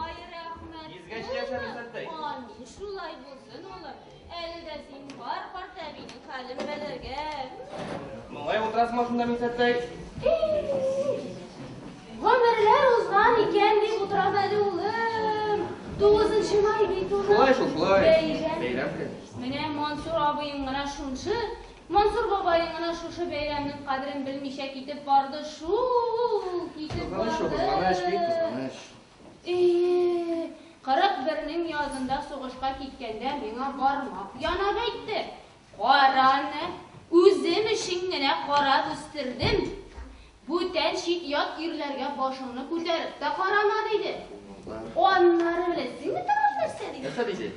Ай, рәхмәт. Йөзгә яшә, Минсәттәй. Амин, шулай булсын, улым. Әле дә син бар карт әбинең хәлен белергә. Моңаеп утырасыңмы шунда, Минсәттәй? Гомерләр узган икән дип утырам әле, улым. 9 май бит, улым. Шулай шул, шулай. Бәйрәм. Бәйрәм көн. Менә Мансур абыең гына шуншы, Мансур бабаең гына шушы бәйрәмнең кадерен белмичә китеп барды шул, китеп Кызганыч шул, барды. кызганыч, бик кызганыч. 41нең язында сугышка киткәндә миңа бармак янап әйтте. Караны, үзем өчен генә карап үстердем. Бүтән чит ят ирләргә башыңны күтәреп тә карама, диде. Аннары беләсеңме тагын нәрсә диде? Нәрсә диде?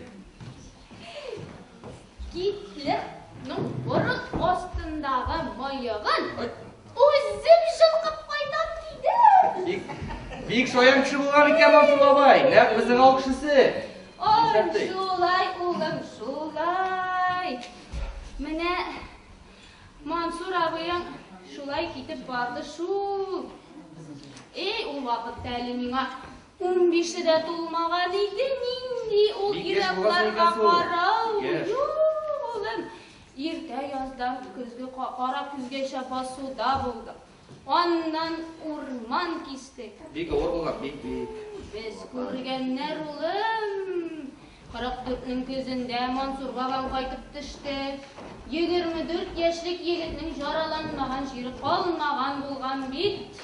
Гитлерның борын астындагы мыегын Ой. үзем җылкып кайтам, диде. Бик, бик шаян кеше булган икән Мансур бабай. Нәкъ безнең авыл кешесе. Ай, Минсәттәй. шулай, улым, шулай. Менә Мансур абыең шулай китеп барды шул. Эй, ул вакытта әле миңа 15-е дә тулмаган иде, нинди ул Бик яшь булгансың ир-атларга икән син. карау. Яшь. Юк, улым. Иртә яздан көзге кара көзгәчә басуда булдык. Аннан урман кистек. Бик авыр булган, бик, бик. Без күргәннәр, улым. 44нең көзендә Мансур бабам кайтып төште. 24 яшьлек егетнең жараланмаган җире калмаган булган бит.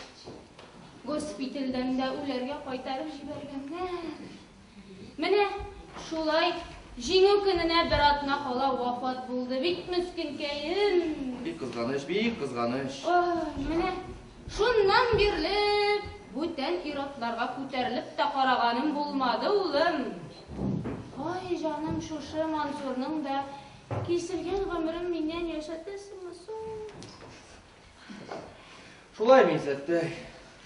Госпитальдән дә үләргә кайтарып җибәргәннәр. Менә шулай Җиңү көненә бер атна кала вафат булды бит мескенкәем. Бик кызганыч, бик кызганыч. Ой, менә шуннан бирле бүтән ир-атларга күтәрелеп тә караганым булмады, улым. Ай, җаным, шушы Мансурның да киселгән гомерен миннән яшәтәсеңме соң? Шулай, Минсәттәй.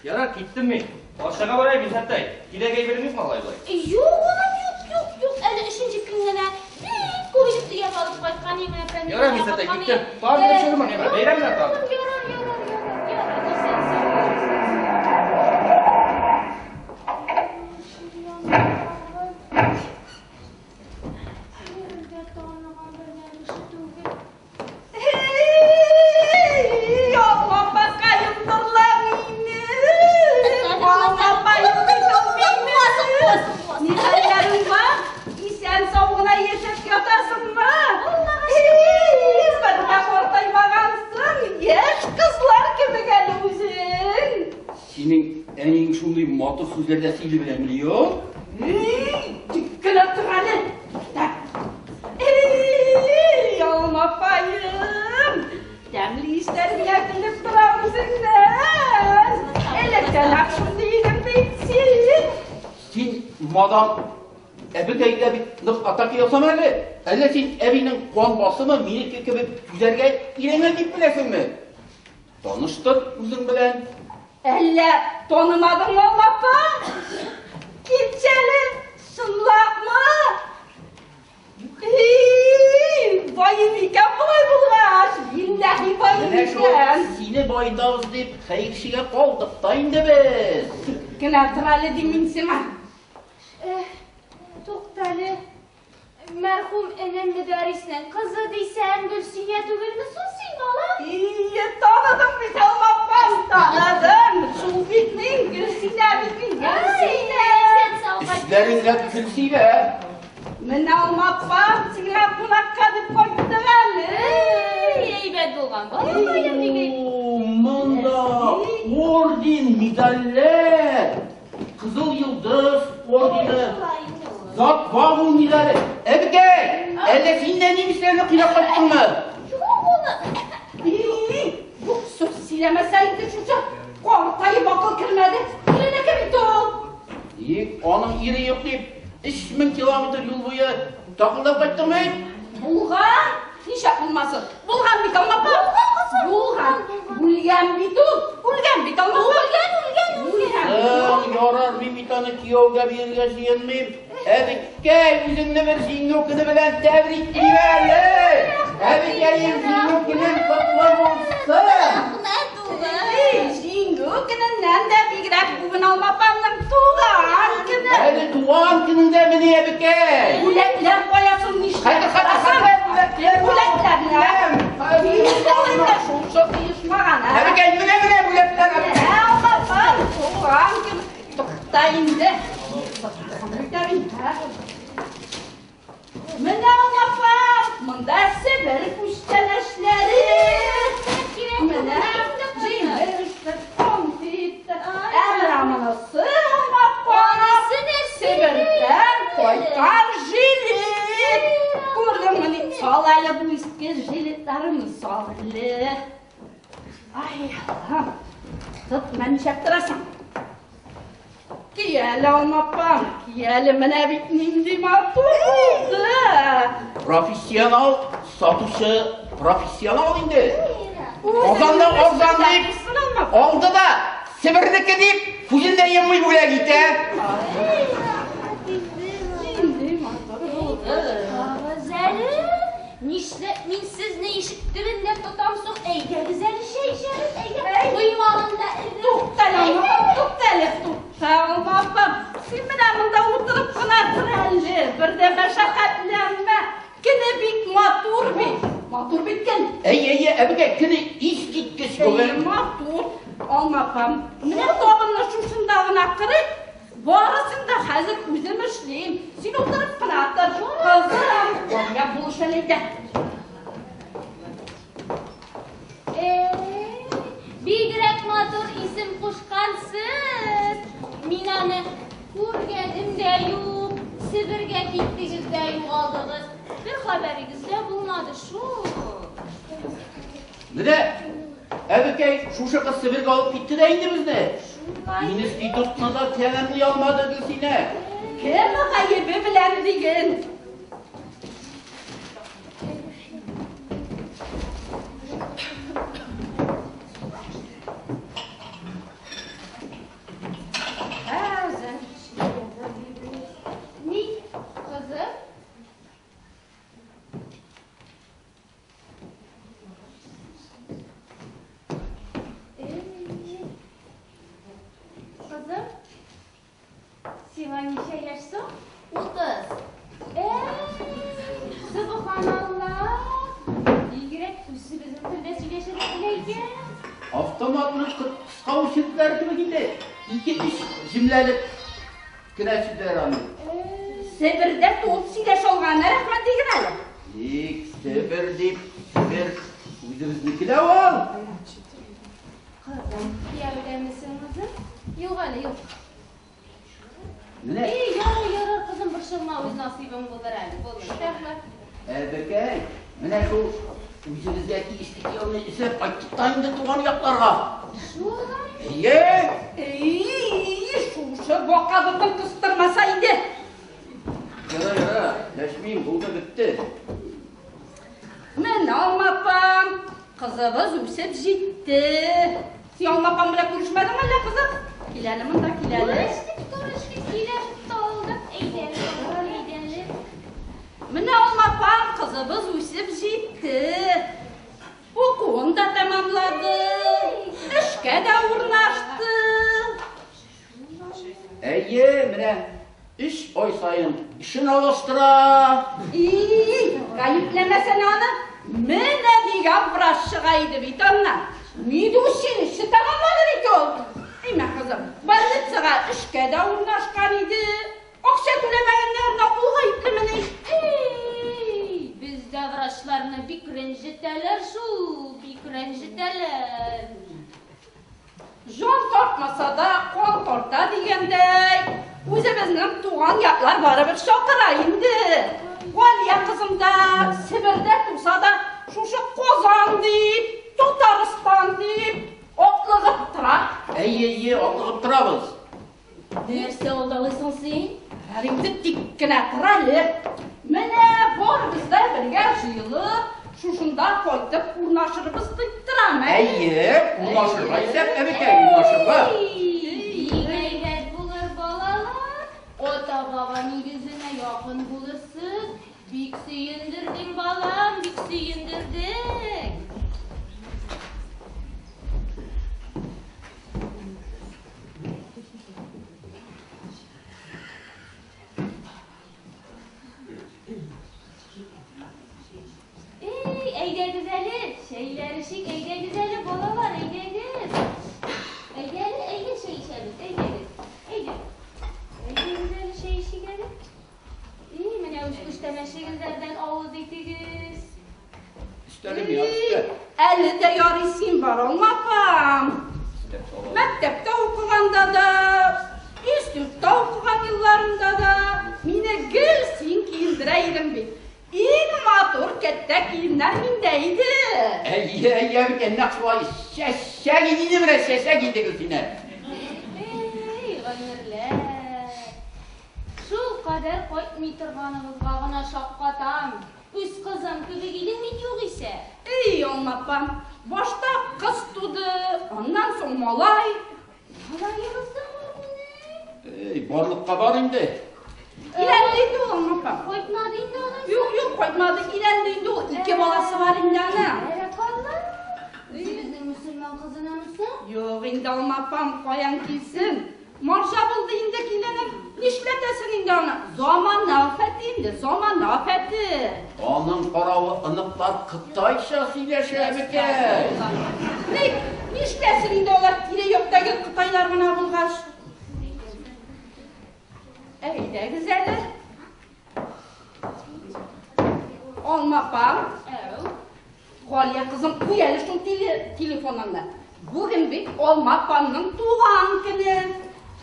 Ярар, киттем мин. Бакчага барайм, Минсәттәй. Киләк әйбереңез малай болай. Юк, улым, юк, юк, юк. Әле өченче көн генә бик күп итеп төяп алып кайткан идем, әфәндем. Ярар, Минсәттәй, киттем. Тагын бер чыгымын, ярар. Бәйрәм белән тагын. Ярар, ярар, ярар, ярар. Исән-сау бул, исән-сау. Бер дә таныган бер кеше түгел. Эй, апакаем нурлар минем. Апаем минем. Ни хәлләрең бар? Исән-сау гына яшәп ятасыңмы? Эй, бер дә картаймагансың, яшь кызлар кебек әле үзең. Синең әниең шундый матур сүзләр дә сөйли беләме, юк? Эй, тик кенә тор әле. Так. Эй, алмапаем. Тәмле исләр генә килеп тора үзеңнән. Электән ак шундый идең бит син. Син, мадам, әбекәйгә бит нык атака ясама әле. Әллә син әбинең кан басымы минеке кебек түзәргә өйрәнгән дип беләсеңме? Таныштыр үзең белән. Әллә танымадыңмы, апа? Килчәле, чынлапмы? Эй, баем икән болай булгач, билләһи баем Менә шул икән. сине баетабыз дип хәерчегә калдык та инде без. Кенә тор әле дим мин сиңа. Туктале. Мәрхүм энем Мөдәрриснең кызы дисәм, Гөлсинә түгелме соң син, балам? Ие, таныдым бит, алмапам, таныдым. Шул бит мин, Гөлсинә бит мин, Гөлсинә. Өсләреңдә көл сибә. Менә алмапам, сиңа кунакка дип кайттык әле. Әйбәт булган, балакаем, бик әйбәт. О, монда орден, медальләр. Кызыл Йолдыз ордены. За отвагу медале. Әбекәй, әллә син дә немецләрне кыйнап кайттыңмы? Юк, улым. Ий, юк сүз сөйләмәсәң инде шушы картаеп акыл кермәде. Иренеке бит ул. Тик аның ире юк дип, 3000 километр юл буе такылдап кайттыңмы? Булган, ничек булмасын? Булган бит, алмапа. Булган, кызым. Булган. Үлгән бит ул. Үлгән бит, алмапа. Үлгән, үлгән, үлгән. Соң, ярар, мин бит аны кияүгә бирергә җыенмыйм. Әбекәй, үзеңне бер җиңү көне белән тәбриклим әле. Әбекәем, җиңү көнең котлы булсын. Рәхмәт, улым. Эй, җиңү көненнән дә бигрәк бүген алмапамның туган көне. туган көнеңдә мени, әбекәй? Бүләкләр кая соң, нишләп? Хәзер, хәзер, хәзер, бүләкләр. Бүләкләр. Киемнәреңдә шунча сыешмаган, ә? Әбекәй, менә, менә бүләкләр, әбекәй. Ә, апам, туган көн. Тукта инде. Менә, апам, монда Себер күчтәнәчләре. Менә җимеш, конфет. Ә менә монысы, апам, Себердән кайткан жилет. Күрдеңме, сал әле бу иске жилетларыңны, сал әле. Ай, Аллам. Тот, менә нишләп торасың? Ки әле, апам, ки әле, менә бит нинди матур булды. Профессионал сатучы, профессионал инде. Казанда арзан дип, алды да, Себернеке дип, күзен дә йоммый бүләк итә. Нинди матур булды. Карагыз әле, нишләп мин сезне ишек төбендә тотам соң? Әйдәгез әле, чәй эчәбез, әйдә. Коймагын да элдем. Туктале, апам, туктале, туктале, апам. Син менә монда утырып кына тор әле, бер дә мәшәкатьләнмә. Көне бик матур бит. Матур бит көн. Әйе, әйе, әбекәй, көне искиткеч бүген. Матур, алма апам. Менә табынны шушында гына кырыйк. Барысын да хәзер үзем эшлим. Син утырып кына тор. Кызым, Галия булыш әле әйдә. Бигрәк матур исем кушкансыз. Мин аны күргәнем дә юк. Себергә киттегез дә югалдыгыз. Бер хәбәрегез дә булмады шул. Менә, әбекәй, шушы кыз Себергә алып китте дә инде безне. Шулай. Институтны да тәмамлый алмады Гөлсинә. Кем гаебе белән диген? Хәзер. Ни, кызым? Кызым, сиңа ничә яшь соң? 30. Субханалла! Бигрәк үзебезнең телдә сөйләшергә белә икән. Автоматның кыска очерклары кебек инде. 2-3 җөмләлек кенә сүзләр аның. Себердә туып сөйләшә алганына рәхмәт диген әле. Тик Себер дип, Себер үзебезнеке дә ул. Кызым, кияүдәмесең, кызым? Юк әле, юк. Менә. Эй, ярар, ярар, кызым, борчылма, үз насыйбың булыр әле. Булыр. Рәхмәт. Әбекәй, менә шул үзебезгә тиешле кияүне эзләп кайттык та инде туган якларга. Шулай. Әйе. Эй, шушы бака ботын кыстырмаса иде. Ярар, ярар, дәшмим, булды, бетте. Менә, алма апам, кызыбыз үсеп җитте. Син алма апам белән күрешмәдең әллә, кызым? Кил әле монда, кил әле. Күрештек, күрештек, сөйләшеп тә алдык. Әйдә әле, әйдә әле. Менә, алма апам, кызыбыз үсеп җитте. Укуын да тәмамлады, эшкә дә урнашты. Әйе, менә 3 ай саен эшен алыштыра. И, гаепләмәсәнә аны. Менә дигән врач чыга иде бит аннан. Медучилище тәмамлады бит ул. Әймә, кызым, больницага эшкә дә урнашкан иде. Акча түләмәгәннәренә ул гаеплемени? Эй, бездә врачларны бик рәнҗетәләр шул, бик рәнҗетәләр. Җан тартмаса да, кан тарта дигәндәй, үзебезнең туган яклар барыбер чакыра инде. Галия кызым да Себердә туса да, шушы Казан дип, Татарстан дип, атлыгып тора. Әйе, әйе, атлыгып торабыз. Нәрсә алдалыйсың син? Әле инде тик кенә тор әле. Менә барыбыз да бергә җыелып, шушында кайтып урнашырбыз дип торам, ә? Әйе, урнашырга исәп, әбекәй, урнашырга. Бик әйбәт булыр, балалар. Ата-баба нигезенә якын булырсыз. Бик сөендердең, балам, бик сөендердең. Сөйләшик, әйдәгез әле, балалар, әйдәгез. Әйдә әле, әйдә чәй эчәбез, әйдәгез. Әйдә. Әйдәгез әле чәй эчик әле. И, менә үз күчтәнәчегезләрдән авыз итегез. Өстәлем я, өстәл. Әле дә ярый син бар, Алма апам. Өстәп сала. Мәктәптә укыганда да, институтта укыган елларымда да мине гел син киендерә идең бит. Иң матур кәттә киемнәр миндә иде. Әйе, әйе, әбекәй, нәкъ шулай. Чәчәк иде менә, чәчәк иде Гөлсинә. Эй, гомерләр. Шул кадәр кайтмый торганыгызга гына шаккатам. Үз кызым кебек идең бит югыйсә. Эй, Алма апам, башта кыз туды, аннан соң малай. Малаегыз да бармыни? Эй, барлыкка бар инде. Өйләнде инде ул, Алма апам. Кайтмады инде алайса. Юк, юк, кайтмады, өйләнде инде ул. Ике баласы бар инде аның. Бәрәкалла. Үзебезнең мөселман кызынамы соң? Юк инде, Алма апам, каян килсен? Маржа булды инде киленем. Нишләтәсең инде аны? Заман афәте инде, заман афәте. Аның каравы оныклар кытайча сөйләшә, әбекәй. Ни, нишләсен инде алар тирә-яктагы кытайлар гына булгач? Әйдәгез әле. Алма апам, Әү. Галия кызым, куй әле шул телефоныңны. Бүген бит Алма апамның туган көне.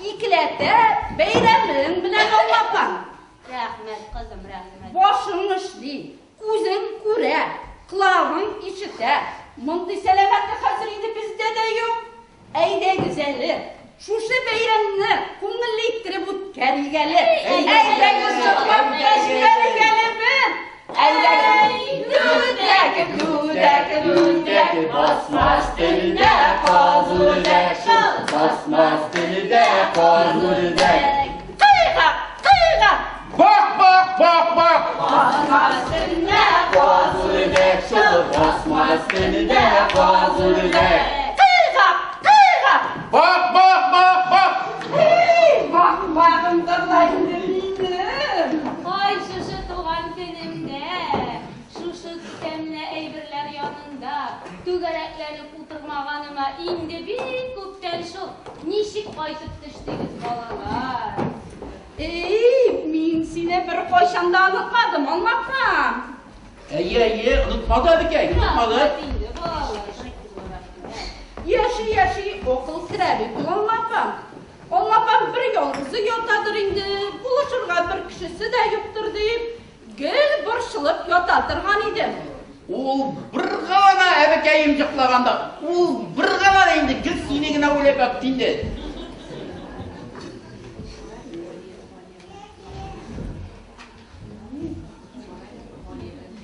Икеләтә бәйрәмең белән, Алма апам. Рәхмәт, кызым, рәхмәт. Башың эшли, күзең күрә, колагың ишетә. Мондый сәламәтлек хәзер инде бездә дә юк. Әйдәгез әле, шушы бәйрәмне күңелле иттереп үткәрик әле. Әйдәгез, җырлап та җибәрик әле бер. Әйдәгез. Дүдәк, дүдәк, дүдәк, Басма өстендә каз үрдәк, басма өстендә каз үрдәк. Кыйгак, кыйгак. Бак, бак, бак, бак. Басма өстендә каз Үрдәк шул, басма өстендә каз үрдәк. Кыйгак, кыйгак. Бак, бак, бак, бак. Эй, бак, багым тыңла инде минем. Ай, шушы туган көнемдә, шушы тәмле әйберләр янында түгәрәкләнеп утырмаганыма инде бик күптән шул. Ничек кайтып төштегез, балалар? Эй, мин сине бер кайчан да онытмадым, Алма апам. Әйе, әйе, онытмады әбекәй, онытмады. Рәхмәт инде, балалар. Рәхмәт. Яши, яши, акыл керә бит ул, Алма апам. Алма апам бер ялгызы ятадыр инде, булышырга бер кешесе дә юктыр дип, гел борчылып ята торган идем. Ул бер гына әбекәем йоклаганда, ул бер гына инде гел сине генә уйлап ятты инде.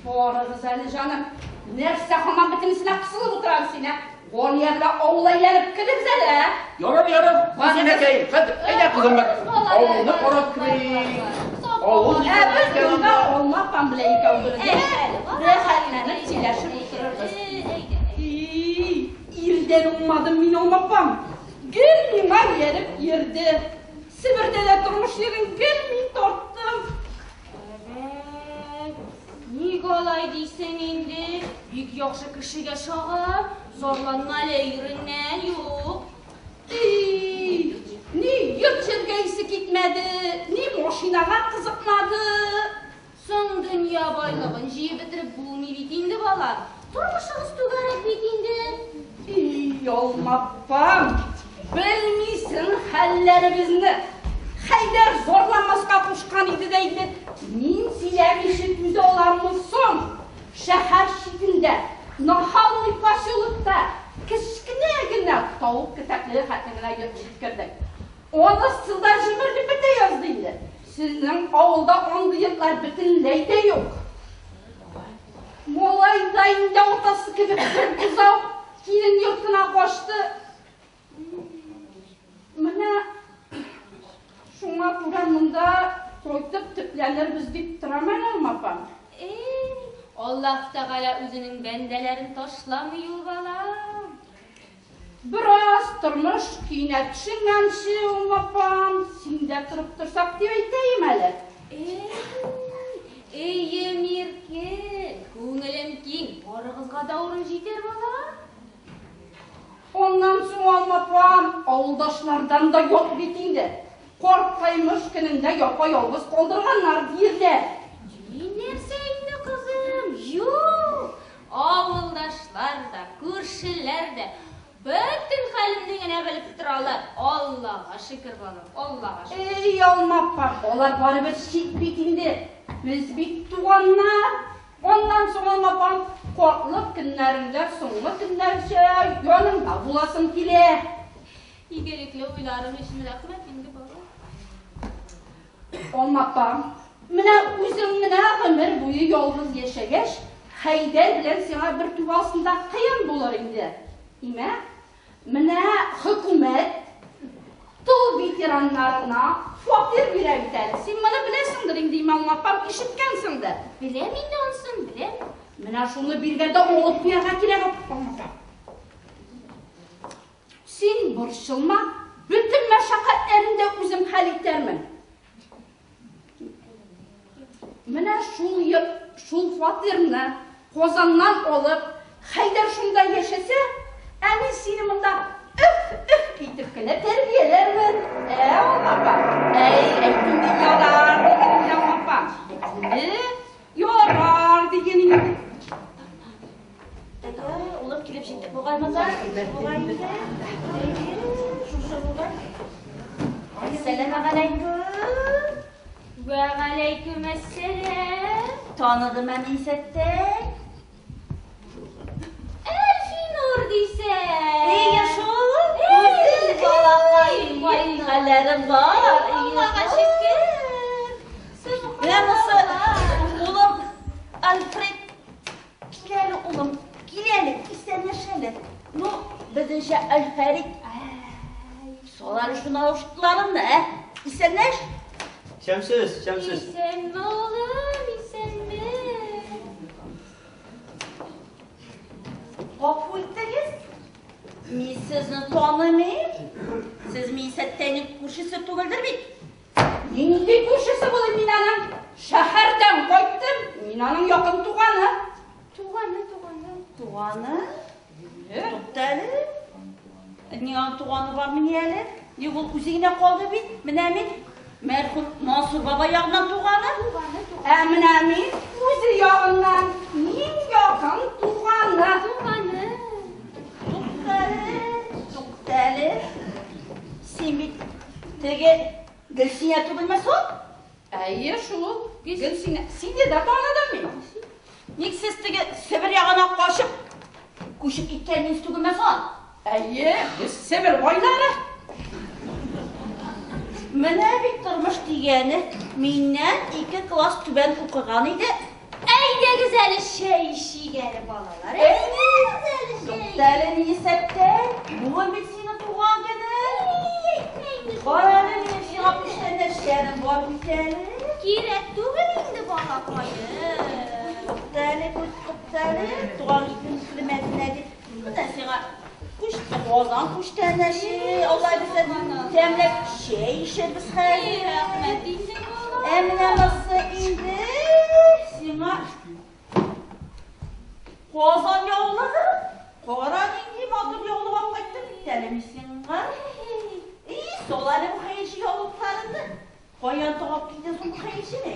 Барыгыз әле, җаным. Нәрсә һаман бөтенесенә кысылып утырасың син, ә? Галия белән авыл әйләнеп керегез әле, ә? Ярар, ярар, Гөлсинәкәем, хәзер әйдә кызым бер авылны карап керик. Авыл Ә без икән монда анда. Алма апам белән икәү бергә рәхәтләнеп сөйләшеп утырырбыз. Әйдә, әйдә. И, ирдән уңмадым мин, Алма апам. Гел миңа ияреп йөрде. Себердә дә тормыш йөген гел мин тарттым. Әбәк, ник алай дисең инде? Бик яхшы кешегә чагы. Зарланма әле иреңнән, юк. И, ни йорт җиргә исе китмәде, ни машинага кызыкмады. Соң дөнья байлыгын җыеп бетереп булмый бит инде, балам. Тормышыгыз түгәрәк бит инде. И, Алма апам, белмисең хәлләребезне. Хәйдәр зарланмаска кушкан иде дә инде. Мин сөйләмичә түзә аламмы соң? Шәһәр читендә, нахальный поселокта кечкенә генә тавык кетәклеге хәтле генә йорт җиткердек. Анысы да җимерелеп бетә язды инде. Сезнең авылда андый йортлар бөтенләй дә юк. Малай да инде атасы кебек бер бозау килен йортына качты. Менә шуңа күрә монда кайтып төпләнербез дип торам әле, Алма апам. Эй, Аллаһ Тәгалә үзенең бәндәләрен ташламый ул, балам. Бераз тормыш көенә төшенгәнче, Алма апам, син дә торып торсак дип әйтәем әле. Эй, өем иркен, күңелем киң, барыгызга да урын җитәр, балам. Авылдашлардан да ят бит инде. Картаймыш көнендә япа-ялгыз калдырганнар диерләр. Ни нәрсә инде, кызым? Юк! Авылдашлар да, күршеләр дә бөтен хәлемне генә белеп торалар. Аллага шөкер, балам, Аллага шөкер. Эй, Алма апа, алар барыбер чит бит инде. Без бит туганнар. Аннан соң, Алма апам, картлык көннәреңдә соңгы көннәрчә яныңда буласым килә. Игелекле уйларың өчен рәхмәт инде, балам. Алма апа, менә үзең генә гомер буе ялгыз яшәгәч, Хәйдәр белән сиңа бер түбә астында кыен булыр инде. Имә? Менә хөкүмәт тыл ветераннарына фатир бирә бит әле. Син моны беләсеңдер инде, имә, Алма апам, ишеткәнсеңдер. Беләм инде анысын, беләм. Менә шуны биргәндә алып куярга кирәк, Алма апа. Син борчылма, бөтен мәшәкатьләрен дә үзем хәл итәрмен. Менә шул шул фатирны Казаннан алып, Хәйдәр шунда яшәсә, ә мин сине монда өф-өф итеп кенә тәрбияләрмен. Ә, Алма апа? Әй, әйт инде, ярар диген инде, Алма апа. Инде, ярар диген инде. Әйе, улым килеп җиттек бугай монда. Бугай инде. Әйе, шушы бугай. Әссәламегаләйкүм. Вәгаләйкүм әссәлам. Таныдым Әнисәттәй. Әлфинур дисәң. Әйе шул. Эй, Балакай, ай, хәлләрем бар. Аллага шөкер. Менә монысы улым Альфред. Кил әле, улым, кил әле, исәнләш әле. Ну, безнеңчә Альфәрит. Сал әле шуны авышыкларыңны, ә? Исәнләш. Исәнмесез, исәнмесез. Исәнме, улым, исәнме. Гафу итегез. Мин сезне танымыйм. Сез Мисәттәнең күршесе түгелдер бит? Нинди күршесе булыйм мин аның? Шәһәрдән кайттым, мин аның якын туганы. Туганы, туганы. Туганы? Тукта әле. Ни аның туганы бармыни әле? Ник ул үзе генә калды бит? Менә мин мәрхүм Мансур баба ягыннан туганы. Туганы, туганы. Ә менә мин үзе ягыннан, мин якын туганы. Туганы. Тукта әле, тукта әле. Син бит теге Гөлсинә түгелме соң? Әйе шул. Гөлсинә, сине дә таныдым мин. Ник сез теге Себер ягына качып күчеп киткәнегез түгелме соң? Әйе, без Себер байлары. Менә бит тормыш дигәне миннән 2 класс түбән укыган иде. Әйдәгез әле чәй эчик әле, балалар. Әйдәгез әле чәй. Тукта әле, Нисәттә. Бүген бит синең туган көнең. Кара әле, минем сиңа күчтәнәчләрем бар бит әле. Кирәк түгел инде, балакаем. Тукта әле, тукта әле, туган көн хөрмәтенә дип. Менә сиңа Казан күчтәнәче, алай бездә тәмләп чәй эчәрбез хәзер. Рәхмәт инде, балам. Ә менә монысы инде сиңа Казан яулыгы. Кара нинди матур яулык алып кайттым бит әле мин сиңа. И, сал әле бу хәерче яулыкларыңны. Каян табып килдең соң бу хәерчене?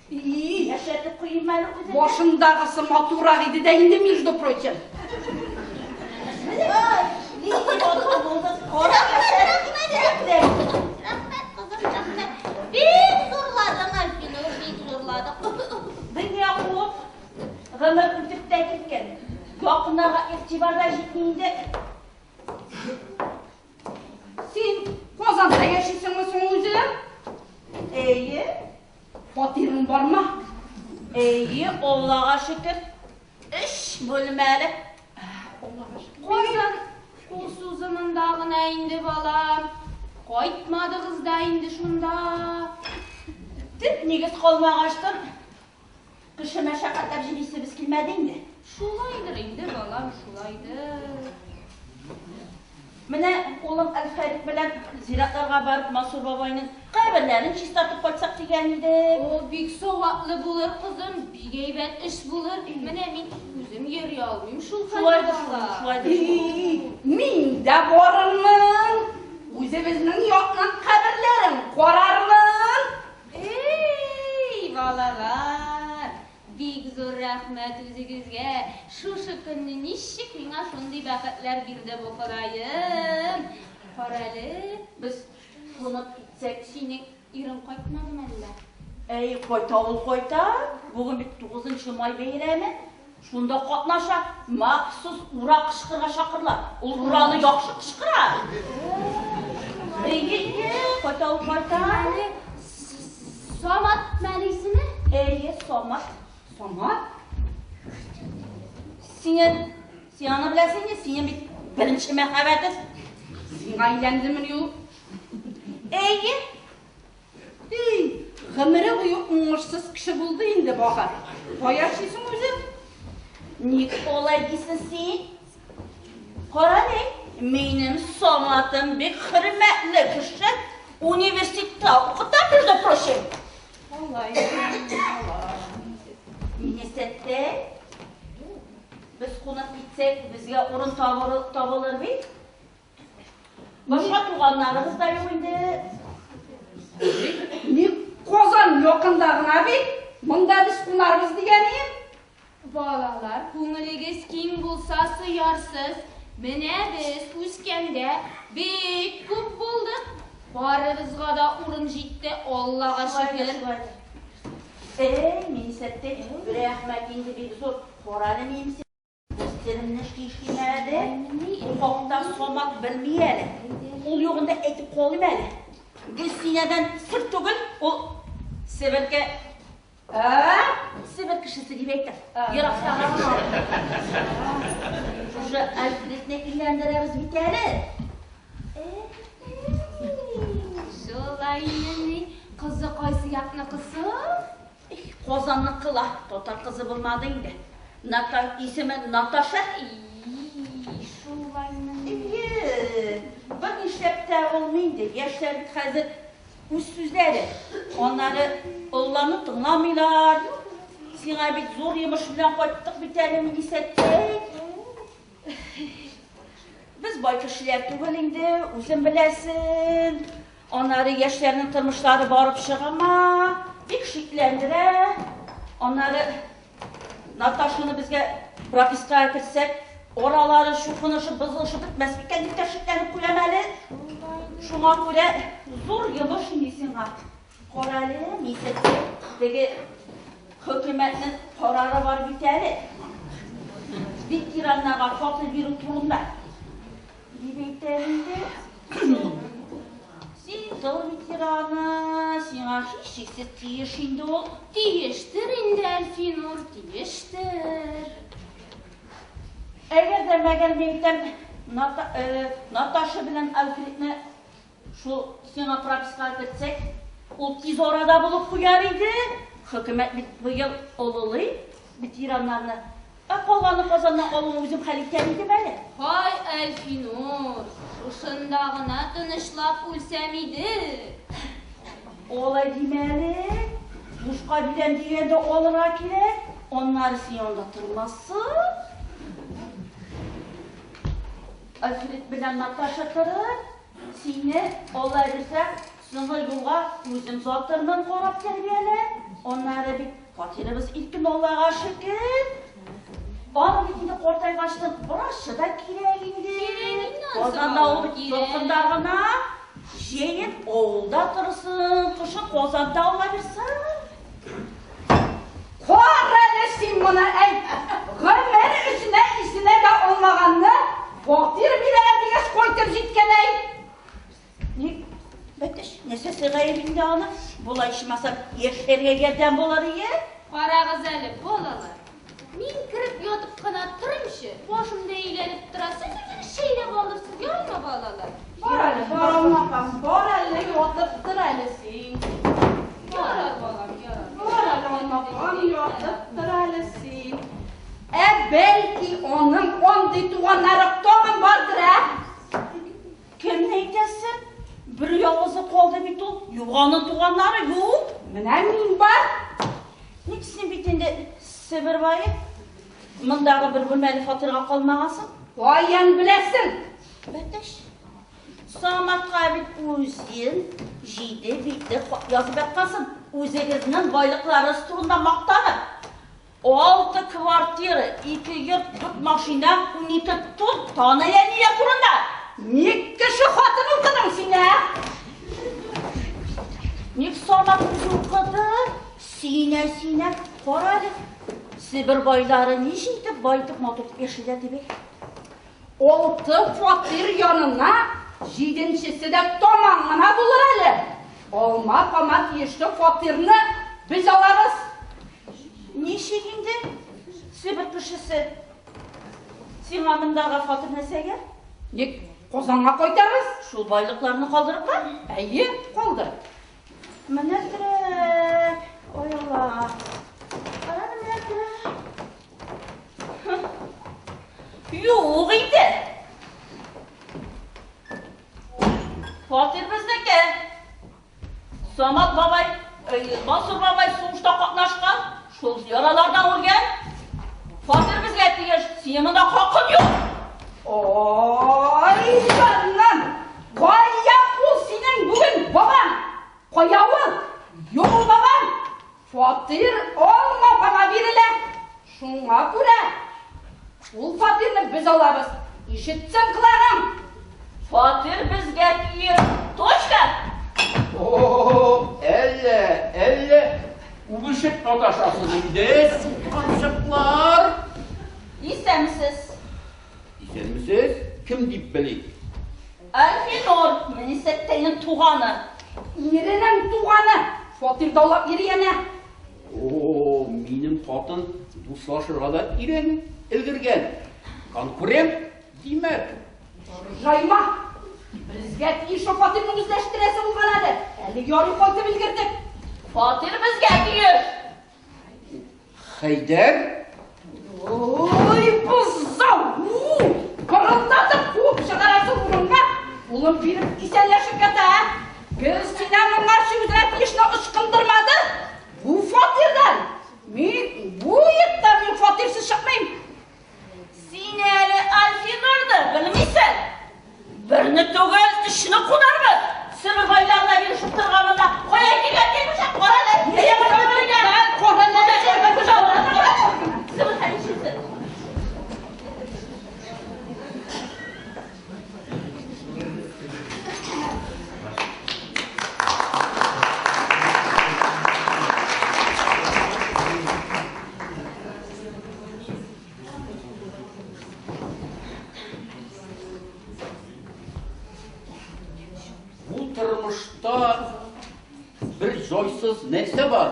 И, Яшәтеп куйыйм әле үзеңне. Башындагысы матуррак иде дә инде, между прочим. Ай, нинди матур булды. Кара яшәтеп. Рәхмәт, кызым, рәхмәт. Бик зурладың, Әлфинур, бик зурладың. Дөнья куып, гомер үтеп тә киткән. Якыннарга игътибар да җитми инде. Син Казанда яшисеңме соң үзе? Әйе, Фатирың бармы? әйе, Аллага шөкер. 3 бүлмәле. Аллага шөкер. Казан кул сузымында гына инде, балам. Кайтмадыгыз да инде шунда. Төп нигез калмагачтын кеше мәшәкатьләп җөрисебез килмәде инде. Шулайдыр инде, балам, шулайдыр. Менә улым Әлфәрит белән зиратларга барып Мансур бабайның каберләрен чистартып кайтсак дигән идек. О, бик саваплы булыр, кызым, бик әйбәт эш булыр. Менә мин үзем йөри алмыйм шул Шулайдыр хәлдә. шул, шулайдыр шул. Мин дә барырмын. Үзебезнең якның каберләрен карармын. Эй, балалар! Бик зур рәхмәт үзегезгә. Шушы көнне ничек миңа шундый бәхетләр бирде бу Ходаем. Карале, Без кунып китсәк, синең ирең кайтмадымы әллә? Әй, кайта ул кайта. Бүген бит 9 май бәйрәме. Шунда катнаша, махсус ура кычкырга чакырыла. Ул ураны яхшы кычкыра. Әйе, әйе, кайта ул кайта. Әле Самат мәлисеме? Әйе, Самат. Самат? Синен, син аны беләсең инде, синең бит беренче мәхәббәтең. Сиңа әйләндеме ул? Әйе, Эй, гомере буе уңышсыз кеше булды инде бахыр. Кая яшисең үзе? ник алай дисең син? Кара әле, минем Саматым бик хөрмәтле кеше. Университетта укыта, между прочим. Алай, алай. Минесәттә без кунып китсәк, безгә урын табылыр бит. Башка туганнарыбыз да юк инде. Ник Казан якында гына бит? Монда без кунарбыз дигәнем. Балалар, күңелегез киң булса сыярсыз. Менә без үскәндә бик күп булдык. Барыбызга да урын җитте, Аллага шөкер. Эй, Минесәттә, рәхмәт инде бик зур. Кара әле минем серемне шишмәде. Бу хакта Самат белми әле. Ул югында әйтеп калыйм әле. Гөлсинәдән сер түгел, ул Себеркә, Ә? Себер кешесе дип әйтә. А. Еракта гына. Шушы Альфредны өйләндерәбез бит әле. Шулаймыни? Кызы кайсы якныкысы? Эх, Казанныкы ла, татар кызы булмады инде. Ната исеме Наташа. И, шулаймыни? Әйе, бер нишләп тә булмый инде. Яшьләр бит хәзер үз сүзләре. Аннары олыларны тыңламыйлар. Сиңа бит зур йомыш белән кайттык бит әле, Минисәттәй. Без бай кешеләр түгел инде, үзең беләсең. Аннары яшьләрнең тормышлары барып чыгама, бик шикләндерә. Аннары Наташаны безгә пропискага кертсәк, аралары чукынышып, бозылышып бетмәс микән дип тә шикләнеп куям әле. Шуңа күрә зур йомыш инде сиңа. Кара әле, Минисәттәй, теге хөкүмәтнең карары бар бит әле. Ветераннарга фатир бирү турында. Дип әйтәм инде. Син тыл ветераны, сиңа һичшиксез тиеш инде ул. Тиештер инде, Әлфинур, тиештер. Әгәр дә мәгәр мин әйтәм, Наташа белән Альфредны шул сиңа пропискага кертсәк, ул тиз арада булып куяр иде. Хөкүмәт бит быел олылый ветераннарны. Ә калганы Казаннан алуны үзем хәл итәр идем әле. Һай, Әлфинур, шушында гына тынычлап үлсәм иде. Алай димә әле. Бушка бирәм дигәндә алырга кирәк. Аннары син анда тормассың. Альфред белән Наташа торыр. Сине Алла бирсә, соңгы юлга үзем затырмын карап тәрбияләп. Аннары бит фатирыбыз иркен, Аллага шөкер. Аны бит инде картайгачтын врачы да кирәк инде. Кирәк инде анысы, Казанда ул бит кирәк. салкында гына. Җәен авылда торсын, кышын Казанда ала бирсен. Кара әле син моны, әй! Гомер эченә исенә дә алмаганны фатир бирәләр дигәч кайтып җиткән, әй! Ник? Бәтәш, нәрсәсе гаеп инде аны? Болай ичмасам, яшьләргә ярдәм булыр ие. Карагыз әле, балалар. Мин кереп ятып кына торыймчы, башым да әйләнеп тора. Сез үзегез чәйләп алырсыз, ярыймы, балалар? Бар әле, бар алмапам, бар әле, ятып тор әле син. Ярар, балам, ярар. Бар әле, алмапам, ятып тор әле син. Ә бәлки аның андый туганнары тагын бардыр, ә? Юк, аның туганнары юк. Менә мин бар. Ник син бит инде Себер бае? Мондагы бер бүлмәле фатирга калмагансың. Каян беләсең? Бәтәш. Саматка бит үзен җиде битле хат язып яткансың. Үзегезнең байлыкларыгыз турында мактанып. Алты квартира, ике йорт, дүрт машина, 12 тун, тагын әллә ниләр турында. Ник кеше хатын укыдың син, ә? Ник Самат үзе укыды? Сөенә-сөенә, кара әле, Себер байлары ничек итеп баетып матур итеп яшиләр дип әйт. Алты фатир янына җиденчесе дә таман гына булыр әле. Алма-пама тиешле фатирны без алабыз. Ничек инде, Себер кешесе? Сиңа мондагы фатир нәрсәгә? Ник Казанга кайтабыз? Шул байлыкларны калдырыпмы? Әйе, калдырып. Менә терәк, ой Алла. Кара менә терәк. Юк инде. Фатир безнеке. Самат бабай, Мансур бабай сугышта катнашкан, шул яралардан үлгән. Фатир безгә тиеш, синең монда хакың юк. Ой, җаным! Кая ул синең бүген бабаң? Кая ул? Юк ул бабаң. Фатир алма баба бирелә. Шуңа күрә ул фатирны без алабыз. Ишетсен колагың. Фатир безгә тиеш. Точка. О, әллә, әллә үбешеп маташасыз инде, сутканчыклар. Исәнмесез. Исәнмесез, кем дип белик? Әлфинур, Мөнисәттәйнең туганы. Иренең туганы. Фатир даулап йөри әнә. О, минем хатын дуслашырга да өйрәнеп өлгергән. Конкурент, димәк. Ыржайма. Безгә тиешле фатирны үзләштерәсе булган әле. Әле ярый кайтып өлгердек. Фатир безгә тиеш. Хәйдәр? Ой, бозау! Кырылдатып куып чыгарасы урынга улын биреп исәнләшеп ята. Гөлсинә моңарчы үзенә тиешне ычкындырмады. Бу фатирдан мин бу йортта мин фатирсыз чыкмыйм. Син әле Альфинурны белмисең. Берне түгел, өчне кунарбыз. Себер байларына бирешеп торганында кая килгән килмешәк, кара әле. Себер хәлишесе. Бу тормышта бер җайсыз нәрсә бар.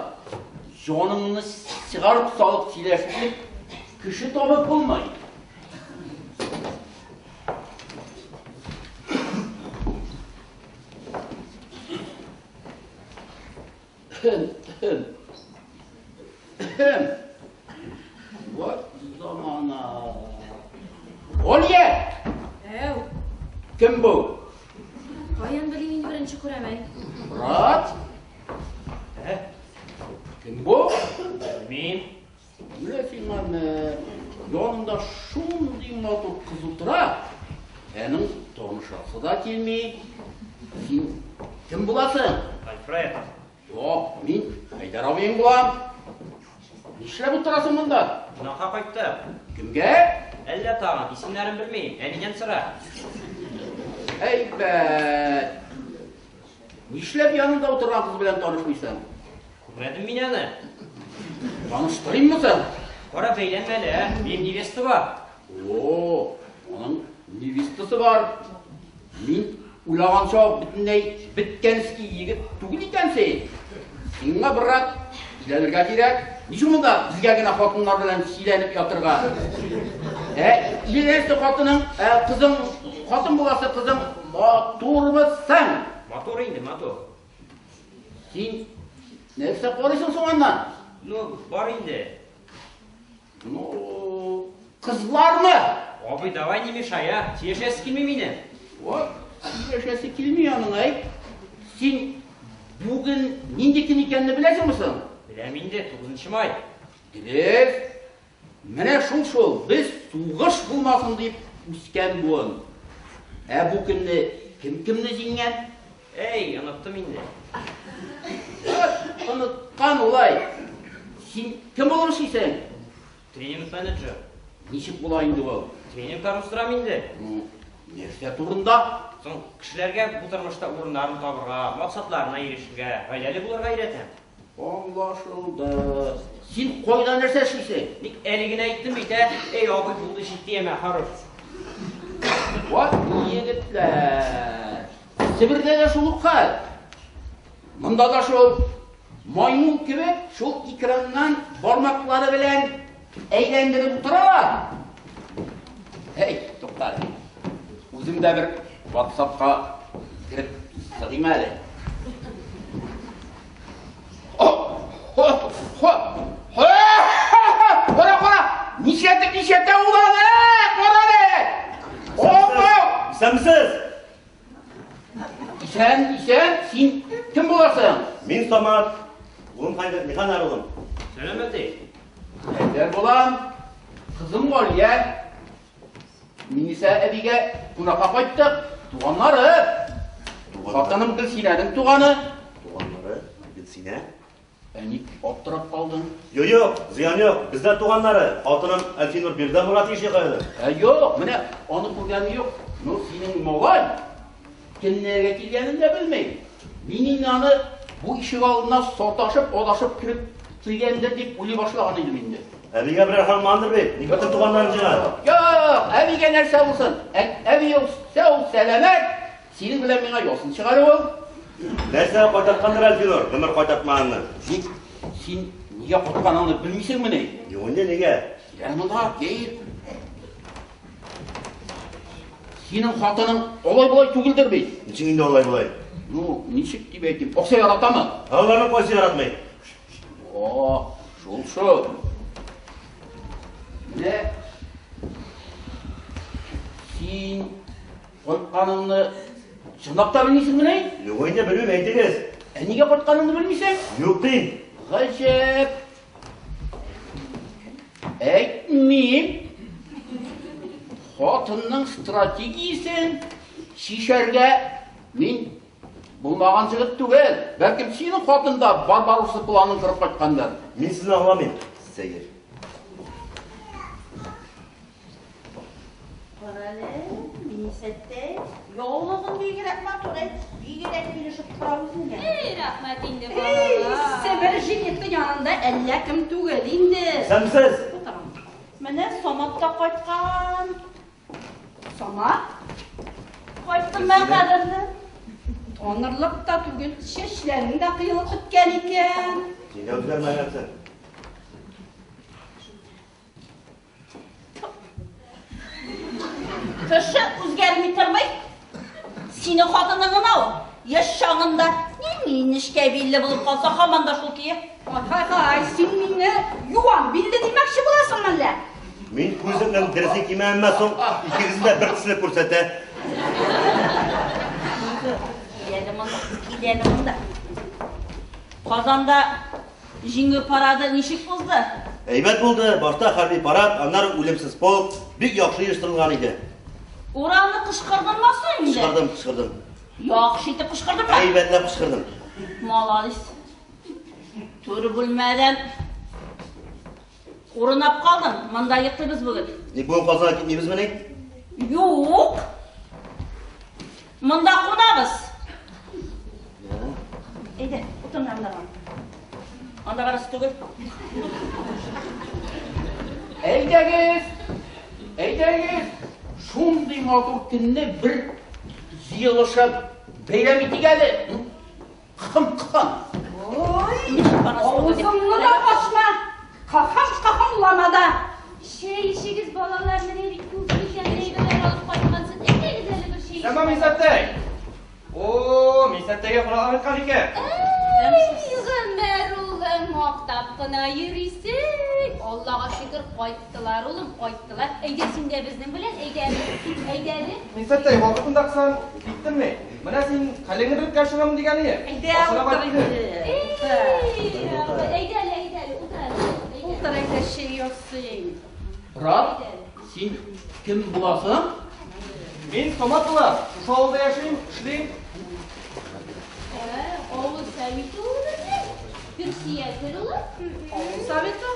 Җаныңны чыгарып салып сөйләшерлек кеше табып булмый. Вот замана. Галия! Әү, Кем бу? каян белим инде беренче күрәм әй. Брат? Ә? Кем бу? Белмим. Менә сиңа мә, янында шундый матур кыз утыра, аның танышасы да килми. Син кем буласың? Альфред. Юк, мин Хәйдәр абыең булам. Нишләп утырасың монда? Кунакка кайттым. Кемгә? Әллә тагын, исемнәрен белмим, әнидән сора. Әйбәт. Нишләп янында утырган кыз белән танышмыйсың? Күрмәдем мин аны. Таныштырыйммы соң? Кара, бәйләнмә әле, ә? Минем невеста бар. О, аның невестасы бар. Мин уйлаганча бөтенләй беткәнский егет түгел икән син. Сиңа, брат, өйләнергә кирәк. Ничек монда безгә генә хатыннар белән сөйләнеп ятырга? Ә, өйләнәсе хатының, ә, кызың, хатын буласы кызың матурмы соң? Матур инде, матур. Син нәрсә карыйсың соң аннан? Ну, бар инде. Ну, кызлармы? Абый, давай не мешай, а? Сөйләшәсе килми минем. Вот, сөйләшәсе килми аның, әй. Син Бүген нинди көн икәнне беләсеңме соң? Беләм инде, 9 май. Дөрес. Менә шул-шул, без сугыш булмасын дип үскән буын. Ә бу көнне кем кемне җиңгән? Әй, оныттым инде. Оныткан улай. Син кем булып эшлисең? Тренинг-менеджер. Ничек була инде ул? Тренинглар уздырам инде. Ну, нәрсә турында? Соң кешеләргә бу тормышта урыннарын табырга, максатларына ирешергә, гаиләле булырга өйрәтәм. Аңлашылды. Син кайда нәрсә эшлисең? Ник әле генә әйттем бит, ә? Эй, абый, булды җитте, яме, хорош. Вот егетләр. Себердә дә шул ук хәл. Монда да шул маймыл кебек шул экраннан бармаклары белән әйләндереп утыралар. Эй, тукта. Үзем дә бер WhatsApp-ка кереп чыгыйм әле. Хо, хо, хо, кара, кара! Нишләтеп, нишләтә ул аны? Кара әле! Опа! Исәнмесез! Исән, исән, син кем буласың? Мин Самат. Улым кайда? Миханар улым. Сәлам, әти. Хәйдәр булам. Кызым Галия. Миниса әбигә кунакка кайттык. Туганнары. Хатыным Гөлсинәнең туганы. Туганнары Гөлсинә. Ә ник аптырап калдың? Юк, юк, зыян юк. Бездә туганнары. Хатыным Әлфинур бирдә булырга тиеш кайда. Ә юк, менә аны күргәнем юк. Ну, синең малай кемнәргә килгәнен дә белми. Мин инде аны бу ишек алдына саташып, адашып кереп килгәндер дип уйлый башлаган идем инде. Әбигә берәр һалмандыр бит. Ник бөтен туганнарын җыйган? Юк, әбигә нәрсә булсын? Әби ул сау, сәламәт. Синең белән миңа ясын чыгару ул. Нәрсә кайтарткандыр Әлфинур? Гомер кайтартмаганны. Ник син нигә кайтканыңны белмисеңмени? Юк инде, нигә? Кил монда, кил. Синең хатының алай-болай түгелдер бит. Ничек инде алай-болай? Ну, ничек дип әйтим? Акча яратамы? Ә аларның кайсы яратмый? О, шул шул. Менә син кайтканыңны чынлап та белмисеңмени? Юк инде, белмим, әйтегез. Ә нигә кайтканыңны белмисең? Юк дим. Гаҗәп. Әйтмим. Хатынның стратегиясен чишәргә мин булмаган җегет түгел. Бәлкем синең хатын да Барбаросса планын корып кайткандыр. Мин сезне аңламыйм, сәер. Карале, Минисәттәй, яулыгың бигрәк матур, әй, бигрәк килешеп тора үзеңә. Эй, рәхмәт инде, Эй, балалар. Себер җегете янында әллә кем түгел инде. Исәнмесез! Утырам. Менә Самат та кайткан. Самат, Кайттым мә кадерле. танырлык та түгел, чәчләрең дә кыелып беткән икән. Син дә үзгәрмәгәнсең. Кеше үзгәрми тормый. Синең хатының гына ул. Яшь чагында нинди нечкә билле булып калса, һаман да шул көе. Ай-һай-һай, син мине юан билле димәкче буласың әллә? Мин күземнең дөресен кимәмме соң, икегезне дә бер төсле күрсәтә. Кил әле монда, кил әле монда. Казанда җиңү парады ничек узды? Әйбәт булды. Башта хәрби парад, аннары үлемсез полк. Бик яхшы оештырылган иде. Уралны кычкырдыңмы соң инде? Кычкырдым, кычкырдым. Яхшы итеп кычкырдыңмы? Әйбәтләп кычкырдым. Молодец. Түр бүлмәдән урын алып калдым. Монда йоклыйбыз бүген. Ник бүген Казанга китмибезмени? Юк. Монда кунабыз. Әйдә, утыр анда. Анда барасы түгел. Әйдәгез, әйдәгез. Шундый матур көнне бер җыелышып бәйрәм итик әле. Кым-кым. Ой, Ничек барасы түгел дип. авызыңны да ачма. Кахам-кахамлама да. Чәй эчегез, балалар, менә бит күп икән әйберләр алып кайткансыз. Әйдәгез әле бер чәй. Сәлам, Мисәттәй. О, Мисәттәйгә кунакка кайткан икән. Эй, Гомәр улым. улым, мактап кына йөрисең. Аллага шөкер, кайттылар, улым, кайттылар. Әйдә син дә безнең белән, әйдә әле, әйдә әле. Минсәттәй, вакытында кысан киттем мин. Менә син хәлеңне белеп кенә чыгам дигән идем. Әйдә, утыр инде. Эй, әйдә әле, әйдә әле, утыр әле. Утыр әйдә, чәй ясыйм. Брат, син кем буласың? Мин Самат булам. Шушы авылда яшим, эшлим. Авыл советы ул безнең. Председатель ул. Авыл советы?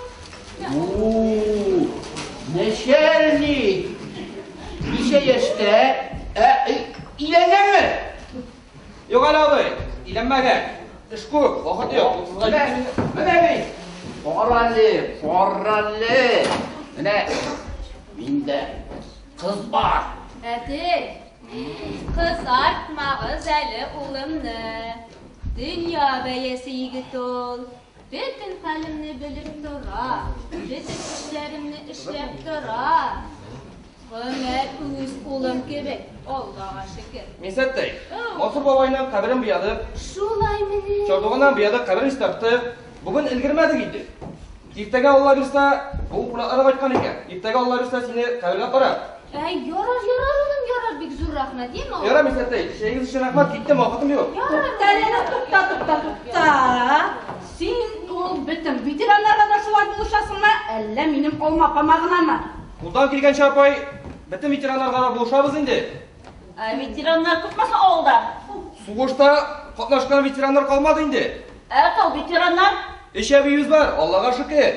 О, начальник! Ничә яшьтә? Ә, өйләнгәнме? Юк әле, абый, өйләнмәгән. Эш күп, вакыт юк. Менә, менә мин. Кара әле, кара әле. Менә миндә кыз бар. Әти, кызартмагыз әле улымны. Дөнья бәясе егет ул. Бөтен хәлемне белеп тора, бөтен эшләремне эшләп тора. Гомәр үз улым кебек, Аллага шөкер. Минсәттәй, Мансур бабайның каберен буядык. Шулаймыни? Чардуганнан буядык, каберен чистарттык. Бүген өлгермәдек инде. Иртәгә Алла бирсә, бу кунаклар кайткан икән. Иртәгә Алла бирсә, сине кабергә апарам. Әй, ярар, ярар, улым, ярар, бик зур рәхмәт, яме, улым? Ярар, Минсәттәй, чәегез өчен рәхмәт, киттем, вакытым юк. Тукта әле, тукта, тукта, тукта. Син ул бөтен ветераннарга да шулай булышасыңмы, әллә минем алма апама гынамы? Кулдан килгәнчә, апай, бөтен ветераннарга да булышабыз инде. Ә ветераннар күпме соң авылда? Сугышта катнашкан ветераннар калмады инде. Ә тол ветераннар? Өч әбиебез бар, Аллага шөкер.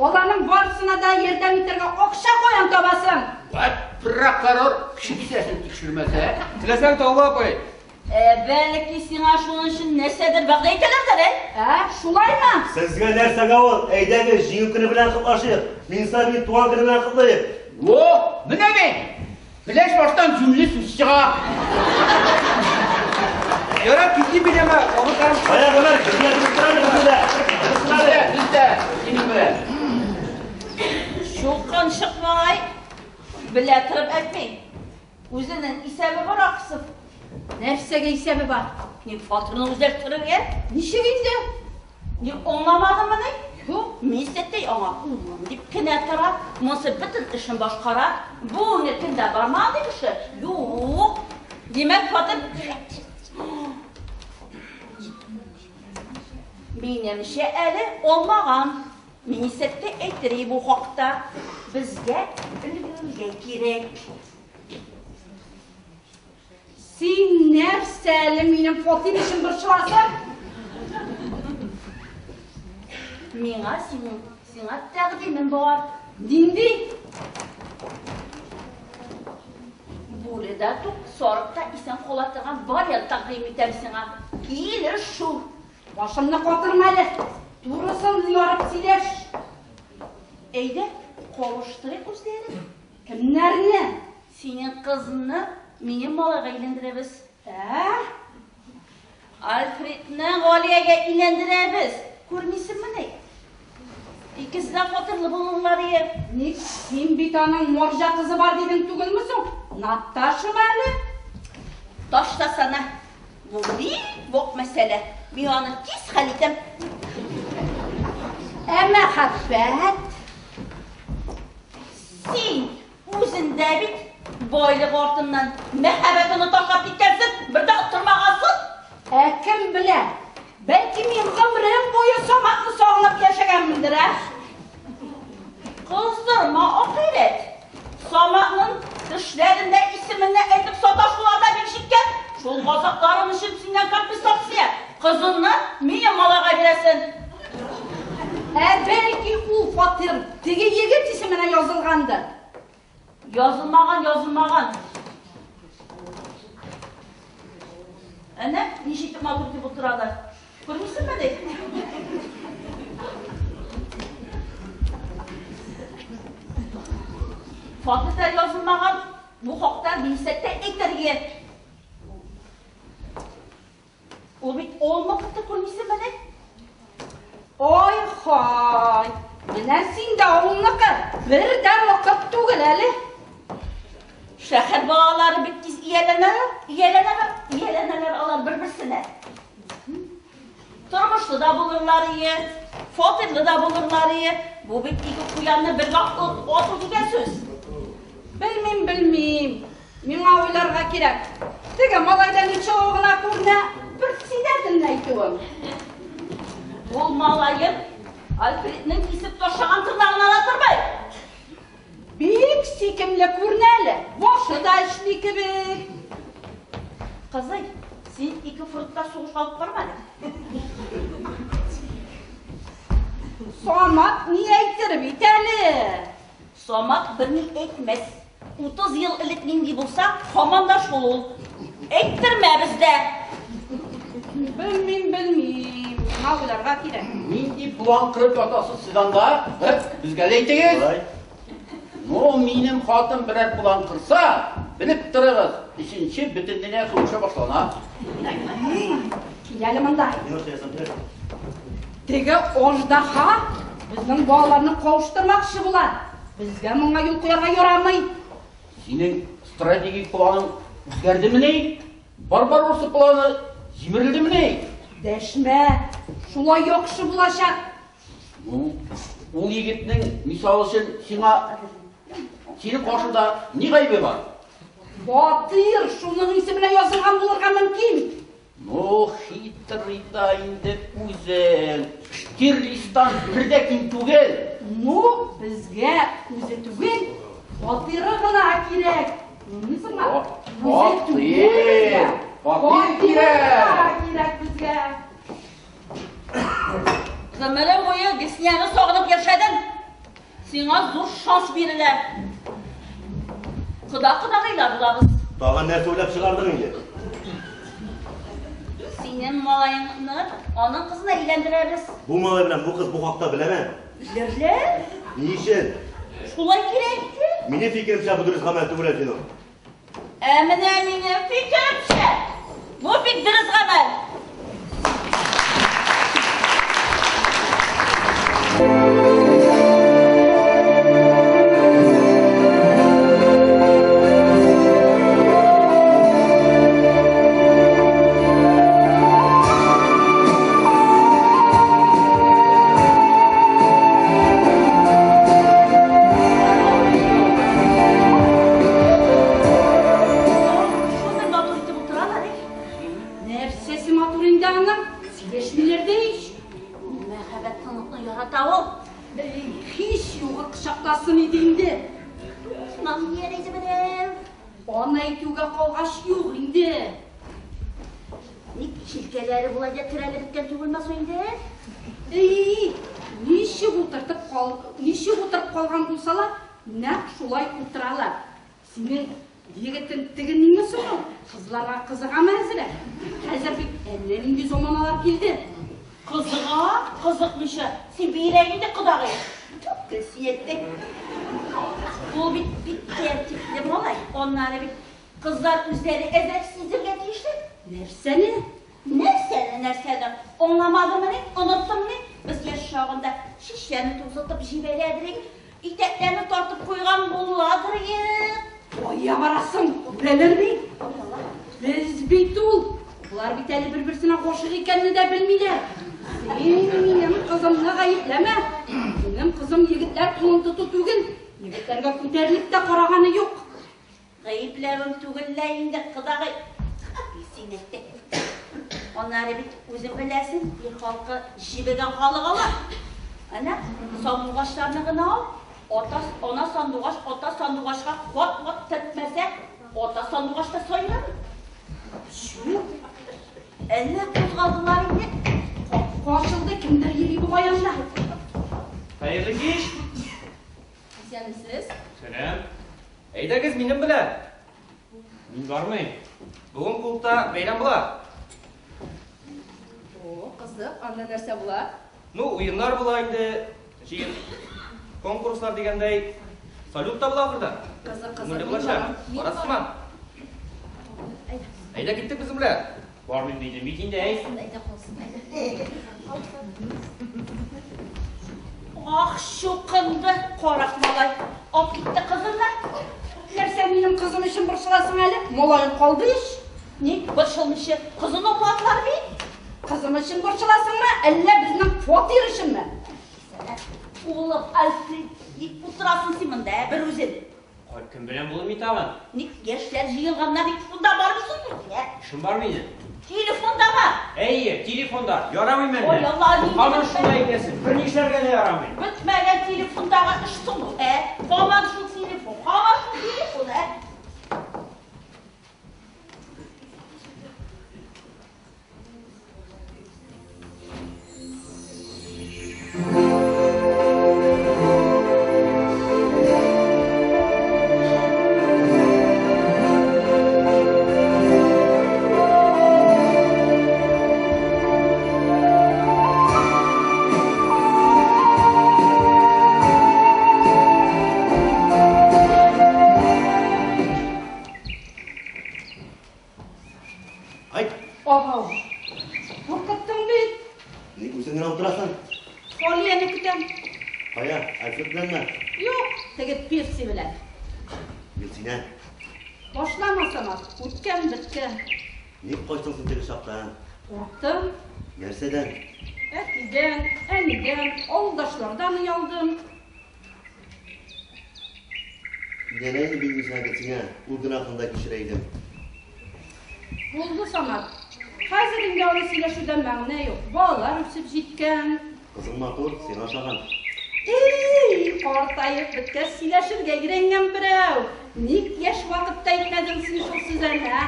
Аларның барысына да ярдәм итәргә акча каян табасың? Вәт прокурор кеше кесәсен тикшермәсә. Теләсәң, Талла апай. Ә, бәлки сиңа шуның өчен нәрсәдер вәгъдә итәләрдер, ә? Ә, шулаймы? Сезгә нәрсәгә ул? Әйдәгез, җиңү көне белән котлашыйк. Минсабин туган көне белән котлыйк. Во, менә мин. Пеләш баштан җүнле сүз чыга. Ярар, китим мин әмма, вакыт һәм Кая, Гомәр, безгә тора әле, безгә. Без дә, без дә синең белән. Чулканчык малай белә торып әйтми. Үзенең исәбе бар ахрысы. Нәрсәгә исәбе бар? Ни фатирны үзләштерергә? Ничек инде? Ни аңламадыңмыни? Юк, Минсәттәй аңа улым дип кенә тора. Монысы бөтен эшен башкара. Бу көндә бармады кеше. Юк. Димәк, фатир Минемчә әле алмаган. Минсәттәй әйтер бу хакта. Безгә өлгерергә кирәк. Син нәрсә әле минем фатир өчен борчыласың? Миңа синең сиңа тәкъдимем бар. Нинди? Бүре дә тук, сарык та исән кала торган вариант тәкъдим итәм сиңа. Килешү. Башымны катырма әле. Турысын ярып сөйләш. Әйдә, кавыштырыйк үзләрен. Кемнәрне? Синең кызны минем малайга әйләндерәбез. Ә? Альфредны Галиягә әйләндерәбез. Күрмисеңмени? Икесе дә фатирлы булырлар ие. Ник син бит аның морҗа кызы бар дидең түгелме соң? Наташамы әле? Ташласана. Бу бик вак мәсьәлә. Мин аны тиз хәл итәм. Ә мәхәббәт? Син үзең дә бит байлык артыннан мәхәббәтеңне ташлап киткәнсең, бер дә оттырмагансың. Ә кем белә? Бәлки мин гомерем буе Саматны сагынып яшәгәнмендер, ә? Кыздырма ахирәт. Саматның төшләрендә исемеңне әйтеп саташулар да бик җиткән. Шул газапларым өчен синнән компенсация. Кызыңны минем малайга бирәсең. Ә бәлки ул фатир теге егет исеменә язылгандыр? Язылмаган, язылмаган. Әнә, ничек итеп матур итеп утыралар. Күрмисеңме ди? Фатир да язылмаган. Бу хакта Минсәттә әйтергә. Ул бит олмакты күрмисеңме ди? Ай-хай! Менә син дә авылныкы, бер дә вакыт түгел әле. Шәһәр балалары бик тиз ияләнәләр, ияләнәләр, ияләнәләр алар бер-берсенә. Тормышлы да булырлар ие, фатирлы да булырлар ие. Бу бит ике куянны бергә ату дигән сүз. Белмим, белмим. Миңа уйларга кирәк. Теге малайда ничего гына күренә, председательне әйтүем. Ул малаем Альфредның кисеп ташлаган тырнагына да тормый. Бик сөйкемле күренә әле. Башы да эшли кебек. Кызый, син ике фронтта сугышка алып барма әле. Самат ни әйтер бит әле? Самат берни әйтмәс. 30 ел элек нинди булса, һаман да шул ул. Әйттермәбез дә. Белмим, белмим. Миңа уйларга кирәк. Нинди план корып ятасыз сез анда? Һе, безгә дә әйтегез. Шулай. Ну, минем хатын берәр план корса, белеп торыгыз, өченче бөтендөнья сугышы башлана. Кил әле монда. Мин нәрсә язам, бирә. Теге аждаһа безнең балаларны кавыштырмакчы була. Безгә моңа юл куярга ярамый. Синең стратегик планың үзгәрдемени? Барбаросса планы җимерелдемени? Дәшмә, шулай яхшы булачак. Ну, ул егетнең мисал өчен сиңа синең каршында ни гаебе бар? Батыр шуның исеменә язылган булырга мөмкин. Ну, хитрый да инде үзең. Штирлицтан бер дә ким түгел. Ну, безгә үзе түгел, батыры гына кирәк. Аңлыйсыңмы? Үзе түгел безгә. Батыр Батыры кирәк. гына кирәк безгә. Гомере буе Гесняны сагынып яшәдең. Сиңа зур шанс бирелә. Кода-кодагыйлар булабыз. Тагын нәрсә уйлап чыгардың инде? Синең малаеңны аның кызына әйләндерәбез. Бу малай белән бу кыз бу хакта беләме? Белерләр. Ни өчен? Шулай кирәк инде. Минем фикеремчә бу дөрес гамәл түгел, Әлфинур. Ә менә минем фикеремчә, бу бик дөрес гамәл. Шундый матур итеп утыралар, әй. Нәрсәсе матур инде аның? Сөйләшмиләр дә ич. Мәхәббәт тынлыкны ярата ул. Эй, һич югы кочакласын иде инде. Шуннан ни беләм. Аны әйтүгә калгач юк инде. Ник җилкәләре болай да терәлеп беткән түгелме соң инде? Эй, ничек утыртып кал, ничек утырып калган булсалар, нәкъ шулай утыралар. Синең егетең теге ниме соң ул? Кызларга кызыгамы әзрәк? Хәзер бит әллә нинди заманалар килде. Кызыга, кызыкмыйча, син бигрәк инде кодагый. Түгел сиеттең. Ул бит бик тәртипле малай. Аннары бит кызлар үзләре әзрәк сиздергә тиешле. Нәрсәне? Нәрсәне, нәрсәне? Аңламадымыни, оныттымыни? Без яшь чагында шешәне тузытып җибәрәдер, итәкләрне тартып куйган буладыр. Кая барасың? Беләләр бит. Без бит ул. Болар бит әле бер-берсенә гашыйк икәнне дә белмиләр. Син минем кызымны гаепләмә. Минем кызым егетләр кулын тоту түгел, егетләргә күтәрелеп тә караганы юк. Гаепләвем түгел лә инде, кодагый. Син әйтте. Аннары бит үзең беләсең, ир халкы җебегән халык алар. Әнә, сандугачларны гына ал. Ата, ана сандугач, ата сандугачка кат-кат төртмәсә, ата сандугач та сайрамый. Чү, Әллә кузгалдылар инде. капка ачылды, кемдер йөри бугай анда. Хәерле кич. Исәнмесез? Сәлам. Әйдәгез минем белән. Мин бармыйм. Бүген клубта бәйрәм була. О, кызык, анда нәрсә була? Ну, уеннар була инде, җыен конкурслар дигәндәй, салют та була ахырда. Кызык, кызык. Күңелле Мин булачак. барам. Мин Барасызмы? Әйдә киттек безнең белән. Бармыйм дидем бит инде, әй. Әйдә калсын, әйдә. Ах, чукынды карак малай. Алып китте кызымны. Нәрсә минем кызым өчен борчыласың әле? Малаең калды ич. Ник борчылмыйча кызын апладылар бит. Кызым өчен борчыласыңмы, әллә безнең фатир өченме? Улым, Альфред, ник утырасың син монда, ә, бер үзең? Кем белән булыр мин тагын? Ник яшьләр җыелганнар, ник шунда бармыйсың син, ә? Эшем бар минем. Телефонда ма? Әйе, телефонда. Ярамый Ой, мәллә? Алла, нинди Һаман бетмәгән- шулай әйтәсең. Бер нишләргә дә ярамый. Бетмәгән телефондагы эш соң ул, ә? Һаман шул телефон, һаман шул телефон, ә? Айт, Абау. Куркыттың бит. ник үзең генә утырасың? Алияне көтәм. Кая, Альфред беләнме? Юк, теге Перси белән. Гөлсинә, Башлама, Самат, үткән беткән. ник качтың син теге чакта? а? Курктым. Нәрсәдән? Әтидән, әнидән, авылдашлардан оялдым. Өйләнә инде мин үзеңә, Гөлсинә, ул гөнаһын да кичерә идем. Булды, Самат. Хәзер инде аны сөйләшүдән мәгънә юк. Балалар үсеп җиткән. Кызың матур, сиңа ошаган. Эй, картаеп беткәч сөйләшергә өйрәнгән берәү. Ник яшь вакытта әйтмәдең син шул сүзләрне, ә?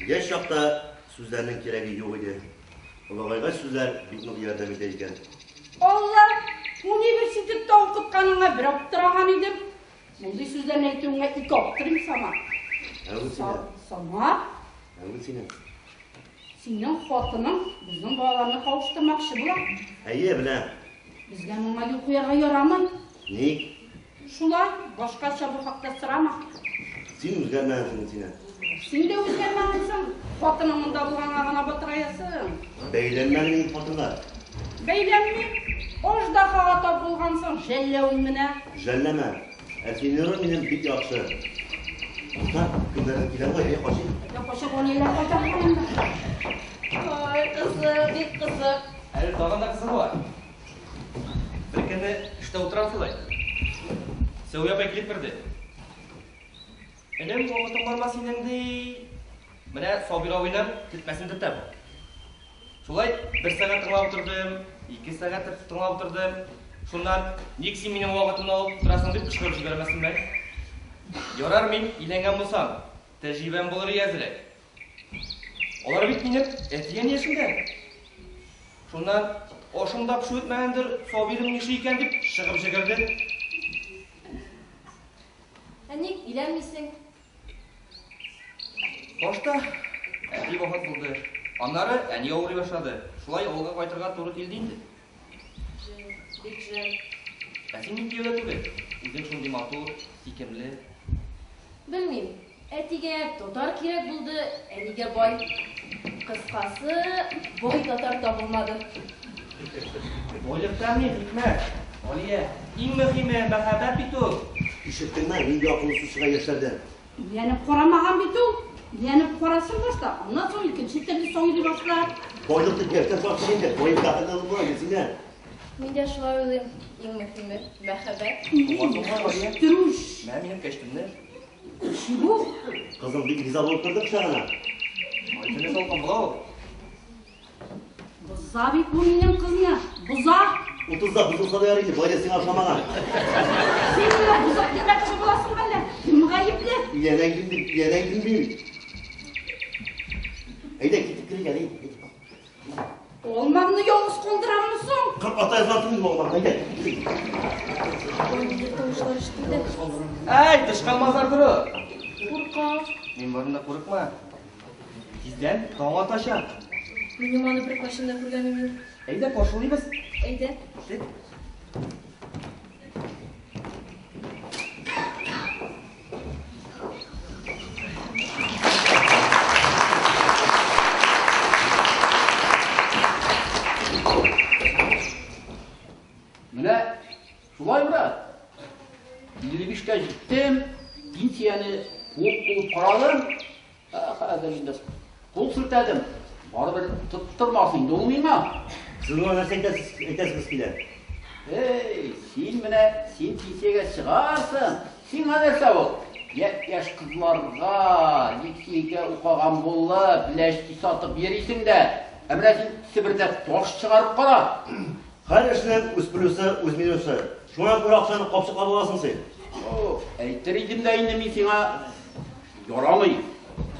Яшь чакта сүзләрнең кирәге юк иде. Олыгайгач сүзләр бик нык ярдәм итә икән. Алла, университетта укытканыңа бер аптыраган идем. Мондый сүзләрне әйтүеңә ике аптырыйм, Самат. Ә Гөлсинә, Самат, ә Гөлсинә. синең хатының безнең балаларны кавыштырмакчы була. Әйе, беләм. Безгә моңа юл куярга ярамый. Ник? Шулай, башкача бу хакта сорама. Син үзгәрмәгәнсең, Гөлсинә. Син дә үзгәрмәгәнсең. Хатының монда булганга гына батыраясың. Бәйләнмәдең инде хатынга. Бәйләнмим. Аждаһага тап булгансың, жәлләвең менә. Жәлләмә. Әлфинурым минем бик яхшы. Ата, кемнәрдер килә бугай, әйе, качыйк. Я кача Галияләр кайта инде. Ай, кызык, бик кызык. Әле тагын да кызыгы бар. Бер көнне эштә утырам шулай. Сәүя апай килеп керде. Энем, вакытың барма синең ди. Менә Сабир абыйның тетмәсен тетәм. Шулай бер сәгать тыңлап утырдым, 2 сәгать тыңлап утырдым. Шуннан ник син минем вакытымны алып утырасың дип кычкырып җибәрмәсенме? Ярар мин өйләнгән булсам, тәҗрибәм булыр әзрәк. Алар бит минем әти-әни яшендә. Шуннан ашым да пешеп бетмәгәндер, Сабирым нишли икән дип чыгып җигерде. Ә ник өйләнмисең? Башта әти вафат булды. Аннары әни авырый башлады. Шулай авылга кайтырга туры килде инде. Жәл, бик жәл. Ә син ник кияүдә түгел? Үзең шундый матур, сөйкемле. Белмим. Әтигә татар кирәк булды, әнигә бай. Кыскасы, бай татар табылмады. Байлыкта ни хикмәт? Алия, иң мөһиме мәхәббәт бит ул. Ишеттеңме, нинди акыллы сүз чыга яшьләрдән? Өйләнеп карамаган бит ул. Өйләнеп карасын башта, аннан соң икенче төрле сайлый башлар. Байлык дип яшьтән сакчы инде. Байлык бәхетле була, Гөлсинә. Мин дә шулай уйлыйм. Иң мөһиме мәхәббәт. Алия. Трүш. Мә минем кәчтүмне. Чего? Кызың бик риза булып торды кочагына. Май теле салкын була ул. Боза бит бу минем кызны. Боза. Утызда бозылса да ярый инде, байлык сиңа ошамаган. Син мине бозык димәкче буласың әллә? Кем гаепле? Өйләнә инде, өйләнә инде. Әйдә, китеп керик әле. Алмамны ялгыз калдыраммы соң? 40 ата язган түгел алмаңны, әйдә. Ниндидер тавышлар ишетелде. Әй, тычкан мазар торы. Куркам. Мин барында курыкма. Тиздән таң атачак. Минем аны беркайчан да күргәнем юк. Әйдә, каршылыйбыз. Әйдә. Кит. Менә шулай, брат. 55-кә җиттем, пенсияне куып-куып карадым. Ә, хәзер инде кул селтәдем. Барыбер тоттырмас инде ул миңа. Сез моңа нәрсә әйтәсез, әйтәсегез килә? Эй, син менә, син пенсиягә чыгарсың. Сиңа нәрсә ул? Япь-яшь кызларга лекциягә укыган булып, ләчти сатып йөрисең дә. Ә менә син Себердә таш чыгарып кара. Һәр эшнең үз плюсы, үз минусы. Шуңа күрә акчаны капчыклап аласың син. О, әйтер идем дә инде мин сиңа. Ярамый.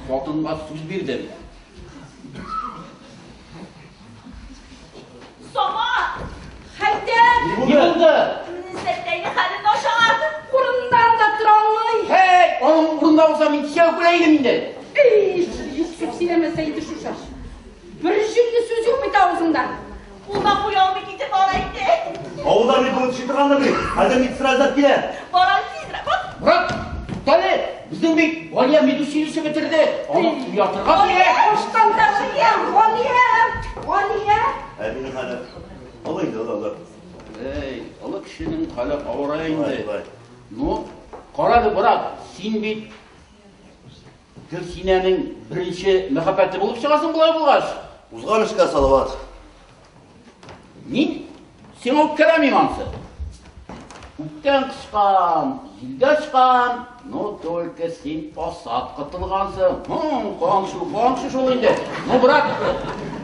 Хатынга сүз бирдем. Самат! Хәйдәр! Ни булды? Нисәттәйне хәле начар. Урыннан да тора алмый. Һәй, аның урында булса мин кичә үк үлә идем инде. Эй, юк сүз сөйләмәсә иде шушы. Бер җүнле сүз юк бит авызыңда. Ул да куя алмый китеп бара инде. Авылда бит бүген төши торгандыр бит. Хәзер медсестра эзләп килә. Бара тизрәк. Бак. Брат, туктале, безнең бит Галия медучилище бетерде. Аны уятырга кирәк. Баштан да чыккан Галия! Галия! Әбинең хәле олы инде, олы, олы. Эй, олы кешенең хәле авырая Шулай, инде. шулай. Ну, карады, брат, син бит Гөлсинәнең беренче мәхәббәте булып чыгасың болай булгач. Узган эшкә салават. Мин сиңа үпкәләмим ансы. Күктән кычкан, җилдә очкан, но только син асат котылгансың. Хм, каңшы, каңшы шул инде. Ну, брат,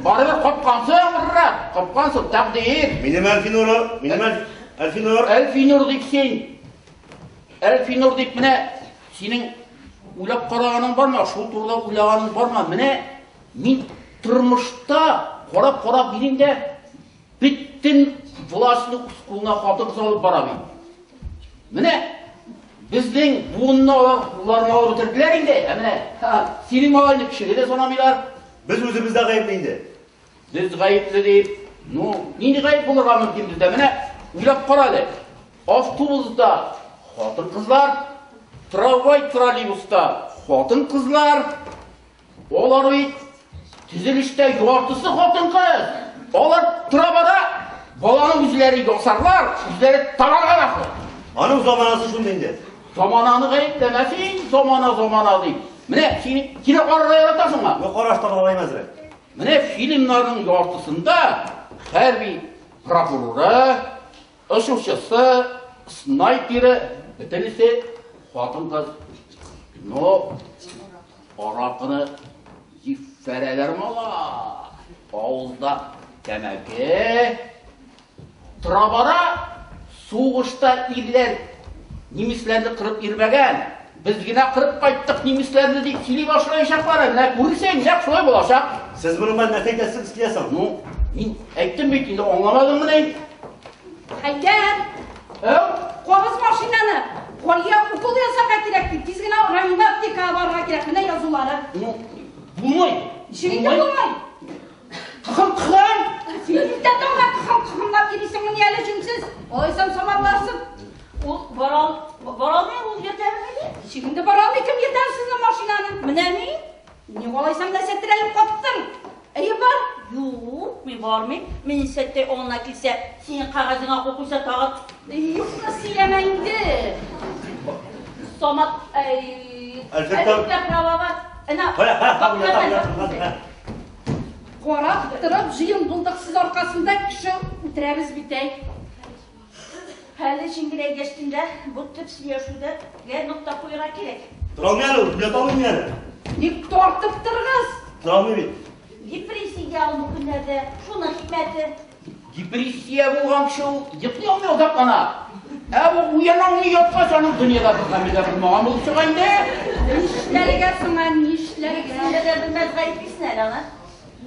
барыбер капкансың, брат, капкансың, тәкъдир. Минем Әлфинуры, минем Әлфинур. Әлфинур дип син. Әлфинур дип менә синең уйлап караганың бармы? Шул турыда уйлаганың бармы? Менә мин тормышта карап-карап йөрим дә, бөтен властьны үз кулына хатын-кыз алып бара бит. Менә безнең буынны алар кулларына алып бетерделәр инде. Ә менә синең малайны кешегә дә санамыйлар. Без үзебез дә гаепле инде. Без гаепле дип, ну, нинди гаеп булырга мөмкин бездә? Менә уйлап кара әле. Автобуста хатын-кызлар, трамвай, троллейбуста хатын-кызлар, алар бит төзелештә яртысы хатын-кыз. Алар тора-бара баланы үзләре ясарлар, үзләре табарга башлар. Аның заманасы шундый инде. Замананы гаепләмә син, замана, замана дип. Менә син кино карарга яратасыңмы? Юк, караш таба алмыйм әзрәк. Менә фильмнарның яртысында хәрби прокуроры, очучысы, снайперы, бөтенесе хатын-кыз. Но аракыны җиффәрәләр мала. Авызда тәмәке. Тора-бара сугышта ирләр немецләрне кырып йөрмәгән. Без генә кырып кайттык немецләрне дип сөйли башлаячаклар. Менә күрсәң, нәкъ шулай булачак. Сез моның белән нәрсә әйтәсегез килә соң? Ну, мин әйттем бит инде, аңламадың мени? Хәйдәр! Әү? Кабыз машинаны! Галия укол ясарга кирәк дип, тиз генә районга аптекага барырга кирәк. Менә язулары. Ну, булмый. Ничек инде булмый? Кыхым, кыхым! Син иртә таңда кыхым кыхымлап йөрисеңмени әле җүнсез? Алайсам самарларсың. Ул бара бара алмый, ул йөртәме? Ничек инде бара алмый, кем йөртә сезнең машинаны? Менә мин. Ник алайсам нәрсә терәлеп каттың? Әйе бар. Юк, мин бармыйм. Мин исәттәй аңына килсә, синең кәгазеңә кул куйса тагын. Юкны сөйләмә инде. Самат, әй, Әлфәттә- Әлфәттә права бар. Әнә, Кая, кая, кая, кая, кая, кая. Карап торып җыен булдыксыз аркасында кеше үтерәбез бит әй. Хәле җиңеләйгәчтен дә бу төп сөйләшүдә гә нокта куярга кирәк. Тора алмый әле ул, уята алмыйм мин әле. Ник тартып торыгыз? Тора алмый бит. Депрессия ул бу көннәрдә, шуның хикмәте. Депрессия булган кеше ул йоклый алмый озак кына. Ә бу уяна алмый яткач, аның дөньяда бер гаме дә булмаган булып чыга инде. Нишләргә соң, ә, нишләргә? Син дә белмәс гаеплисең әле аны.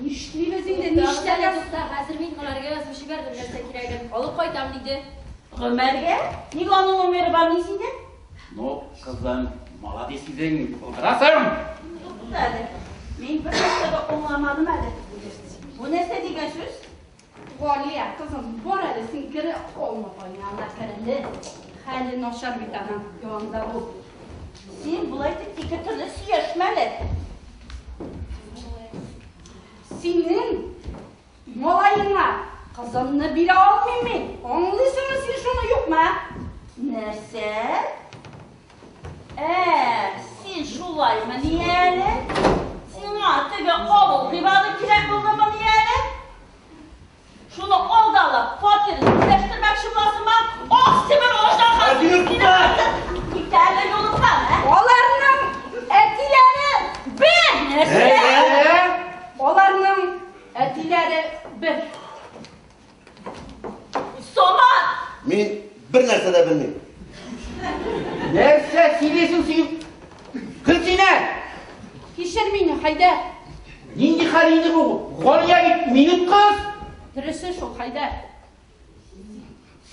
Нишлибез инде, Нишләргә нишләргә? тукта, хәзер мин Гомәргә язып җибәрдем нәрсә кирәген. Алып кайтам диде. Гомәргә? Ник аның номеры бар ни синдә? Ну, кызым, молодец идең, булдырасың. Тукта әле. Мин бер нәрсә дә аңламадым әле. Бу нәрсә дигән сүз? Галия, кызым, бар әле син кере алма янына кереле. Хәле начар бит аның, янында бул. Син болай итеп ике төрле сөйләшмә әле. Синең малаеңа кызымны бирә алмыйм мин. Аңлыйсыңмы син шуны, юкмы? Нәрсә? Ә, син шулаймы ни әле? Сиңа теге авыл гыйбады кирәк булган. Хәйдәр. Нинди хәл инде бу? Галия бит минем кыз. Дөресе шул, Хәйдәр.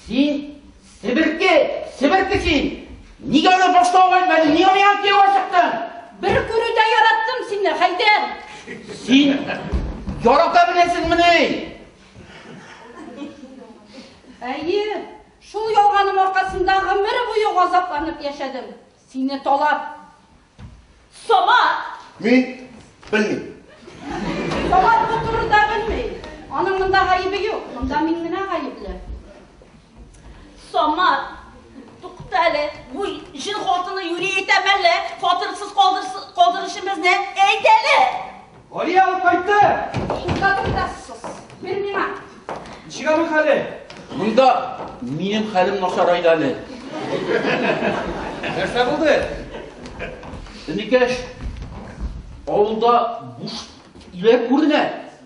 Син себерке, себерке син. Нигә аны башта ук әйтмәдең? Нигә миңа кияүгә чыктың? Бер күрүдә яраттым сине, Хәйдәр. Син ярата беләсеңмени? Әйе, шул ялганым аркасында гомер буе газапланып яшәдем. Сине талап. Самат! Мин белмим. Самат бу турыда белми. Аның монда гаебе юк. Монда мин генә гаепле. Самат! Тукта әле, бу җен хатыны юри әйтәм әллә, фатирсыз калдырышын безне әйт әле! Галия алып кайтты! Тукта, тукта, сус. Бир миңа. Ничек аның хәле? Монда минем хәлем начарайды әле. Нәрсә булды? Энекәш, авылда буш өйләр күренә.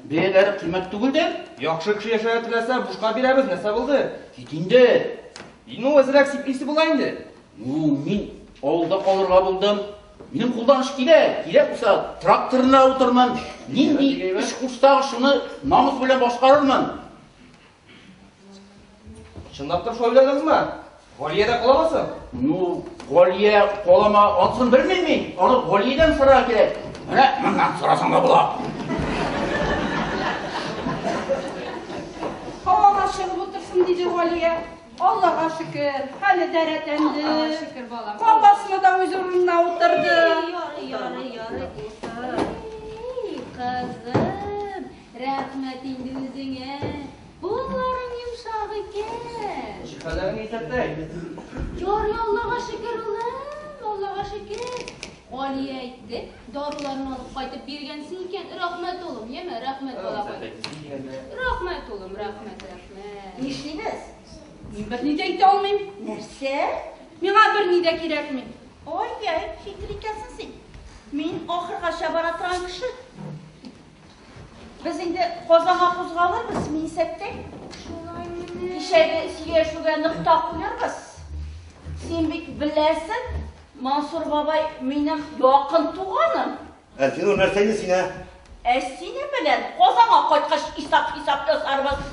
Бәяләре кыйммәт түгел дә. Яхшы кеше яшәргә теләсә, бушка бирәбез, нәрсә булды? Кит инде. Ну, әзрәк сиплисе була инде. Ну, мин авылда калырга булдым. Минем кулдан эш килә. Кирәк булса, тракторына утырмын. Нинди эш кушсагыз, шуны намус белән башкарырмын. Чынлап торып шулай уйладыгызмы? Галия дә каламы соң? Ну, Галия калама, анысын белмим мин. Аны Галиядән сорарга кирәк. Менә моннан сорасаң да була. Һавага чыгып утырсын, диде Галия. Аллага шөкер, хәле дә рәтләнде. Аллага шөкер, балам. Кан басымы да үз урынына утырды. Ярый, ярый, ярый, утыр. Эй, кызым, рәхмәт инде үзеңә. Кулларың йомшак икән. Ничек хәлләрең, Исәттәй? Ярый, Аллага шөкер, улым, Аллага шөкер. Галия әйтте, даруларны алып кайтып биргәнсең икән. Рәхмәт, улым, яме, рәхмәт, балакай. Рәхмәт, улым, рәхмәт, рәхмәт. Нишлибез? Мин берни дә әйтә алмыйм. Нәрсә? Миңа берни дә кирәкми. Ай-яй, хитр икәнсең син. Мин ахыргача бара торган кеше. Без инде Казанга кузгалырбыз, Минсәттәй. Шулаймыни? Кичәге сөйләшүгә нокта куярбыз. Син бит беләсең, Мансур бабай минем якын туганым. Әлфинур, нәрсә инде син, ә? Ә синең белән Казанга кайткач исәп-хисап ясарбыз.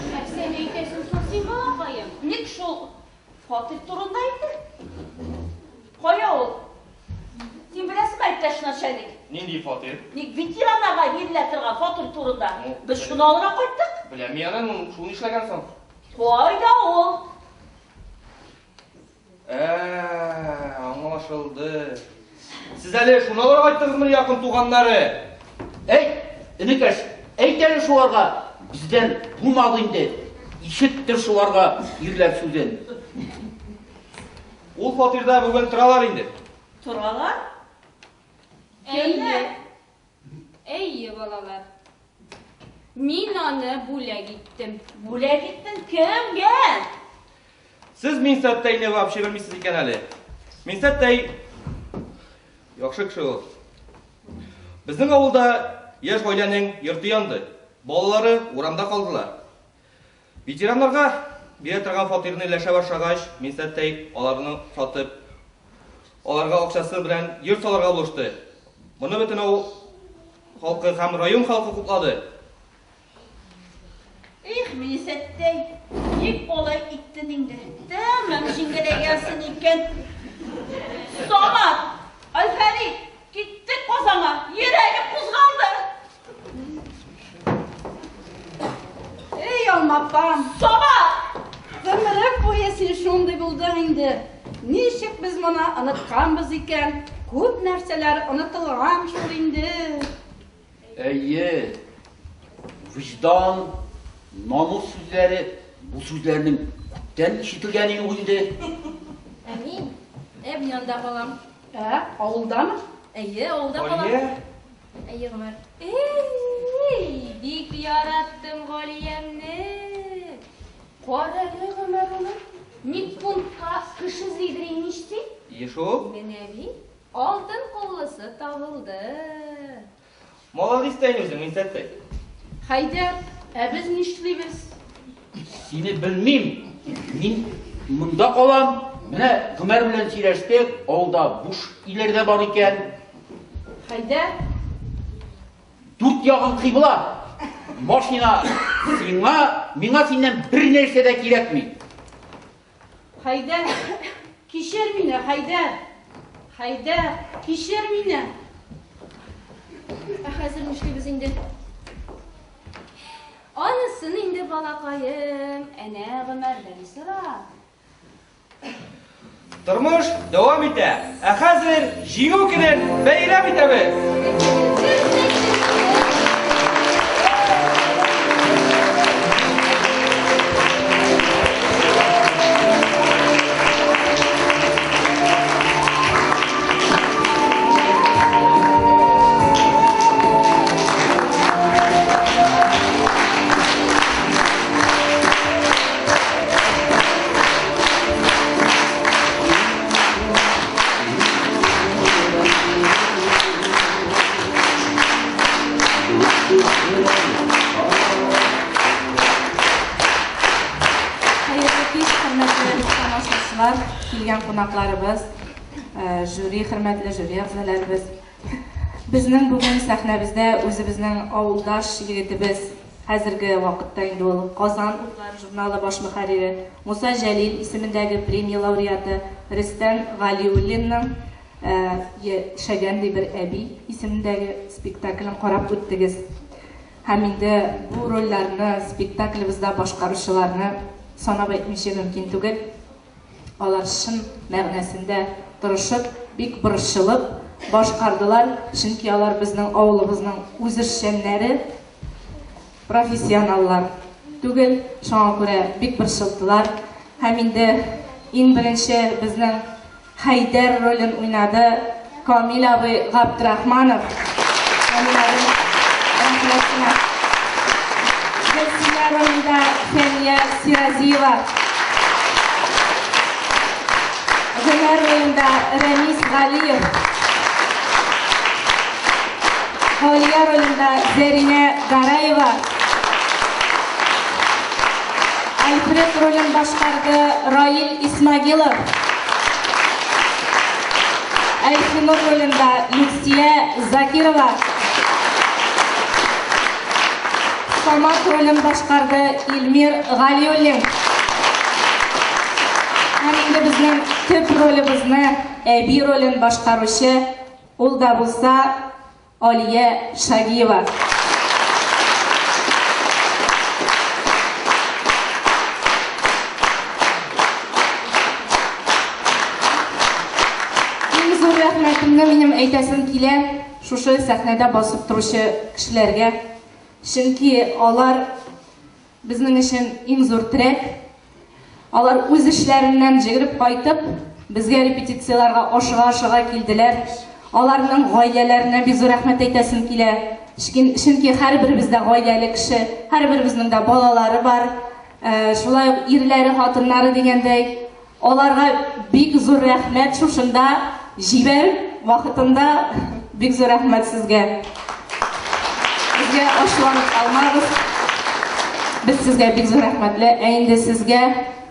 Нәрсәне әйтәсең соң син, балакаем? Ник шул фатир турында инде? Кая ул? Син беләсеңме, иптәш начальник? Нинди фатир? Ник ветераннарга бирелә торган фатир турында? Ну, Без шуны алырга кайттык. Беләм мин аны, шул нишләгән соң? Кайда ул? Ә, аңлашылды. Сез әле шуны алырга кайттыгызмы, якын туганнары? Әй, энекәш, әйт әле шуларга, бездән булмады инде. Ишеттер шуларга ирләр сүзен. Ул фатирда бүген торалар инде. Торалар? Әйе. Әйе, балалар. Мин аны бүләк иттем. Бүләк иттең кемгә? Сез Минсәттәйне вообще белмисез икән әле. Минсәттәй яхшы кеше ул. Безнең авылда яшь гаиләнең йорты янды. Балалары урамда калдылар. Ветераннарга бирә торган фатирны өләшә башлагач, Минсәттәй аларны сатып, аларга акчасы белән йорт салырга булышты. Моны бөтен авыл халкы һәм район халкы хуплады. Их, Минсәттәй, ник алай иттең инде? Тәмам җиңеләйгәнсең икән. Самат, Әлфәрит, киттек Казанга, йөрәгем кузгалды. Эй, алмапам, Самат! гомере буе син шундый булдың инде. Ничек без моны онытканбыз икән? Күп нәрсәләр онытылган шул инде. Әйе, вөҗдан, намус сүзләре, бу сүзләрнең күптән ишетелгәне юк инде. Ә мин әби янында калам. Ә, авылдамы? Әйе, авылда калам. Галия, Әйе, Гомәр. Эй, бик яраттым Галиямне. Кара әле, Гомәр улым. Медпунктка кеше эзлидер имеш син. ие шул. Менә бит, алтын куллысы табылды. Молодец та инде үзең, Минсәттәй. Хәйдәр, ә без нишлибез? Сине белмим. Мин монда калам. Менә Гомәр белән сөйләштек, авылда буш өйләр дә бар икән. Хәйдәр. Дүрт ягың кыйбла. Машина сиңа, миңа синнән бер нәрсә дә кирәкми. Хәйдәр, кичер мине, Хәйдәр. Хәйдәр, кичер мине. Ә хәзер нишлибез инде? Анысын инде, балакаем, әнә Гомәрдән сора. Тормыш дәвам итә. Ә хәзер Җиңү көнен бәйрәм итәбез. Хәерле кич, хөрмәтле тамашачылар, килгән кунакларыбыз, жюри, хөрмәтле жюри әгъзаларыбыз. Безнең бүген сәхнәбездә үзебезнең авылдаш егетебез, хәзерге вакытта инде ул Казан утлары журналы баш мөхәррире, Муса Җәлил исемендәге премия лауреаты Рөстәм Галиуллинның Яшәгән ди бер әби исемендәге спектаклен карап үттегез. Һәм инде бу рольләрне спектаклебездә башкаручыларны санап әйтмичә мөмкин түгел. Алар чын мәгънәсендә тырышып, бик борчылып башкардылар, чөнки алар безнең авылыбызның үзешчәннәре, профессионаллар түгел, шуңа күрә бик борчылдылар. Һәм инде иң беренче безнең Хәйдәр ролен уйнады Камил абый Габдрахманов. Камил абый, рәхмәт сиңа. Гөлсинә ролендә Фәния Сиразиева. Гомәр ролендә Рәмис Галиев. Галия ролендә Зәринә Гараева. Альфред ролен башкарды Раил Исмагилов. Әлфинур ролендә Люция Закирова. Самат ролен башкарды Илмир Галиуллин. Һәм инде безнең төп ролебезне, әби ролен башкаручы, ул да булса Алия Шагиева. Иң зур рәхмәтемне минем әйтәсем килә шушы сәхнәдә басып торучы кешеләргә. Чөнки алар Безнең өчен иң зур терәк. Алар үз эшләреннән җегереп кайтып, безгә репетицияләргә ашыга-ашыга килделәр. Аларның гаиләләренә бик зур рәхмәт әйтәсем килә. Чөнки һәрберебез дә гаиләле кеше, һәрберебезнең дә балалары бар. Шулай ук ирләре, хатыннары дигәндәй. Аларга бик зур рәхмәт шушында җибәреп вакытында бик зур рәхмәт сезгә. Безгә ачуланып калмагыз. Без сезгә бик зур рәхмәтле. Ә инде сезгә,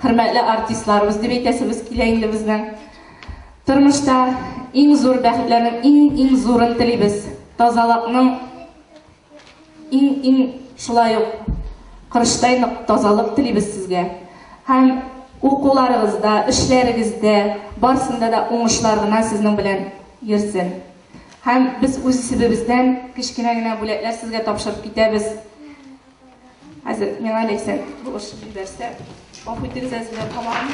хөрмәтле артистларыбыз дип әйтәсебез килә инде безнең. Тормышта иң зур бәхетләрнең иң-иң зурын телибез. Тазалыкның Иң-иң шулай ук корычтай нык тазалык телибез сезгә. Һәм укуларыгызда, эшләрегездә, барсында да уңышлар гына сезнең белән йөрсен. Һәм без үз исебебездән кечкенә генә бүләкләр сезгә тапшырып китәбез. Хәзер миңа Ләйсән булышып җибәрсә, гафу итегез, әзерләп каламын.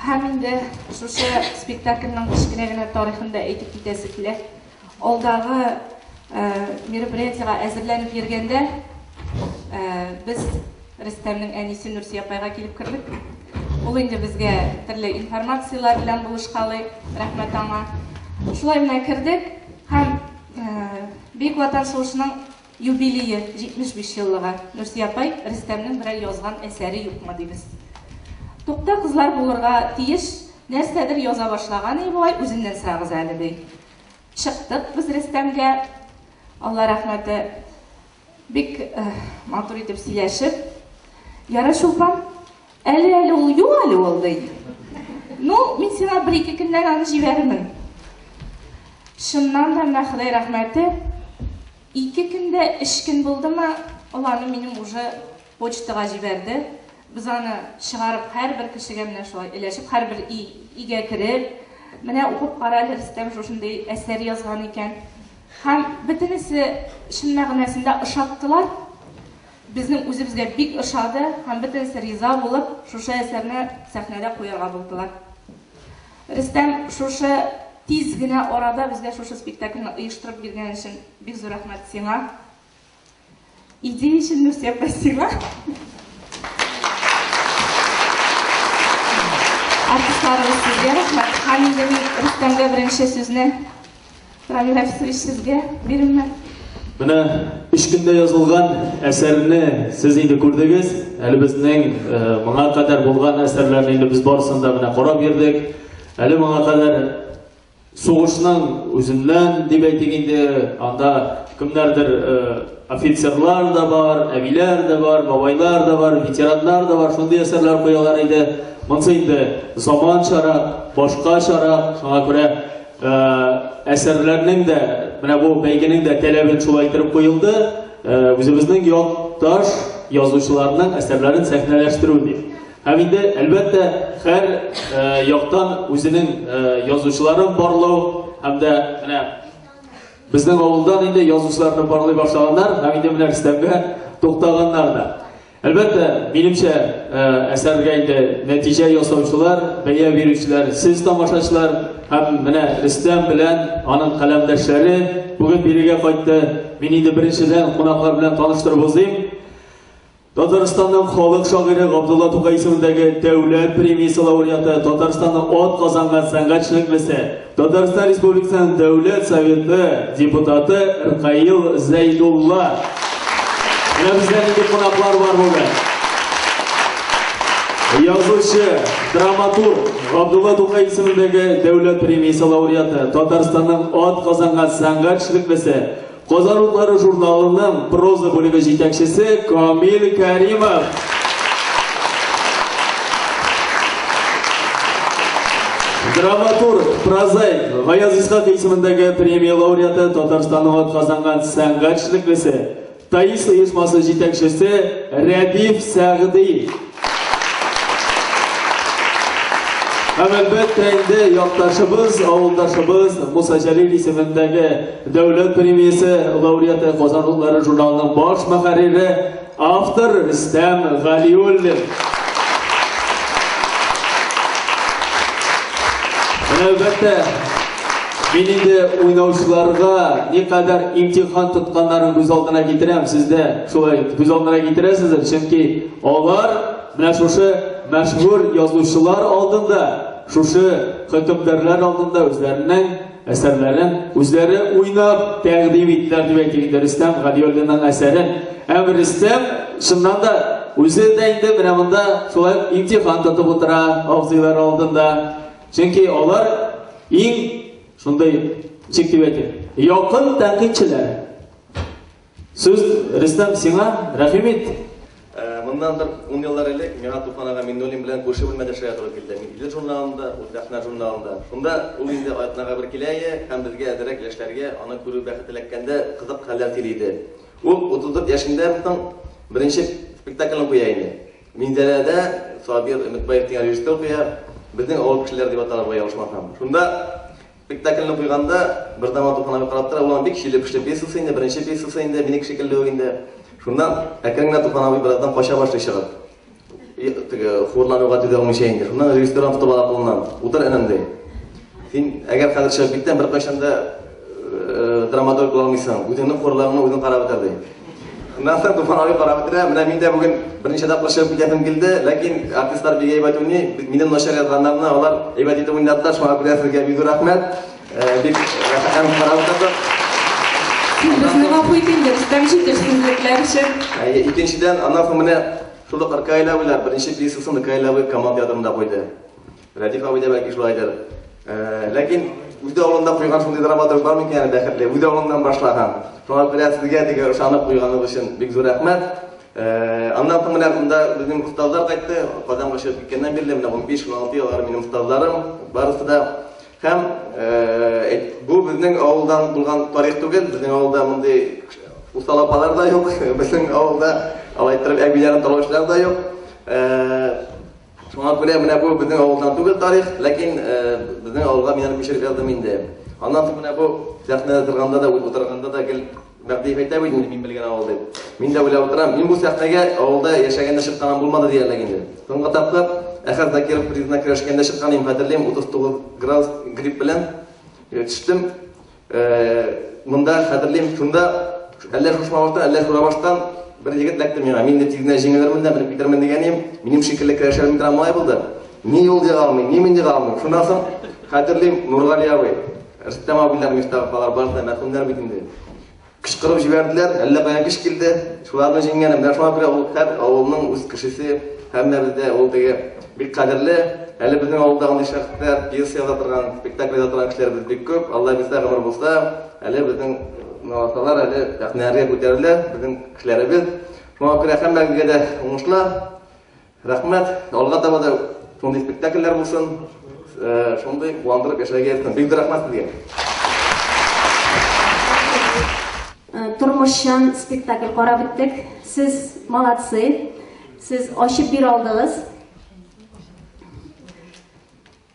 Һәм инде шушы спектакльнең кечкенә генә тарихын да әйтеп китәсе килә. Алдагы мероприятиегә әзерләнеп йөргәндә без Рөстәмнең әнисе Нурсия апайга килеп кердек. Ул инде безгә төрле информацияләр белән булышкалый, рәхмәт аңа. Шулай менә кердек һәм Бөек Ватан сугышының юбилее 75 еллыгы. Нурсия апай, Рөстәмнең берәр язган әсәре юкмы дибез. Тукта, кызлар булырга тиеш, нәрсәдер яза башлаган и бугай, үзеннән сорагыз әле, ди. Чыктык без Рөстәмгә, Алла рәхмәте, бик матур итеп сөйләшеп. Яра, Чулпан, әле әле ул юк әле ул, ди. Ну, мин сиңа бер-ике көннән аны җибәрермен. Чыннан да менә Ходай рәхмәте, ике көндә, өч көн булдымы, ул аны минем уже почтага җибәрде. Без аны чыгарып һәрбер кешегә менә шулай өләшеп, һәрбер өйгә кереп, менә укып кара әле, Рөстәм шушындый әсәр язган икән. Һәм бөтенесе чын мәгънәсендә ошаттылар. Безнең үзебезгә бик ошады һәм бөтенесе риза булып, шушы әсәрне сәхнәдә куярга булдылар. Рөстәм, шушы тиз генә арада безгә шушы спектакльне оештырып биргән өчен бик зур рәхмәт сиңа. Идея өчен Нурсия апа сиңа. Артистларыбыз сезгә рәхмәт. Һәм инде мин Рөстәмгә беренче сүзне Рамил Рафисович сезгә бирәм. Менә өч көндә язылган әсәрне сез инде күрдегез. Әле безнең э, моңа кадәр булган әсәрләрне инде без барысын да менә карап йөрдек. Әле моңа кадәр сугышның үзеннән дип әйтик инде, анда кемнәрдер э, офицерлар да бар, әбиләр дә бар, бабайлар да бар, ветераннар да бар, шундый әсәрләр куялар иде. Монысы инде заманчарак, башкачарак, шуңа күрә әсәрләрнең дә, менә бу бәйгенең дә таләбен шулай итеп куелды, үзебезнең якташ язучыларның әсәрләрен сәхнәләштерү дип. Һәм инде, әлбәттә, һәр яктан үзенең язучыларын барлау һәм дә менә безнең авылдан инде язучыларны барлый башлаганнар һәм инде менә Рөстәмгә туктаганнар да. Әлбәттә, минемчә, әсәргә инде нәтиҗә ясаучылар, бәя бирүчеләр, сез тамашачылар һәм менә Рөстәм белән аның каләмдәшләре бүген бирегә кайтты. Мин инде беренчедән кунаклар белән таныштырып узыйм. Татарстанның халык шагыйре Габдулла Тукай исемендәге дәүләт премиясе лауреаты, Татарстанның ат казанган сәнгать эшлеклесе, Татарстан Республикасының Дәүләт Советы депутаты Ркаил Зәйдулла. Менә бездә нинди кунаклар бар бүген. Язучы, драматург Габдулла Тукай исемендәге дәүләт премиясе лауреаты, Татарстанның ат казанган сәнгать эшлеклесе, Казан утлары журналының проза бүлеге җитәкчесе Камил Кәримов. Драматург, прозаик Гаяз Исхак исемендәге премия лауреаты, Татарстанның атказанган сәнгать эшлеклесе, ТАИС оешмасы җитәкчесе Рәдиф Сәгъди. Һәм әлбәттә инде якташыбыз, авылдашыбыз Муса Җәлил исемендәге дәүләт премиясе лауреаты, Казан утлары журналының баш мөхәррире, автор Рөстәм Галиуллин. Менә әлбәттә, мин инде уйнаучыларга никадәр имтихан тотканнарын күз алдына китерәм, сез дә шулай күз алдына китерәсездер, чөнки алар менә шушы мәшһүр язучылар алдында, шушы хөкемдарлар алдында үзләренең әсәрләрен үзләре уйнап тәкъдим иттеләр дип әйтик инде Рөстәм Галиуллинның әсәрен. Һәм Рөстәм чыннан да үзе дә инде менә монда шулай ук имтихан тотып утыра абзыйлар алдында. Чөнки алар иң шундый, ничек дип әйтим, якын тәнкыйтьчеләр. Сүз, Рөстәм, сиңа, рәхим ит. Моннан бер ун еллар элек миңа Туфан ага Миңнуллин белән күрше бүлмәдә эшләргә туры килде. Мин Идел журналында, ул Сәхнә журналында. Шунда ул инде атнага бер килә иде һәм безгә әзрәк яшьләргә аны күрү бәхете эләккәндә кызык хәлләр сөйли иде. Ул 34 яшендә соң беренче спектаклен куя инде. Минзәләдә Сабир Өметбаев дигән режиссер куя. Безнең авыл кешеләре дип атала бугай, ялгышмасам. Шунда Спектакльне куйганда, бер заман Туфан абый карап тора, ул аның бик чиле-пешле пьесасы инде, беренче пьесасы инде, минеке шикелле үк инде. Шуннан әкрен генә Туфан абый бераздан кача башлый чыгып. Теге хурлануга түзә алмыйча инде. Шуннан режиссер аны тотып ала кулыннан. Утыр, энем, ди. Син әгәр хәзер чыгып китсәң, беркайчан да драматург була алмыйсың. Үзеңнең хурлыгыңны үзең карап бетер, ди. Шуннан соң Туфан абый карап бетерә. Менә мин дә бүген берничә тапкыр чыгып китәсем килде, ләкин артистлар бик әйбәт уйный. Минем начар язганнарны алар әйбәт итеп уйнадылар. Шуңа күрә сезгә бик зур рәхмәт. Бик рәхәтләнеп карап утырдык. Син безне гафу ит инде, Рөстәм, җитешсезлекләр өчен. Әйе, икенчедән, аннан соң менә шул ук Ркаил абыйлар беренче пьесасын Ркаил абый Камал театрында куйды. Рәдиф абый да бәлки шулайдыр. Ләкин үз авылында куйган шундый драматург бар микән әле бәхетле? Үз авылыннан башлаган. Шуңа күрә сезгә теге ышанып куйганыгыз өчен бик зур рәхмәт. Аннан соң менә монда безнең остазлар кайтты. Казанга чыгып киткәннән бирле менә 15-16 ел алар минем остазларым. Барысы да һәм бу безнең авылдан булган тарих түгел. Безнең авылда мондый усал апалар да юк. Безнең авылда алай иттереп әбиләрен талаучылар да юк. Шуңа күрә менә бу безнең авылдан түгел тарих, ләкин безнең авылга мин аны күчереп яздым инде. Аннан соң менә бу сәхнәдә торганда да, утырганда да гел Мәһдиев әйтә бит инде, мин белгән авыл дип. Мин дә уйлап утырам, мин бу сәхнәгә авылда яшәгәндә чыкканым булмады диярлек инде. Соңгы тапкыр Әхәт Закиров призына көрәшкәндә чыккан идем, хәтерлим, 39 градус грипп белән төштем. Монда хәтерлим, шунда әллә Шушмабаштан, әллә Шурабаштан бер егет эләкте миңа. Мин дә тиз генә җиңелермен дә, менеп китермен дигән идем. Минем шикелле көрәшә алмый торган малай булды. Ни ул ега алмый, ни мин ега алмыйм. Шуннан соң хәтерлим, Нургали абый, Рөстәм абыйлар, Мифтахов алар барысы да мәрхүмнәр бит инде. Кычкырып җибәрделәр, әллә каян көч килде. Шуларны җиңгәнем. Менә шуңа күрә ул һәр авылның үз кешесе, һәммәбездә ул теге бик кадерле. Әле безнең авылда андый шәхесләр, пьеса яза торган, спектакль яза торган кешеләребез бик күп. Алла бирсә, гомер булса, әле безнең наласалар әле сәхнәләргә күтәрелә, безнең кешеләребез. Шуңа күрә һәммәгезгә дә уңышлар. Рәхмәт. Алга таба да шундый спектакльләр булсын, шундый куандырып яшәргә язсын. Бик зур рәхмәт сезгә. Тормышчан спектакль карап беттек. Сез молодцы. Сез ачып бирә алдыгыз.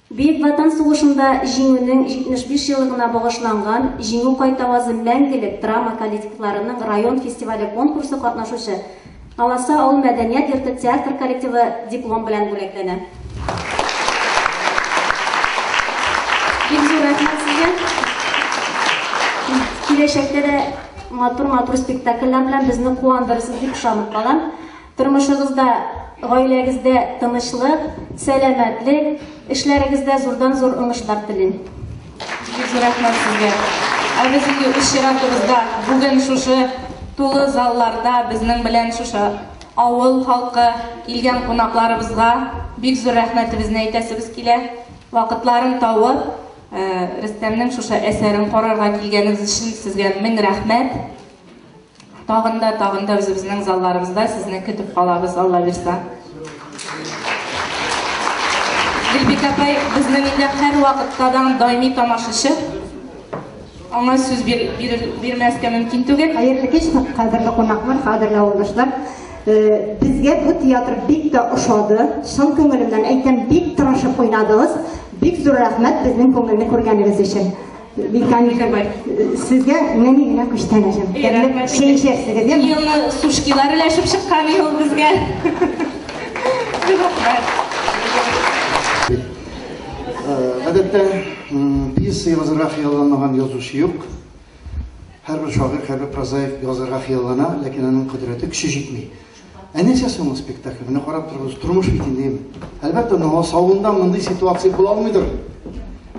Бөек Ватан сугышында Җиңүнең 75 еллыгына багышланган Җиңү кайтавазы мәңгелек драма коллективларының район фестивале конкурсы катнашучы Наласа авыл мәдәният йорты театр коллективы диплом белән бүләкләнә. Бик зур рәхмәт сезгә. Киләчәктә дә матур-матур спектакльләр белән безне куандырырсыз дип ышанып калам. Тормышыгызда, гаиләгездә тынычлык, сәламәтлек, эшләрегездә зурдан-зур уңышлар телим. Бик зур рәхмәт сезгә. Ә без инде үз чиратыбызда бүген шушы тулы залларда безнең белән шушы авыл халкы, килгән кунакларыбызга бик зур рәхмәтебезне әйтәсебез килә. Вакытларын табып, Рөстәмнең шушы әсәрен карарга килгәнегез өчен сезгә мең рәхмәт. Тагын да, тагын да үзебезнең залларыбызда сезне көтеп калабыз, Алла бирса. Гөлбикә апай безнең инде һәрвакытта да даими тамашачы. Аңа сүз бир, бир, бирмәскә мөмкин түгел. Хәерле кич, кадерле кунаклар, кадерле авылдашлар. Э, безгә бу театр бик тә ошады. Чын күңелемнән әйтәм, бик тырышып уйнадыгыз. Бик зур рәхмәт безнең күңелне күргәнегез өчен. Микамил, сезгә нәни генә күчтәнәчем. Тәмле чәй эчәрсегез, яме? Елны сушкилар өләшеп чыккан ел безгә. Рәхмәт. Гадәттә, пьеса язырга хыялланмаган язучы юк. Һәрбер шагыйрь, һәрбер прозаик язырга хыяллана, ләкин аның кодрәте, көче җитми. Ә нәрсә соң ул спектакль? Менә карап торыгыз, тормыш бит инде, әйеме? Әлбәттә, Налас авылында мондый ситуация була алмыйдыр.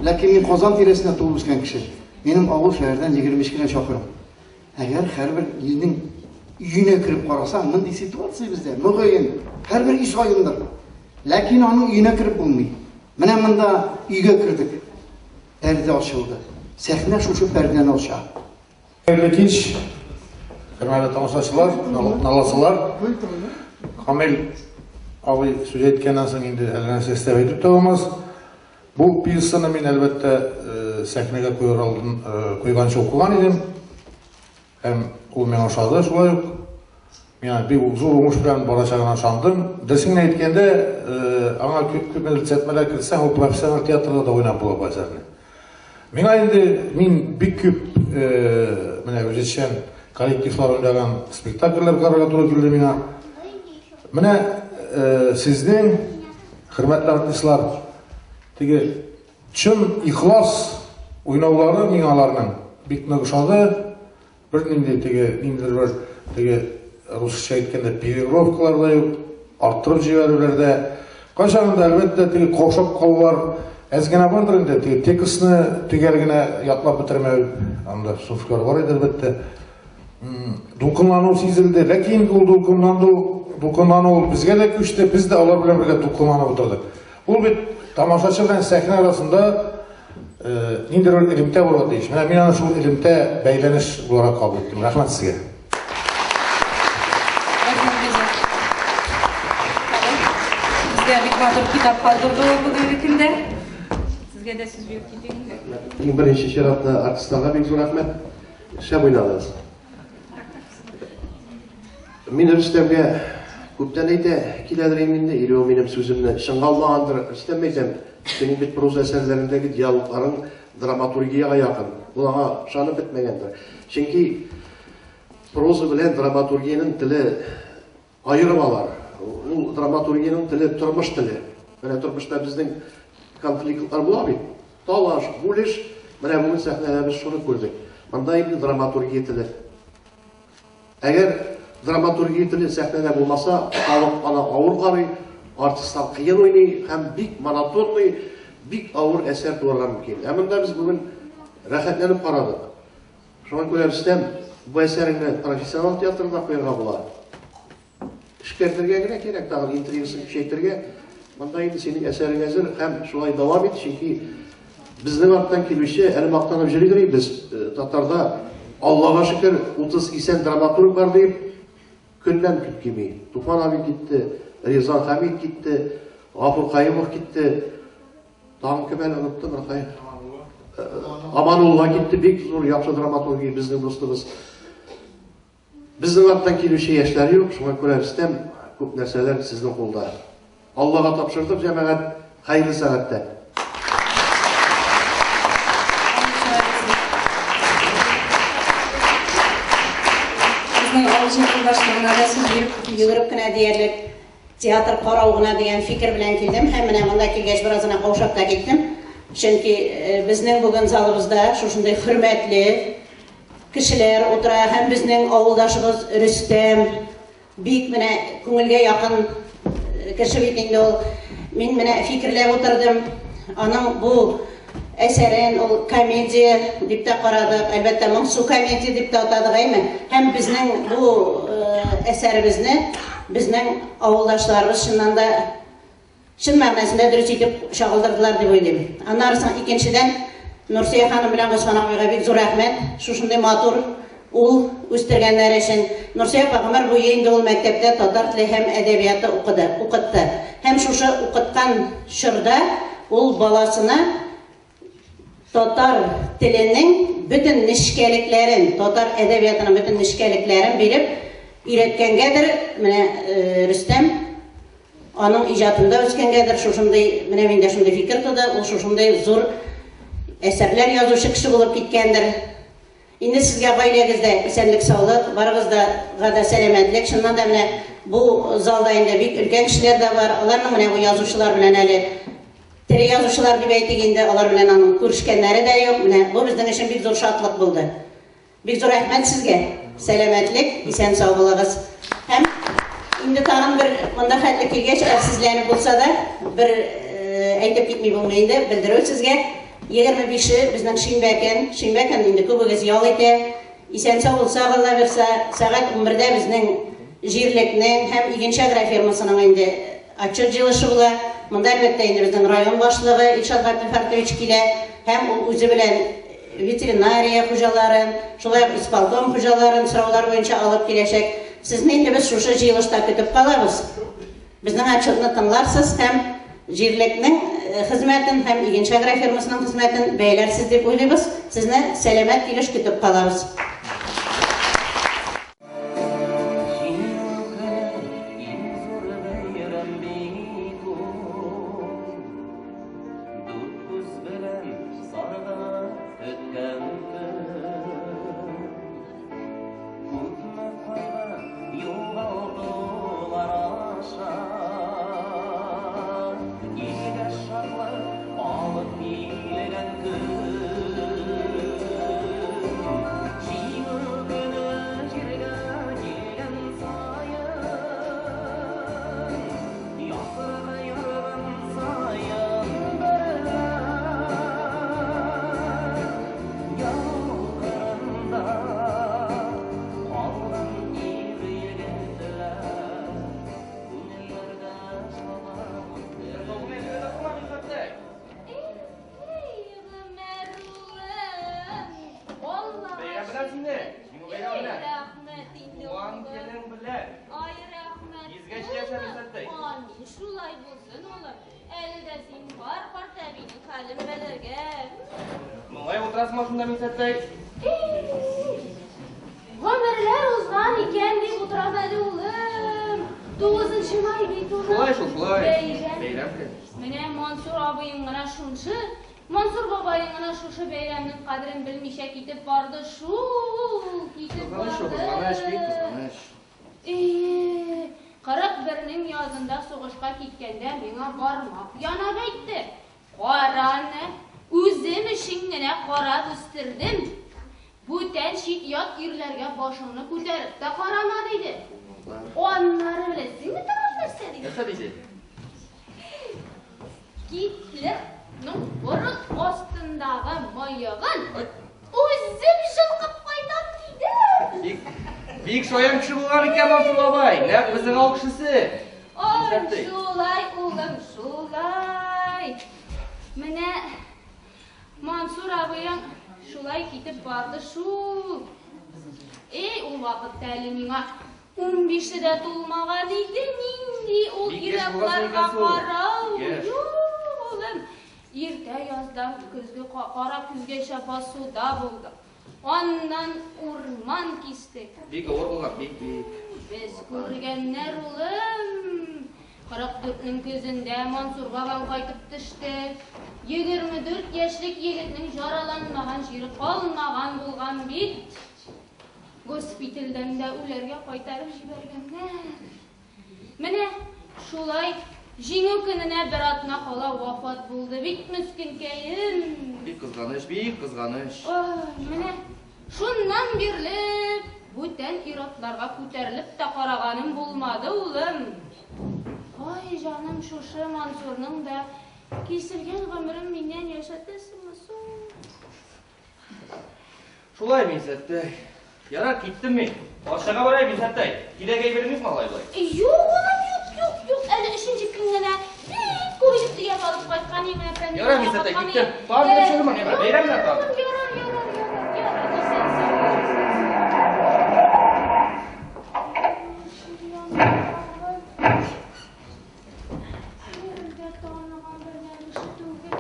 Ләкин мин Казан тирәсендә туып үскән кеше. Минем авыл шәһәрдән 25 кенә чакрым. Әгәр һәрбер илнең өенә кереп карасаң, мондый ситуация бездә, мөгаен, һәрбер өй саендыр. Ләкин аның өенә кереп булмый. Менә монда өйгә кердек. Пәрдә ачылды. Сәхнә шушы пәрдәне ача. Хәерле кич, хөрмәтле тамашачылар, наласылар. Камил абый сүз әйткәннән соң инде әллә нәрсә өстәп әйтеп тә булмас. Бу пьесаны мин әлбәттә э, сәхнәгә куяр алдын э, куйганчы укыган идем. Һәм ул миңа ошады шулай ук. Миңа бик зур уңыш белән барачагына ышандым. Дөресен генә әйткәндә, э, аңа күпмедер төзәтмәләр кертсәң, ул профессиональ театрда да уйнап була бу әсәрне. Миңа инде мин бик күп менә үзешчән коллективлар уйнаган спектакльләр карарга туры килде миңа. Менә сезнең, хөрмәтле артистлар, теге чын ихлас уйнаулары миңа аларның бик нык ошады. Бернинди теге ниндидер бер теге русча әйткәндә, переигровкалар да юк, арттырып җибәрүләр дә. Кайчагында, әлбәттә, теге каушап калулар әз генә бардыр инде, теге текстны төгәл генә ятлап бетермәү, анда суфлер бар иде, әлбәттә. Дулкынлану сизелде, ләкин ул дулкынлану безгә дә күчте, без дә алар белән бергә дулкынланып утырдык. Ул бит тамашачы белән сәхнә арасында ниндидер бер элемтә булырга тиеш. Менә мин аны шул элемтә, бәйләнеш буларак кабул иттем. Рәхмәт сезгә. Безгә бик матур китап калдырды ул бүгенге көндә. Сезгә дә сүз биреп китик инде. Иң беренче чиратта артистларга бик зур рәхмәт. Шәп уйнадыгыз. Мин Рөстәмгә күптән әйтә киләдер инде, или ул минем сүземне чынга алмагандыр. Рөстәм әйтәм, синең бит проза әсәрләрендәге диалогларың драматургиягә якын. Ул аңа ышанып бетмәгәндер. Чөнки проза белән драматургиянең теле аерым алар. Ул драматургиянең теле тормыш теле. Менә тормышта безнең конфликтлар була бит. Талаш, бүлеш. Менә бүген сәхнәдә без шуны күрдек. Монда инде драматургия теле. Әгәр драматургия теле сәхнәдә булмаса, халык аны авыр карый, артистлар кыен уйный һәм бик монотонный, бик авыр әсәр туарга мөмкин. Ә монда без бүген рәхәтләнеп карадык. Шуңа күрә Рөстәм, бу әсәреңне профессионал театрда куярга була. Эшкәртергә генә кирәк, тагын интригасын көчәйтергә. Монда инде синең әсәрең әзер һәм шулай дәвам ит, чөнки безнең арттан килүче, әле мактанып йөридер без татарда Аллага шөкер 30 исән драматург бар дип көннән көн кими. Туфан абый китте, Риза Хамид китте, Гафур Каюмов китте. Тагын кем әле оныттым, Рафаэль? Аманулла китте, бик зур яхшы драматургия безнең дустыбыз. Безнең арттан килүче яшьләр юк, шуңа күрә Рөстәм, күп нәрсәләр сезнең кулда. Аллага тапшырдык, җәмәгать, хәерле сәгатьтә. Безнең авыл җирлеге башлыгына да сүз биреп йөгереп кенә диярлек театр карау гына дигән фикер белән килдем һәм менә монда килгәч бераз гына каушап та киттем. Чөнки безнең бүген залыбызда шушындый хөрмәтле кешеләр утыра һәм безнең авылдашыбыз Рөстәм бик менә күңелгә якын кеше бит инде ул. Мин менә фикерләп утырдым. Аның бу әсәрен ул комедия дип тә карадык. Әлбәттә, моңсу комедия дип тә атадык, әйме? Һәм безнең бу әсәребезне безнең авылдашларыбыз чыннан да чын мәгънәсендә дөрес итеп чагылдырдылар дип уйлыйм. Аннары соң икенчедән Нурсия ханым белән Госман абыйга бик зур рәхмәт. Шушындый матур ул үстергәннәре өчен. Нурсия апа гомер буе инде ул мәктәптә татар теле һәм әдәбияты укыды, укытты. Һәм шушы укыткан чорда ул баласына татар теленең бөтен нечкәлекләрен, татар әдәбиятының бөтен нечкәлекләрен биреп өйрәткәнгәдер, менә Рөстәм аның иҗатында үскәнгәдер, шушындый, менә миндә шундый фикер туды, ул шушындый зур әсәрләр язучы кеше булып киткәндер. Инде сезгә гаиләгездә исәнлек, саулык, барыгызга да сәламәтлек. Чыннан да менә бу залда инде бик өлкән кешеләр дә бар. Аларның менә бу язучылар белән әле тере язучылар дип әйтик инде, алар белән аның күрешкәннәре дә юк. Менә бу безнең өчен бик зур шатлык булды. Бик зур рәхмәт сезгә. Сәламәтлек, исән сау булыгыз. Һәм инде тагын бер монда хәтле килгәч, әрсезләнеп булса да, бер әйтеп китми булмый инде, белдерү сезгә. 25-е безнең шимбә көн. Шимбә көн инде күбегез ял итә. Исән сау булса, Алла бирсә, сәгать 11-дә безнең җирлекнең һәм Игенче агрофирмасының инде отчет җыелышы була. Монда әлбәттә инде безнең район башлыгы Илшат Габделфәртович килә һәм ул үзе белән ветеринария хуҗаларын, шулай ук исполком хуҗаларын сораулар буенча алып киләчәк. Сезне инде без шушы җыелышта көтеп калабыз. Безнең отчетны тыңларсыз һәм җирлекнең хезмәтен һәм Игенче агрофирмасының хезмәтен бәяләрсез дип уйлыйбыз. Сезне сәламәт килеш көтеп калабыз. She Шулай булсын, улым. Әле дә син бар карт әбинең хәлен белергә. Моңаеп утырасыңмы шунда, Минсәттәй? Гомерләр узган икән дип утырам әле, улым. 9 май бит, улым. Шулай шул, шулай. Бәйрәм. Бәйрәм көн. Менә Мансур абыең гына шуншы, Мансур бабаең гына шушы бәйрәмнең кадерен белмичә китеп барды шул, китеп Кызганыч шул, барды. кызганыч, бик кызганыч. Ие, 41-нең язында сугышка киткәндә миңа бармак янап әйтте. Караны, үзем өчен генә карап үстердем. Бүтән чит-ят ирләргә башыңны күтәреп тә карама, диде. Аннары беләсеңме тагын нәрсә диде? Нәрсә диде? Гитлерның борын астындагы мыегын үзем җылкып кайтам, диде. Бик, бик шаян кеше булган икән Мансур бабай. Нәкъ безнең авыл кешесе. Ай, Нишләп ди? шулай, улым, шулай. Менә Мансур абыең шулай китеп барды шул. Эй, ул вакытта әле миңа 15-е дә тулмаган иде, нинди ул Бик яшь булгансың ир-атларга икән син. карау. Бик яшь. Юк, улым. Иртә яздан көзге кара көзгәчә басуда булдык. Аннан урман кистек. Бик авыр булган, бик, бик. Без күргәннәр, улым. 44-нең көзендә Мансур бабаң кайтып төште. 24 яшьлек егетнең жараланмаган җире калмаган булган бит. Госпитальдән дә үләргә кайтарып җибәргәннәр. Менә шулай Җиңү көненә бер атна кала вафат булды бит мескенкәем. Бик кызганыч, бик кызганыч. Ой, менә шуннан бирле бүтән ир-атларга күтәрелеп тә караганым булмады, улым. Ай, җаным, шушы Мансурның да киселгән гомерен миннән яшәтәсеңме соң? Шулай, Минсәттәй. Ярар, киттем мин. Бакчага барайм, Минсәттәй. Киләк әйберем юкмы алай болай? Юк, улым, юк, юк, юк. Әле өченче көн генә бик күп итеп төяп алып кайткан идем, менә пәннәр Ярар, Минсәттәй, киттем. Тагын килеп чыгырмын, ярар. Бәйрәм белән тагын. Ярар, ярар, ярар, ярар, исән-сау. Бер дә таныган бер дә кеше түгел.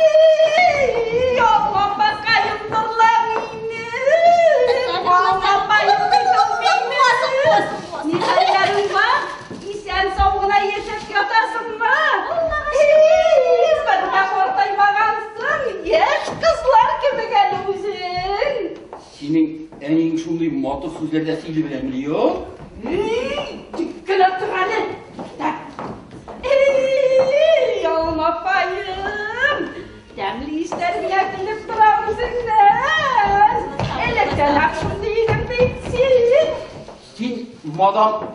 Эй, Алмапакаем нурла мине. Алмапаем бит ул мине. Ни хәлләрең бар? Исән-сау гына яшәп ятасыңмы? Эй, бер дә картаймагансың, яшь кызлар кебек әле үзең. Синең әниең шундый матур сүзләрдә сөйли беләме, юк? Эй, тик кенә тор әле. Так. Эй, Алмапаем, тәмле исләр генә килеп тора үзеңнән. Электән-ак шундый идең бит син. Син, мадам,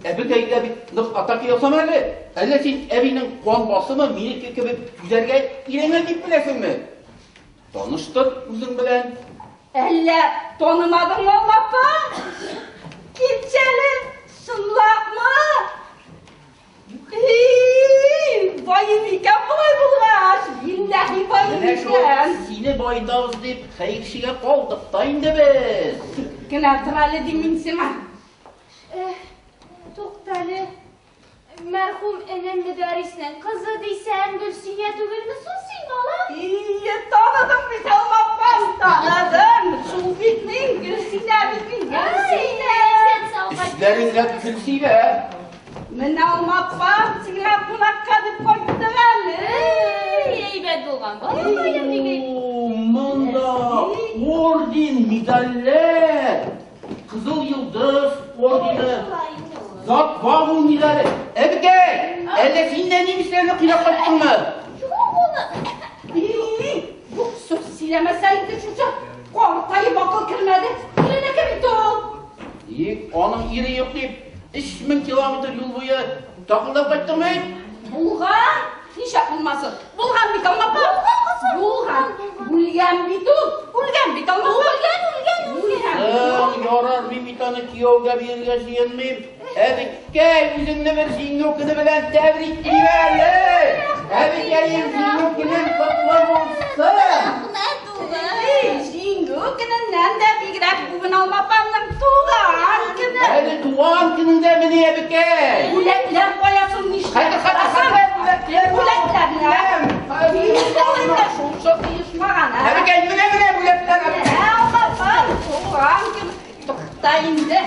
әбекәйгә бит нык атака ясама әле. Әллә син әбинең кан басымы минеке кебек түзәргә өйрәнгән дип беләсеңме? Таныштыр үзең белән. Әллә танымадыңмы, Алмапа? Килчәле, чынлапмы? Эй, баем икән болай булгач, билләһи баем Менә шул икән. сине баетабыз дип хәерчегә калдык та инде без. Кенә тор әле дим мин сиңа. Туктале. Мәрхүм энем Мөдәрриснең кызы дисәм, Гөлсинә түгелме соң син, балам? Ие, таныдым бит, Алмапам, таныдым. Шул бит мин, Гөлсинә бит мин, Гөлсинә. Өсләреңә көл сибә. Менә Алмапам, сиңа кунакка дип кайттык әле. Эй, әйбәт булган, балакаем бик. О, монда орден, медальләр. Кызыл йолдыз ордены. За отвагу медале. Әбекәй, әллә син дә немецләрне кыйнап кайттыңмы? Юк, улым. Ий, юк сүз сөйләмәсә инде шушы картаеп акыл кермәде. Иренеке бит ул. Ик, аның ире юк дип, 3000 километр юл буе такылдап кайттыңмы? Булган, ничә булмасын. Булган бит, Алмапа. Булган. Үлгән бит ул. Үлгән бит, Алмапа. Үлгән, үлгән, үлгән. Соң, ярар, мин бит аны кияүгә бирергә җыенмыйм. Әбекәй, үзеңне бер җиңү көне белән тәбриклим әле. Әбекәем, җиңү көнең котлы булсын. Рәхмәт, улым. Эй, җиңү көненнән дә бигрәк бүген Алмапамның туган көне. Әле туган көнеңдә мени, әбекәй? Бүләкләр кая соң, нишләп? Хәзер, хәзер, хәзер, бүләкләр. Бүләкләрне. Киешмәгән шушы киешмәгән. Әбекәй, менә, менә бүләкләр. Менә алмапам, туган көн. Тукта инде.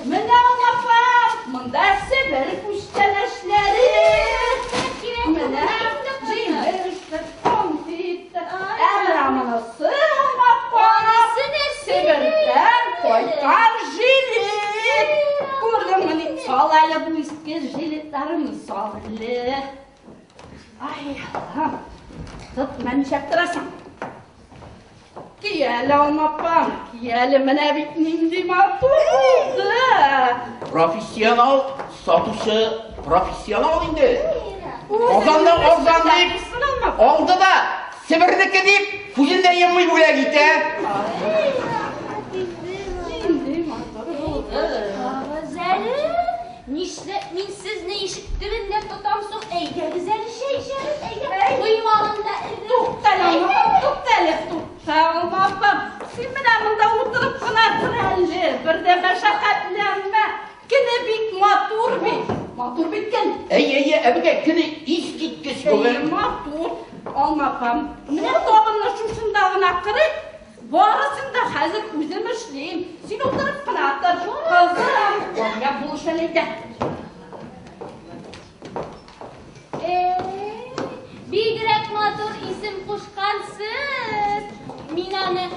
Менә алмапам, монда Себер күчтәнәчләре. Менә җимеш, конфет. Ә менә монысы алмапам. Себердән кайткан жилет. Күрдеңме ни? Сал әле бу иске жилетларыңны, сал әле. Ай, Аллам. Тот, менә нишләп торасың? Ки әле, алмапам, ки әле, менә бит нинди матур булды. Профессионал сатучы, профессионал инде. Казанда арзан дип, алды да, Себернеке дип, күзен дә йоммый бүләк итә. Нинди матур булды. Карагыз әле, нишләп мин сезне ишек төбендә тотам соң? Әйдәгез әле чәй эчәбез, әйдә. Коймагын да элдем. Тукта әле, алмапам, тукта әле, тукта, алмапам. Син менә монда утырып кына тор әле, бер дә мәшәкатьләнмә. Көне бик матур бит. Матур бит көн. Әйе, әйе, әбекәй, көне искиткеч бүген. Матур, алмапам. Менә табынны шушында гына кырыйк. Барысын да хәзер үзем эшлим. Син утырып кына тор, кызым. Галия, булыш әле әйдә. Бигрәк матур исем кушкансыз. Мин аны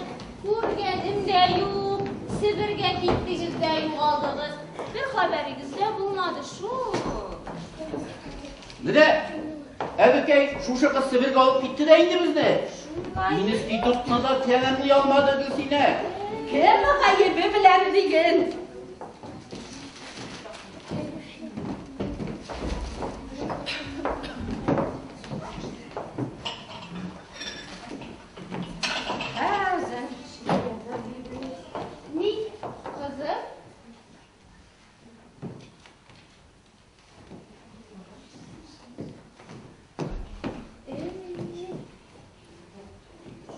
күргәнем дә юк. Себергә киттегез дә югалдыгыз. Бер хәбәрегез дә булмады шул. Менә, әбекәй, шушы кыз Себергә алып китте дә инде безне. Институтны да тәмамлый алмады Гөлсинә. Кем гаебе белән диген? Хәзер. Ни, кызым?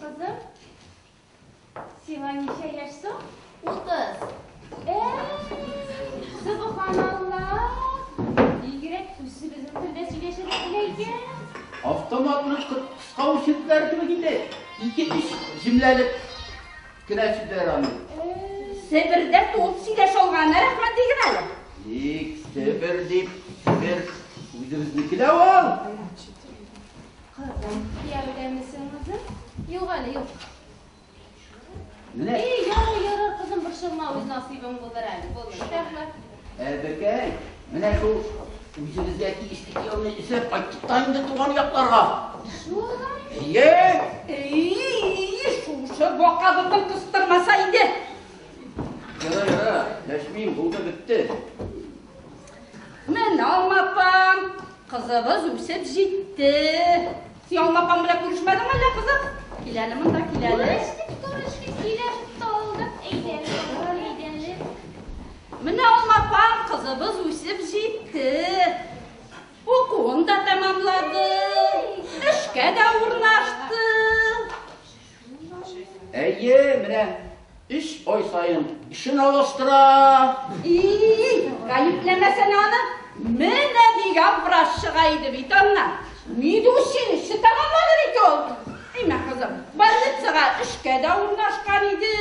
Кызым, сиңа ничә яшь соң? 30. Әй, субханалла! Бигрәк үзебезнең телдә сөйләшә дә белә икән. Автоматның кыска очерклары кебек инде. 2-3 җөмләлек кенә сүзләр аның. Себердә туып сөйләшә алганына рәхмәт диген әле. Тик Себер дип, Себер үзебезнеке дә ул. Кызым, кияүдәмесең кызым? Юк әле, юк. Менә. Эй, ярар, ярар, кызым, борчылма, үз насыйбың булыр әле. Булыр. Рәхмәт. Әбекәй, менә шул үзебезгә тиешле кияүне эзләп кайттык та инде туган якларга. Шулай. Әйе. Эй, шушы бака ботын кыстырмаса иде. Ярар, ярар, дәшмим, булды, бетте. Менә алмапам, кызыбыз үсеп җитте. Син алмапам белән күрешмәдең әллә, кызым? Кил әле монда, кил әле. Күрештек, күрештек, сөйләшеп тә алдык. Әйдә, әйдә әле. Менә алмапам, кызыбыз үсеп җитте. Укуын да тәмамлады, эшкә дә урнашты. Әйе, менә 3 ай саен эшен алыштыра. И, гаепләмәсәнә аны. Менә дигән врач чыга иде бит аннан. Медучилище тәмамлады бит ул. Әймә, кызым, больницага эшкә дә урнашкан иде.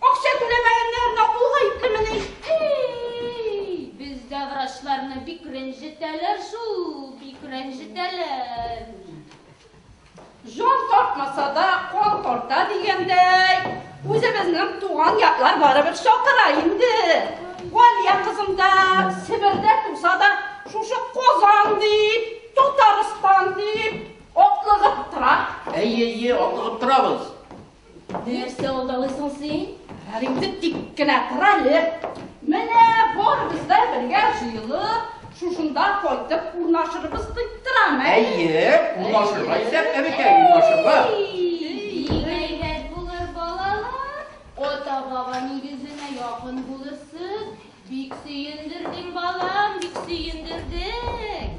Акча түләмәгәннәр дә ул гаеплемени? Эй, бездә врачларны бик рәнҗетәләр шул, бик рәнҗетәләр. Җан тартмаса да, кан тарта дигәндәй, үзебезнең туган яклар барыбер чакыра инде. Галия кызым да Себердә туса да, шушы Казан дип, Татарстан дип, атлыгып тора. Әйе, әйе, атлыгып торабыз. Нәрсә алдалыйсың син? Әле инде тик кенә тор әле. Менә барыбыз да бергә җыелып, шушында кайтып урнашырбыз дип торам, ә? Әйе, урнашырга исәп, әбекәй, урнашырга. Бик әйбәт булыр, балалар. Ата-баба нигезенә якын булырсыз. Бик сөендердең, балам, бик сөендердең.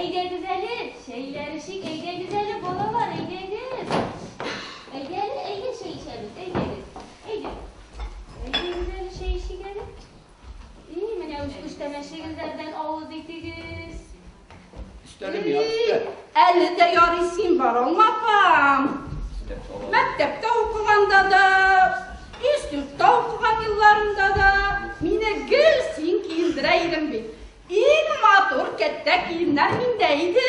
Әйдәгез әле, чәйләр эчик, әйдәгез әле, балалар, әйдәгез. Әйдә әле, әйдә чәй эчәбез, әйдәгез. Әйдә. Әйдәгез әле чәй эчик әле. И, менә үз күчтәнәчегезләрдән авыз итегез. Өстәлем я, өстәл. Әле дә ярый син бар, Алма апам. Мәктәптә укыганда да, институтта укыган елларымда да мине гел син киендерә идең бит. Иң матур кәттә киемнәр миндә иде.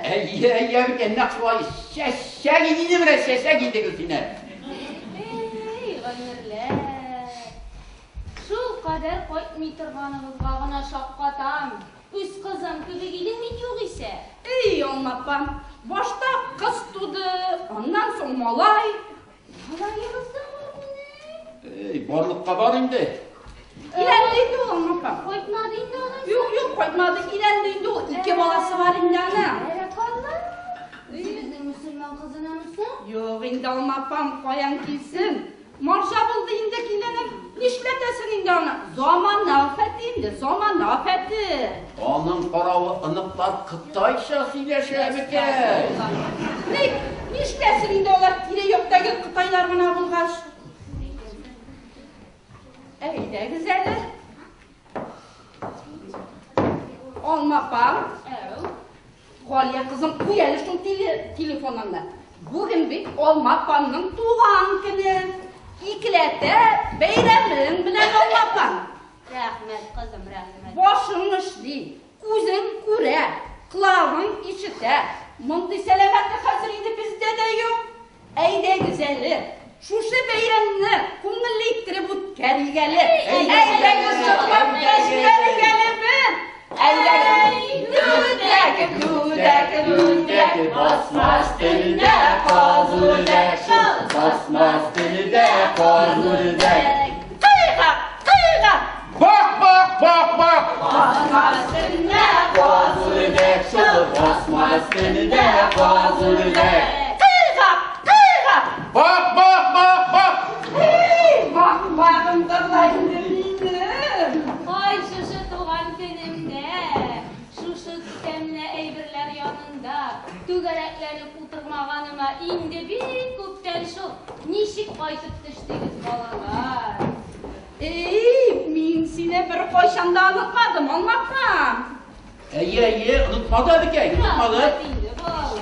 Әйе, әйе, әбекәй, нәкъ шулай. Чәчәк иде менә, чәчәк иде Гөлсинә. Эй, гомерләр. Шул кадәр кайтмый торганыгызга гына шаккатам. Үз кызым кебек идең бит югыйсә. Эй, Алма апам, башта кыз туды, аннан соң малай. Малаегыз да бар минем. Эй, барлыкка бар инде. Өйләнде инде ул, Алма апам. Кайтмады инде алайса. Юк, юк, кайтмады, өйләнде инде ул. Ике баласы бар инде аның. Бәрәкалла. Үзебезнең мөселман кызынамы соң? Юк инде, Алма апам, каян килсен? Марҗа булды инде киленем. Нишләтәсең инде аны? Замана афәте инде, замана афәте. Аның каравы оныклар кытайча сөйләшә, әбекәй. Ник, нишләсен инде алар тирә-яктагы кытайлар гына булгач? Әйдәгез әле. Алма апам. Әү. Галия кызым, куй әле шул телефоныңны. Бүген бит Алма апамның туган көне. Икеләтә бәйрәмең белән, Алма апам. Рәхмәт, кызым, рәхмәт. Башың эшли, күзең күрә, колагың ишетә. Мондый сәламәтлек хәзер инде бездә дә юк. Әйдәгез әле, шушы бәйрәмне күңелле иттереп үткәрик әле. Әйдәгез җырлап та җибәрик әле без. Әйдәгез. Дүдәк, дүдәк, дүдәк, басма өстендә каз үрдәк, басма өстендә каз үрдәк. Кыйгак, кыйгак. Бак, бак, бак, бак. Басма өстендә каз үрдәк, шул басма өстендә каз үрдәк. Кыйгак, кыйгак. Бак, бак, бак, бак. Эй, бак, багым тыңла инде минем. Ай, шушы туган көнемдә, шушы тәмле әйберләр янында түгәрәкләнеп утырмаганыма инде бик күптән шул. Ничек кайтып төштегез, балалар? Эй, мин сине бер кайчан да онытмадым, Алма апам. Әйе, әйе, онытмады әбекәй, онытмады. Рәхмәт инде, балалар.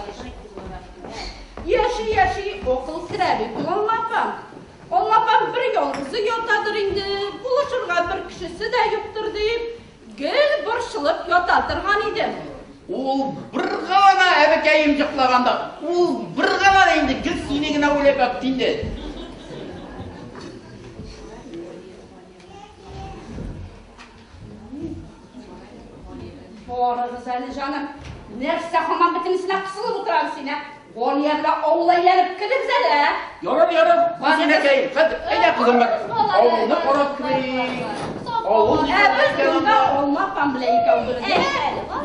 Яши, яши, акыл керә бит ул, Алма апам. Алма апам бер ялгызы ятадыр инде, булышырга бер кешесе дә юктыр дип, гел борчылып ята торган идем. Ул бер гына әбекәем йоклаганда, ул бер гына инде гел сине генә уйлап ятты инде. Барыгыз әле, җаным. Нәрсә һаман бөтенесенә кысылып утырасың син, ә? Галия белән авыл әйләнеп керегез әле, ә? Ярар, ярар, Гөлсинәкәем, хәзер әйдә кызым бер авылны карап керик. Авыл Ә без монда Алма апам белән икәү бергә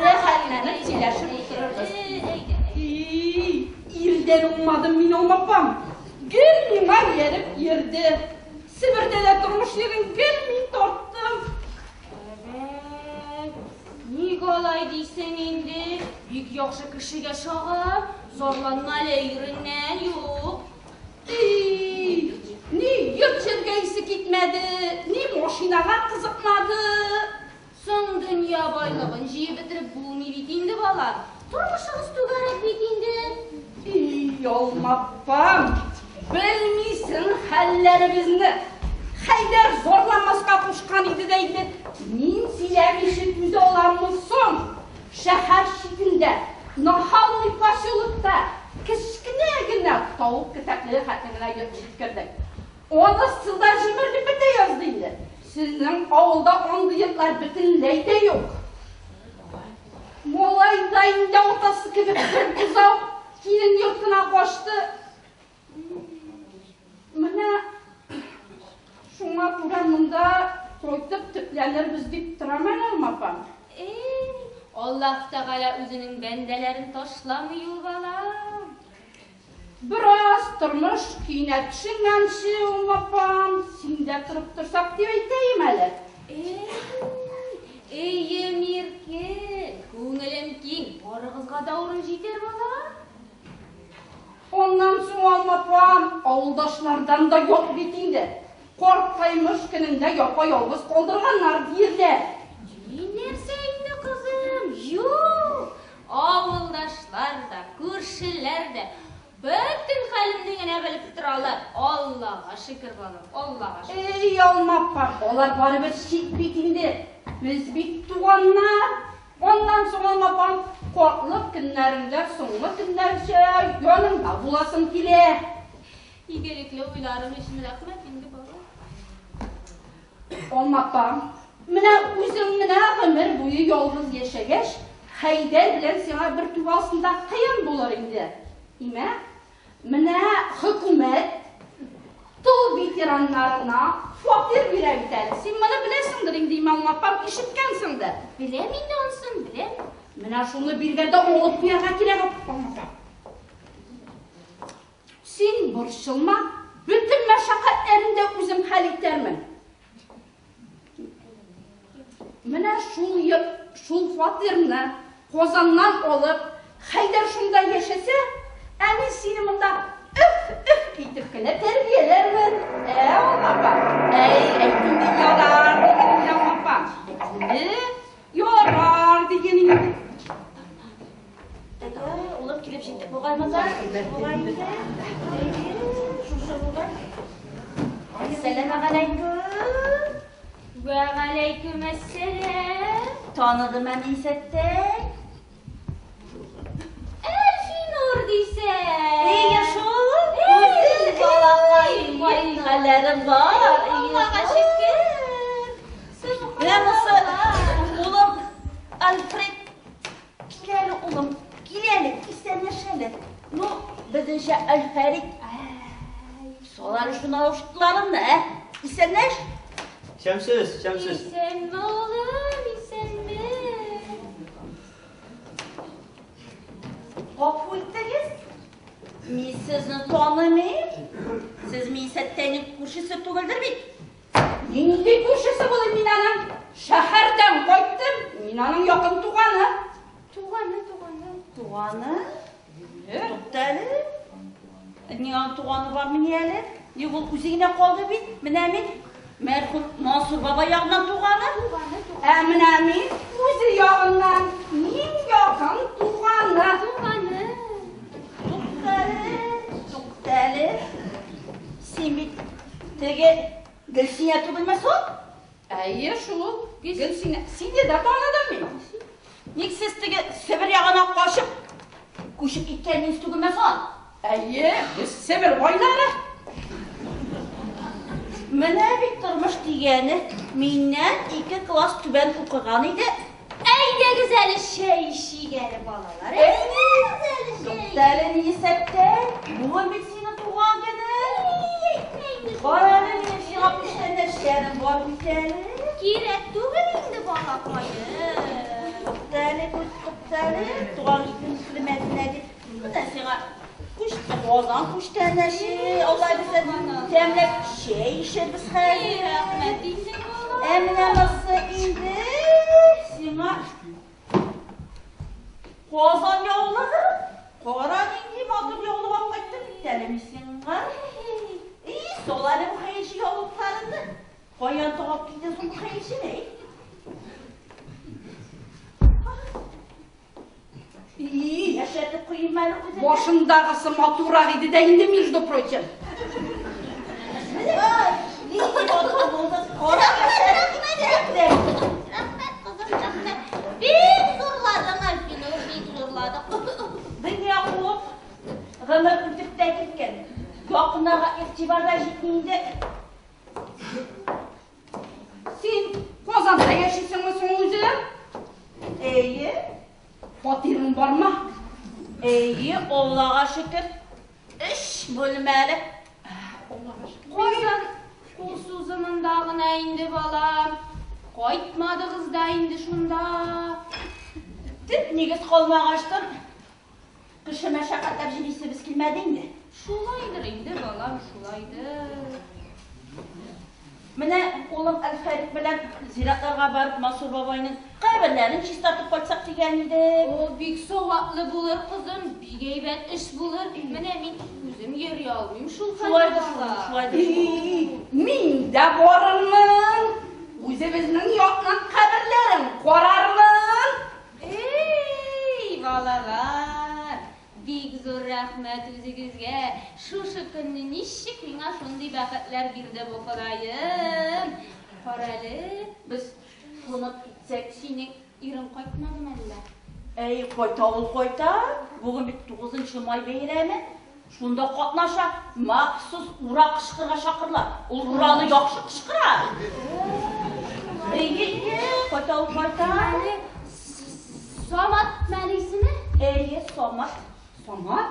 рәхәтләнеп сөйләшеп утырырбыз. И, ирдән уңмадым мин, Алма апам. Гел миңа ияреп йөрде. Себердә дә тормыш йөген гел мин тарттым. Әбәк, ник алай дисең инде? Бик яхшы кешегә чагы, зарланма әле иреңнән, юк. И, ни йорт-җиргә исе китмәде, ни машинага кызыкмады. Соң дөнья байлыгын җыеп бетереп булмый бит инде, балам. Тормышыгыз түгәрәк бит инде. И, Алма апам, белмисең хәлләребезне. Хәйдәр зарланмаска кушкан иде дә инде. Мин сөйләмичә түзә аламмы соң? Шәһәр читендә, Нахальный поселокта кечкенә генә тавык кетәклеге хәтле генә йорт җиткердек. Анысы да җимерелеп бетә язды инде. Сезнең авылда андый йортлар бөтенләй дә юк. Малай да инде атасы кебек бер бозау килен йортына качты. Менә шуңа күрә монда кайтып төпләнербез дип торам әле, Алма апам. Эй, Аллаһ Тәгалә үзенең бәндәләрен ташламый ул, балам. Бераз тормыш көенә төшенгәнче, Алма апам, син дә торып торсак дип әйтәем әле. Эй, өем иркен, күңелем киң, барыгыз. Барыбызга да урын җитәр, балам. Аннан соң, Алма апам, авылдашлардан да ят бит инде. Картаймыш көнендә япа-ялгыз калдырганнар, диерләр. И нәрсә инде, кызым? Юк! Авылдашлар да, күршеләр дә бөтен хәлемне генә белеп торалар. Аллага шөкер, балам, Аллага шөкер. Эй, Алма апам, алар барыбер чит бит инде. Без бит туганнар. Аннан соң, Алма апам, картлык көннәреңдә соңгы көннәрчә яныңда буласым килә. Игелекле уйларың өчен рәхмәт инде, балам. Алма апам, менә үзең генә гомер буе ялгыз яшәгәч, Хәйдәр белән сиңа бер түбә астында кыен булыр инде. Имә? Менә хөкүмәт тыл ветераннарына фатир бирә бит әле. Син моны беләсеңдер инде, имә, Алма апам, ишеткәнсеңдер. Беләм инде анысын, беләм. Менә шуны биргәндә алып куярга кирәк, Алма апам. Син борчылма, бөтен мәшәкатьләрен дә үзем хәл итәрмен. Менә шул шул фатирны Казаннан алып, Хәйдәр шунда яшәсә, ә мин сине монда өф-өф итеп кенә тәрбияләрмен. Ә, Алма апа? Әй, әйт инде, ярар, диген инде, Алма апа. Инде, ярар, диген инде. Улым килеп җитте бугай монда. Бугай инде. Шушы бугай. Әссәламегаләйкүм. Вәгаләйкүм әссәлам. Таныдым Әнисәттәй. Әлфинур дисәң. Әйе шул. Үзе балакай. Хәлләрем бар. Аллага шөкер. Менә монысы улым Альфред. Кил әле, улым, кил әле, исәнләш әле. Ну, безнеңчә Альфәрит. Сал әле шуны наушникларыңны, ә? Исәнләш. Исәнмесез, исәнмесез. Исәнме, улым, исәнме. Гафу итегез. Мин сезне танымыйм. Сез Минсәттәйнең күршесе түгелдер бит? Нинди күршесе булыйм мин аның? Шәһәрдән кайттым, мин аның якын туганы. Туганы, туганы. Туганы? Тукта әле. Ни аның туганы бар мени әле? Юк, ул үзе генә калды бит. Менә мин мәрхүм Мансур бабай ягыннан туганы. Туганы, туганы. Ә менә мин үзе ягыннан, мин якын туганы. Туганы. Тукта әле, тукта әле. Син бит теге Гөлсинә түгелме соң? Әйе шул, Гөлсинә. Сине дә таныдым мин. Ник сез теге Себер ягына качып, күчеп киткәнегез түгелме соң? Әйе, без Себер байлары. Менә бит тормыш дигәне, миннән ике класс түбән укыган иде. Әйдәгез әле чәй эчик әле, балалар. Әйдәгез әле чәй. Тукта әле, Нисәттәй, бүген бит синең туган көнең. Кара әле, минем сиңа күчтәнәчләрем бар бит әле. Кирәк түгел инде, балакаем. Тукта әле, тукта әле, туган көн хөрмәтенә дип. Менә сиңа Казан күчтәнәче, алай булса, тәмләп чәй эчәрбез хәзер. Рәхмәт инде, балам. Ә менә монысы инде сиңа Казан яулыгы. Кара нинди матур яулык алып кайттым бит әле мин сиңа. И, сал әле бу хәерче яулыкларыңны. Каян табып килдең соң бу хәерчене, әй? И, Яшәтеп куйыйм әле үзеңне. Башындагысы матуррак иде дә инде, между прочим. Нинди матур булды. Кара яшәтеп. Рәхмәт, кызым, рәхмәт. Бик зурладың, Әлфинур, бик зурладың. Дөнья куып, гомер үтеп тә киткән. Якыннарга игътибар да җитми инде. Син Казанда яшисеңме соң үзе? Әйе. Фатирың бармы? Әйе, Аллага шөкер. Өч бүлмәле. Казан кул сузымында гына инде, балам. Кайтмадыгыз да инде шунда. Төп нигез калмагачтын, кеше мәшәкатьләп җөрисебез килмәде инде. Шулайдыр инде, балам, шулайдыр. Менә улым Әлфәрит белән зиратларга барып Мансур бабайның каберләрен чистартып кайтсак дигән идек. О, бик саваплы булыр, кызым, бик әйбәт эш булыр. Менә мин үзем йөри алмыйм шул Шулайдыр шул, шулайдыр шул. Мин дә барырмын. Үзебезнең якның каберләрен карармын. Эй, балалар, бик зур рәхмәт үзегезгә. Шушы көнне ничек миңа шундый бәхетләр бирде бу Ходаем. Карале, без кунып китсәк, синең ирең кайтмадымы әллә? Әй, кайта ул кайта. Бүген бит 9 май бәйрәме. Шунда катнаша, махсус ура кычкырга чакырыла. Ул ураны яхшы кычкыра. Әйе, кайта ул кайта. Самат мәлисеме? Әйе, Самат. Самат?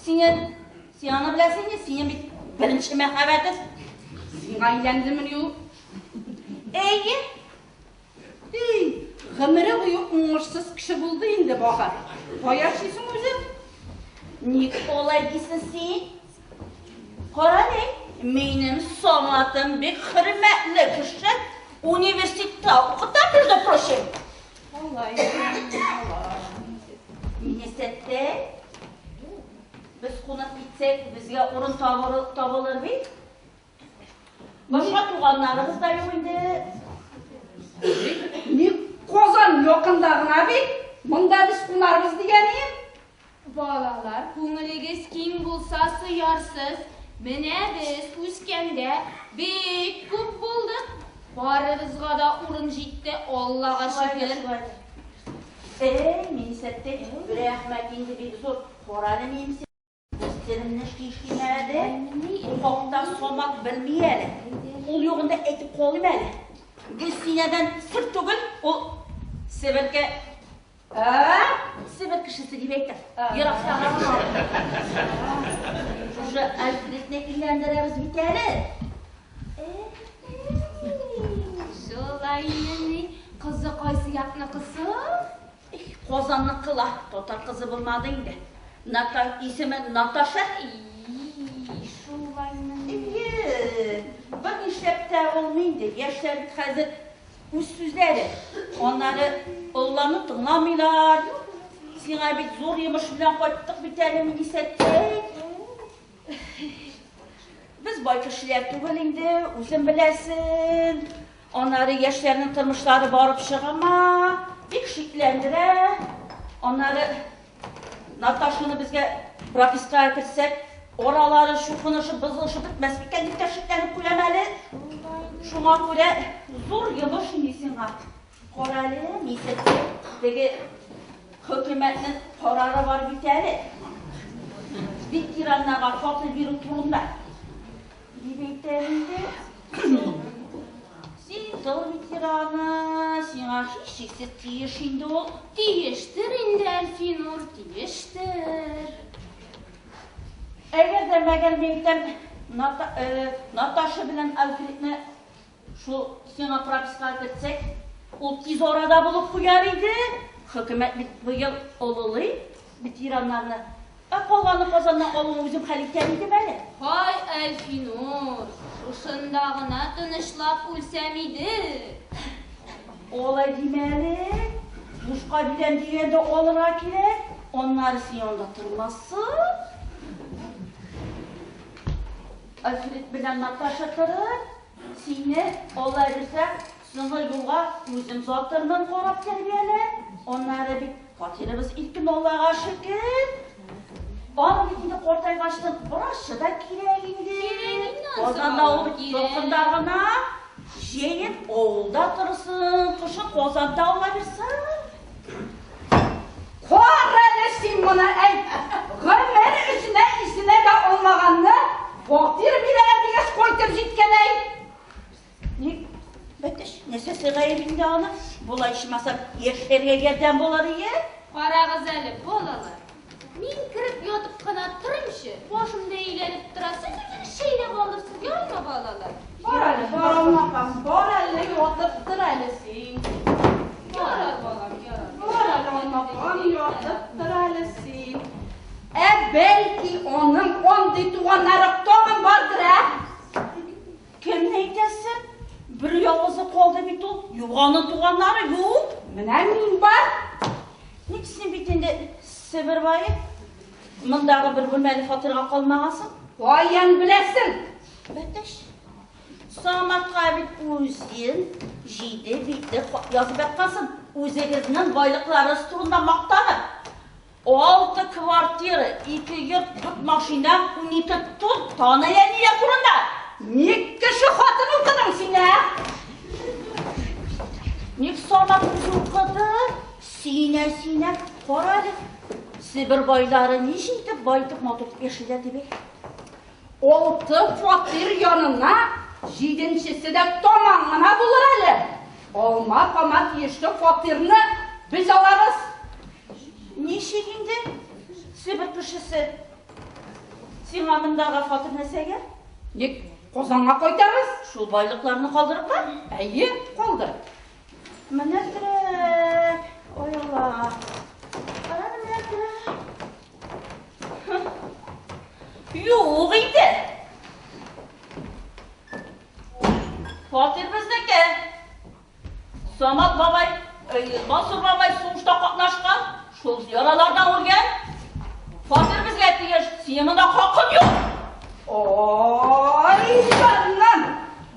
Синең, син аны беләсең инде, синең бит беренче мәхәббәтең. Сиңа әйләндеме ул? Әйе. Эй, гомере буе уңышсыз кеше булды инде бахыр. Кая яшисең үзе? Ник алай дисең син? Кара әле, минем Саматым бик хөрмәтле кеше. Университетта укыта, между прочим. Алай, алай. Минесәттә без кунып китсәк, безгә урын табылыр бит. Башка туганнарыбыз да юк инде. Ник Казан якында гына бит. Монда без кунарбыз дигәнем. Балалар, күңелегез киң булса сыярсыз. Менә без үскәндә бик күп булдык. Барыбызга да урын җитте, Аллага шөкер. Эй, Минисәттә, рәхмәт инде бик зур. Карале минем серемне эшли әле. Бу хакта Самат белми әле. Ул югында әйтеп калыйм әле. Гөлсинәдән сер түгел, ул Себеркә. Себер кешесе дип әйтә. Еракта гына. Шушы Альфредны өйләндерәбез бит әле. Шулаймыни? Кызы кайсы якныкысы? Казанныкы ла, татар кызы булмады инде. Ната исеме Наташа. Шулаймыни? Әйе, бер нишләп тә булмый инде. Яшьләр бит хәзер үз сүзләре. Аннары олыларны тыңламыйлар. Сиңа бит зур йомыш белән кайттык бит әле, Минисәттәй. Без бай кешеләр түгел инде, үзең беләсең. Аннары яшьләрнең тормышлары барып чыгама, бик шикләндерә. Аннары Наташаны безгә пропискага кертсәк, аралары чукынышып, бозылышып бетмәс микән дип тә шикләнеп куям әле. Шуңа күрә зур йомыш инде сиңа. Кара әле, Минисәттәй, теге хөкүмәтнең карары бар бит әле. Ветераннарга фатир бирү турында. Дип әйтәм инде. Син тыл ветераны, сиңа һичшиксез тиеш инде ул. Тиештер инде, Әлфинур, тиештер. Әгәр дә мәгәр мин әйтәм, Наташа белән Альфредны шул сиңа пропискага кертсәк, ул тиз арада булып куяр иде. Хөкүмәт бит быел олылый ветераннарны. Ә калганы Казаннан алуны үзем хәл итәр идем әле. Һай, Әлфинур, шушында гына тынычлап үлсәм иде. Алай димә әле. Бушка бирәм дигәндә алырга кирәк. Аннары син анда тормассың. Альфред белән Наташа торыр. Сине алай бирсә, соңгы юлга үзем затырмын карап тәрбияләп. Аннары бит фатирыбыз иркен, Аллага шөкер. Аны бит инде картайгачтын врачы да кирәк инде. Казанда ул бит салкында гына. Җәен авылда торсын, кышын Казанда ала бирсен. Кара әле син моны, әй! Гомер эченә исенә дә алмаганны фатир бирәләр дигәч кайтып җиткән, әй! Ник? Бәтәч, нәрсәсе гаеп инде аны? Болай ичмасам, яшьләргә ярдәм булыр ие. Карагыз әле, балалар. Мин кереп ятып кына торыймчы, башым да әйләнеп тора. Сез үзегез чәйләп алырсыз, ярыймы, балалар? Бар әле, бар, алмакам, бар әле, ятып тор әле син. Ярар, балам, ярар. Бар әле, алмакам, ятып тор әле син. Ә бәлки аның андый туганнары тагын бардыр, ә? әйтәсең? Бер ялгызы калды бит ул. Юк, аның туганнары юк. Менә мин бар. Ник син бит инде Себер бае? Мондагы бер бүлмәле фатирга калмагансың. Каян беләсең? Бәтәч. Саматка бит үзен җиде битле хат язып яткансың. Үзегезнең байлыкларыгыз турында мактанып. Алты квартира, ике йорт, дүрт машина, 12 тун, тагын әллә ниләр турында. Ник кеше хатын укыдың син, ә? Ник Самат үзе укыды? Сөенә-сөенә, кара әле, Себер байлары ничек итеп баетып матур итеп яшиләр дип әйт. Алты фатир янына җиденчесе дә таман гына булыр әле. Алма-пама тиешле фатирны без алабыз. Ничек инде, Себер кешесе? Сиңа мондагы фатир нәрсәгә? Ник Казанга кайтабыз? Шул байлыкларны калдырыпмы? Әйе, калдырып. Менә терәк, ой Алла. Кара менә терәк. Юк инде. Фатир безнеке. Самат бабай, Мансур бабай сугышта катнашкан, шул яралардан үлгән. Фатир безгә тиеш, синең монда хакың юк. Ай, җаным!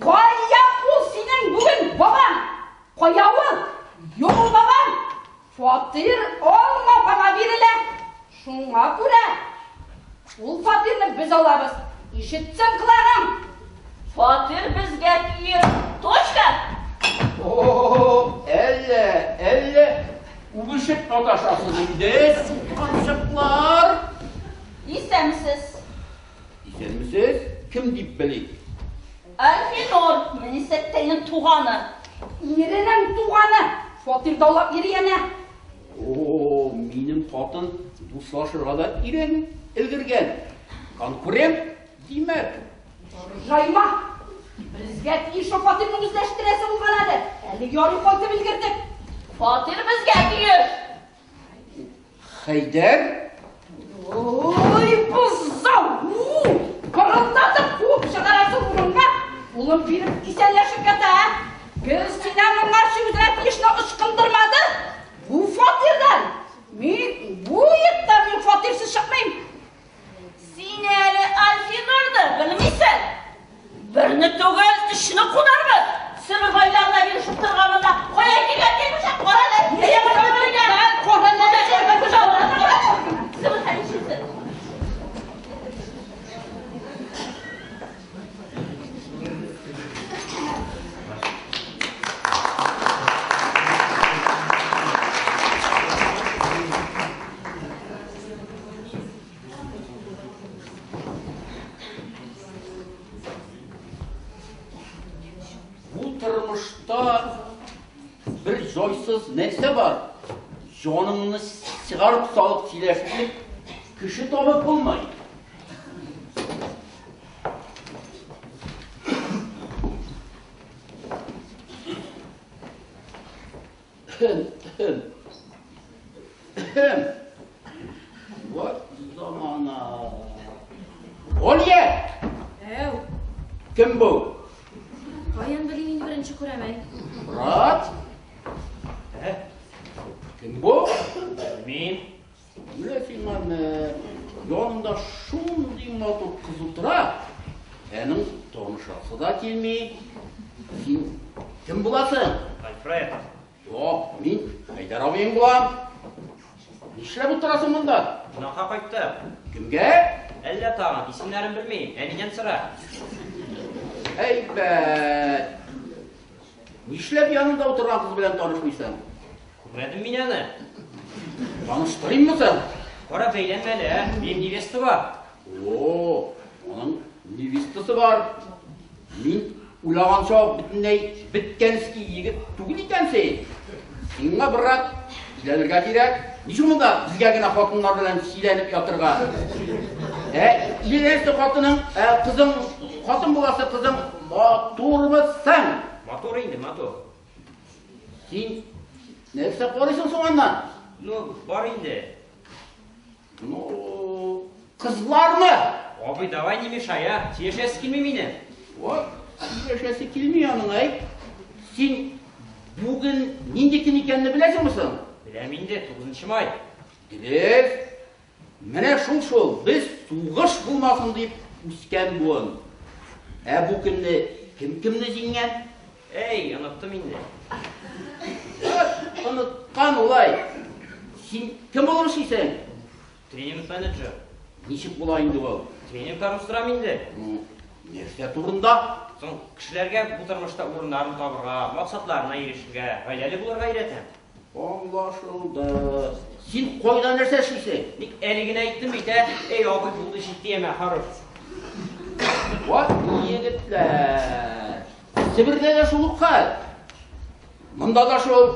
Кая ул синең бүген бабаң? Кая ул? Юк ул бабаң. Фатир алма баба бирелә. Шуңа күрә ул фатирны без алабыз. Ишетсен колагың. Фатир безгә тиеш. Точка! О, әллә, әллә үбешеп маташасыз инде, сутканчыклар. Исәнмесез. Исәнмесез, кем дип белик? Әлфинур, Мөнисәттәйнең туганы. Иренең туганы. Фатир даулап йөри әнә. О, минем хатын дуслашырга да өйрәнеп өлгергән. Конкурент, димәк. Ыржайма! Безгә тиешле фатирны үзләштерәсе булган әле. Әле ярый кайтып өлгердек. Фатир безгә тиеш. Хәйдәр? Ой, бозау! Пырылдатып куып чыгарасы урынга, улым биреп исәнләшеп ята, ә? Гөлсинә моңарчы үзенә тиешне ычкындырмады. Бу фатирдан мин бу йорттан мин фатирсыз чыкмыйм. Син әле Альфинурны белмисең. Берне түгел, өчне кунарбыз. Себер байларына бирешеп торганында кая килгән килмешәк, кара әле. Себер хәлишесе. Бу тормышта бер җайсыз нәрсә бар. Җаныңны чыгарып салып сөйләшерлек кеше табып булмый. Вот замана. Галия! Әү. Кем бу? Каян белим инде беренче күрәм, әй. Брат? Ә? Кем бу? Белмим. Менә сиңа янында шундый матур кыз утыра, әнең танышасы да килми. Син кем буласың? Альфред. Юк, мин Хәйдәр абыең булам. Нишләп утырасың монда? Кунакка кайттым. Кемгә? Әллә тагын, исемнәрен белмим, әнидән сора. Әйбәт. Нишләп янында утырган кыз белән танышмыйсың? Күрмәдем мин аны. Таныштырыйммы соң? Кара, бәйләнмә әле, ә? Минем невеста бар. О, аның невестасы бар. Мин уйлаганча бөтенләй беткәнский егет түгел икән син. Сиңа, брат, өйләнергә кирәк. Ничек монда безгә генә хатыннар белән сөйләнеп ятырга? Ә, өйләнәсе хатының, ә, кызың, хатын буласы кызың матурмы соң? Матур инде, матур. Син нәрсә карыйсың соң аннан? Ну, бар инде. Ну, кызлармы? Абый, давай не мешай, а? Сөйләшәсе килми минем. Вот. Сөйләшәсе килми аның, әй. Син бүген нинди көн икәнне беләсеңме соң? Беләм инде, 9 май. Дөрес. Менә шул-шул, без сугыш булмасын дип үскән буын. Ә бу көнне кем кемне җиңгән? Әй, оныттым инде. Оныткан улай. Син кем булып эшлисең? Тренинг-менеджер. Ничек була инде ул? Тренинглар уздырам инде. Нәрсә турында? Соң кешеләргә бу тормышта урыннарын табырга, максатларына ирешергә, гаиләле булырга өйрәтәм. Аңлашылды. Син кайда нәрсә эшлисең? Ник әле генә әйттем бит, ә? Эй, абый, булды, җитте, яме, хорош. Вот егетләр. Себердә дә шул ук хәл. Монда да шул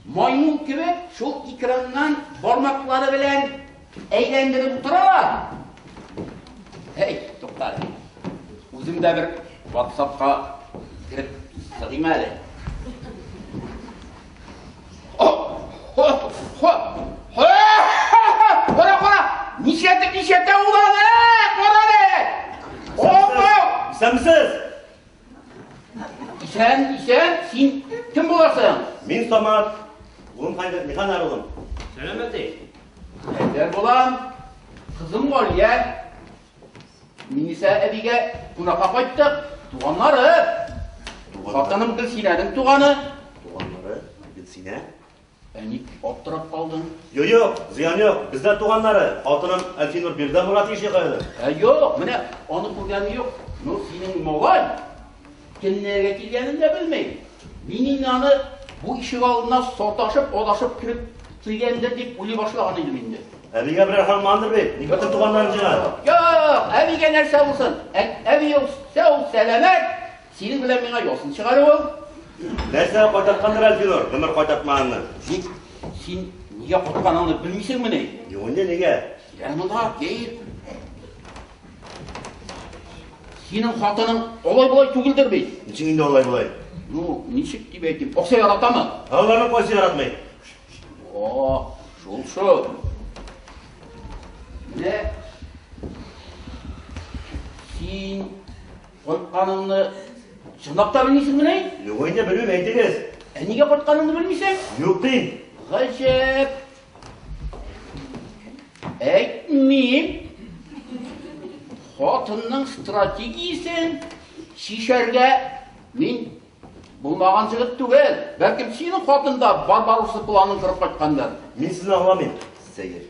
маймыл кебек шул экраннан бармаклары белән әйләндереп утыралар. Эй, тукта. Үзем дә бер WhatsApp-ка кереп чыгыйм әле. Хо, хо, хо, кара, кара! Ничәтеп, ничәтә ул аны! Кара әле! Опа! Исәнмесез! Исән, исән, син кем буласың? Мин Самат. Улым кайда? Михан улым. Сәлам, әти. Хәйдәр булам. Кызым Галия. Миниса әбигә кунакка кайттык. Туганнары. Хатыным Гөлсинәнең туганы. Туганнары Гөлсинә? Ә ник аптырап калдың? Юк, юк, зыян юк. Бездә туганнары. Хатыным Әлфинур биредә булырга тиеш кайда. Ә юк, менә аны күргәнем юк. Ну, синең малай кемнәргә килгәнен дә белми. Мин инде аны бу ишек алдына саташып, адашып кереп килгәндер дип уйлый башлаган идем инде. Әбигә берәр һамандыр бит. Ник бөтен туганнарын җыйган? Юк, әбигә нәрсә булсын? Әби ул сау, сәламәт. Синең белән миңа ясын чыгару ул. Нәрсә кайтарткандыр Әлфинур? Гомер кайтартмаганны. Ник син нигә кайтканыңны белмисеңмени? Юк инде, нигә? Кил монда, кил. Синең хатының алай-болай түгелдер бит. Ничек инде алай-болай? Ну, ничек дип әйтим? Акча яратамы? Аларны кайсы яратмый? О, шул-шул. Менә син кайтканыңны чынлап та белмисеңмени? Юк инде, белмим, әйтегез. Ә нигә кайтканыңны белмисең? Юк дим. Гаҗәп. Әйтмим. Хатынның стратегиясен чишәргә мин булмаган җегет түгел. Бәлкем синең хатын да Барбаросса планын корып кайткандыр. Мин сезне аңламыйм, сәер.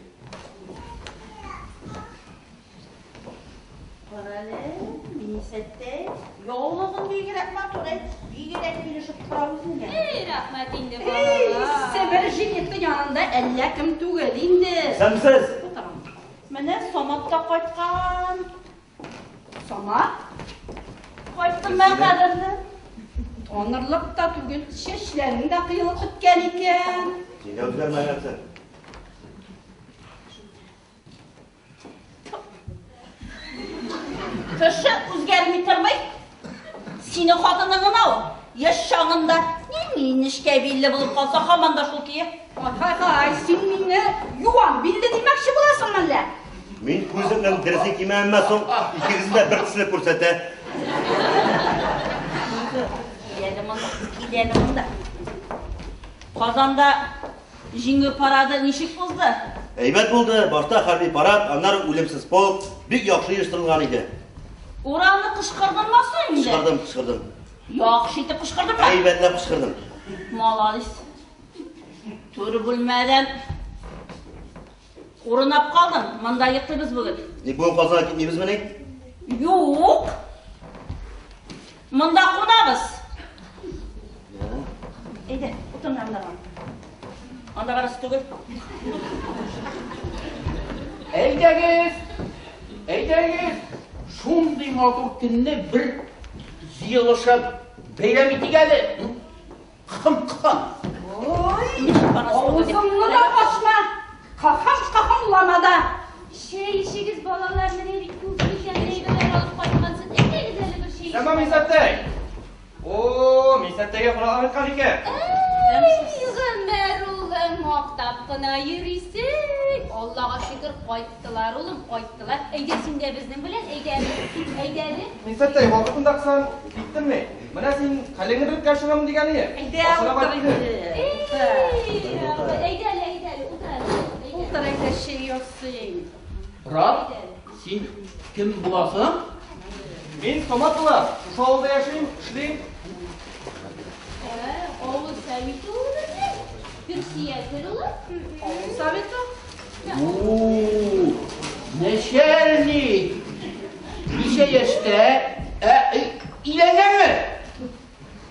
Карале, Минисәттәй, яулыгың бигрәк матур, әй, бигрәк килешеп тора үзеңә. Эй, рәхмәт инде, Эй, балалар. Себер җегете янында әллә кем түгел инде. Исәнмесез! Утырам. Менә Самат та кайткан. Самат? Кайттым мен кадерле. Танырлык та түгел, чәчләрең дә кыелып беткән икән. Син дә үзгәрмәгәнсең. Кеше үзгәрми тормый. Синең хатының гына ул. Яшь чагында нинди нечкә билле булып калса, һаман да шул кие. Ай-һай-һай, син мине юан билле димәкче буласыңмы әллә? Мин күземнең дөресен кимәмме соң, икегезне дә бер төсле күрсәтә. Кил әле монда, кил әле монда. Казанда җиңү парады ничек узды? Әйбәт булды. Башта хәрби парад, аннары үлемсез полк. Бик яхшы оештырылган иде. Уралны кычкырдыңмы соң инде? Кычкырдым, кычкырдым. Яхшы итеп кычкырдыңмы? Әйбәтләп кычкырдым. Молодец. Түр бүлмәдән урын алып калдым. Монда йоклыйбыз бүген. Ник бүген Казанга китмибезмени? Юк. Монда кунабыз. Әйдә, утыр монда. Анда барасы түгел. Әйдәгез, әйдәгез. Шундый матур көнне бер җыелышып бәйрәм итик әле. Кым-кым. Ой, авызыңны да ачма. Кахам-кахамлама да. Чәй эчегез, балалар, менә бит күп тәмле әйберләр алып кайткансыз. Әйдәгез әле бер чәй. Тәмам, Мисәттәй. О, Мисәттәйгә кунакка кайткан икән. Эй, Гомәр улым, мактап Уйлап кына йөрисең. Аллага шөкер, кайттылар, улым, кайттылар. Әйдә син дә безнең белән, әйдә әле, әйдә әле. Минсәттәй, вакытында кысан киттемме? Менә син хәлеңне белеп кенә чыгам дигән ие. Әйдә, Башына утыр кайтты. инде. Эй, әйдә әле, әйдә әле, утыр әле. Утыр әйдә, чәй ясыйм. Брат, син кем буласың? Мин Самат булам. Шушы авылда яшим, эшлим. Ә, авыл советы ул безнең. Персиятель улы. Авыл советы? У, Начальник! Ничә яшьтә? Ә, өйләнгәнме?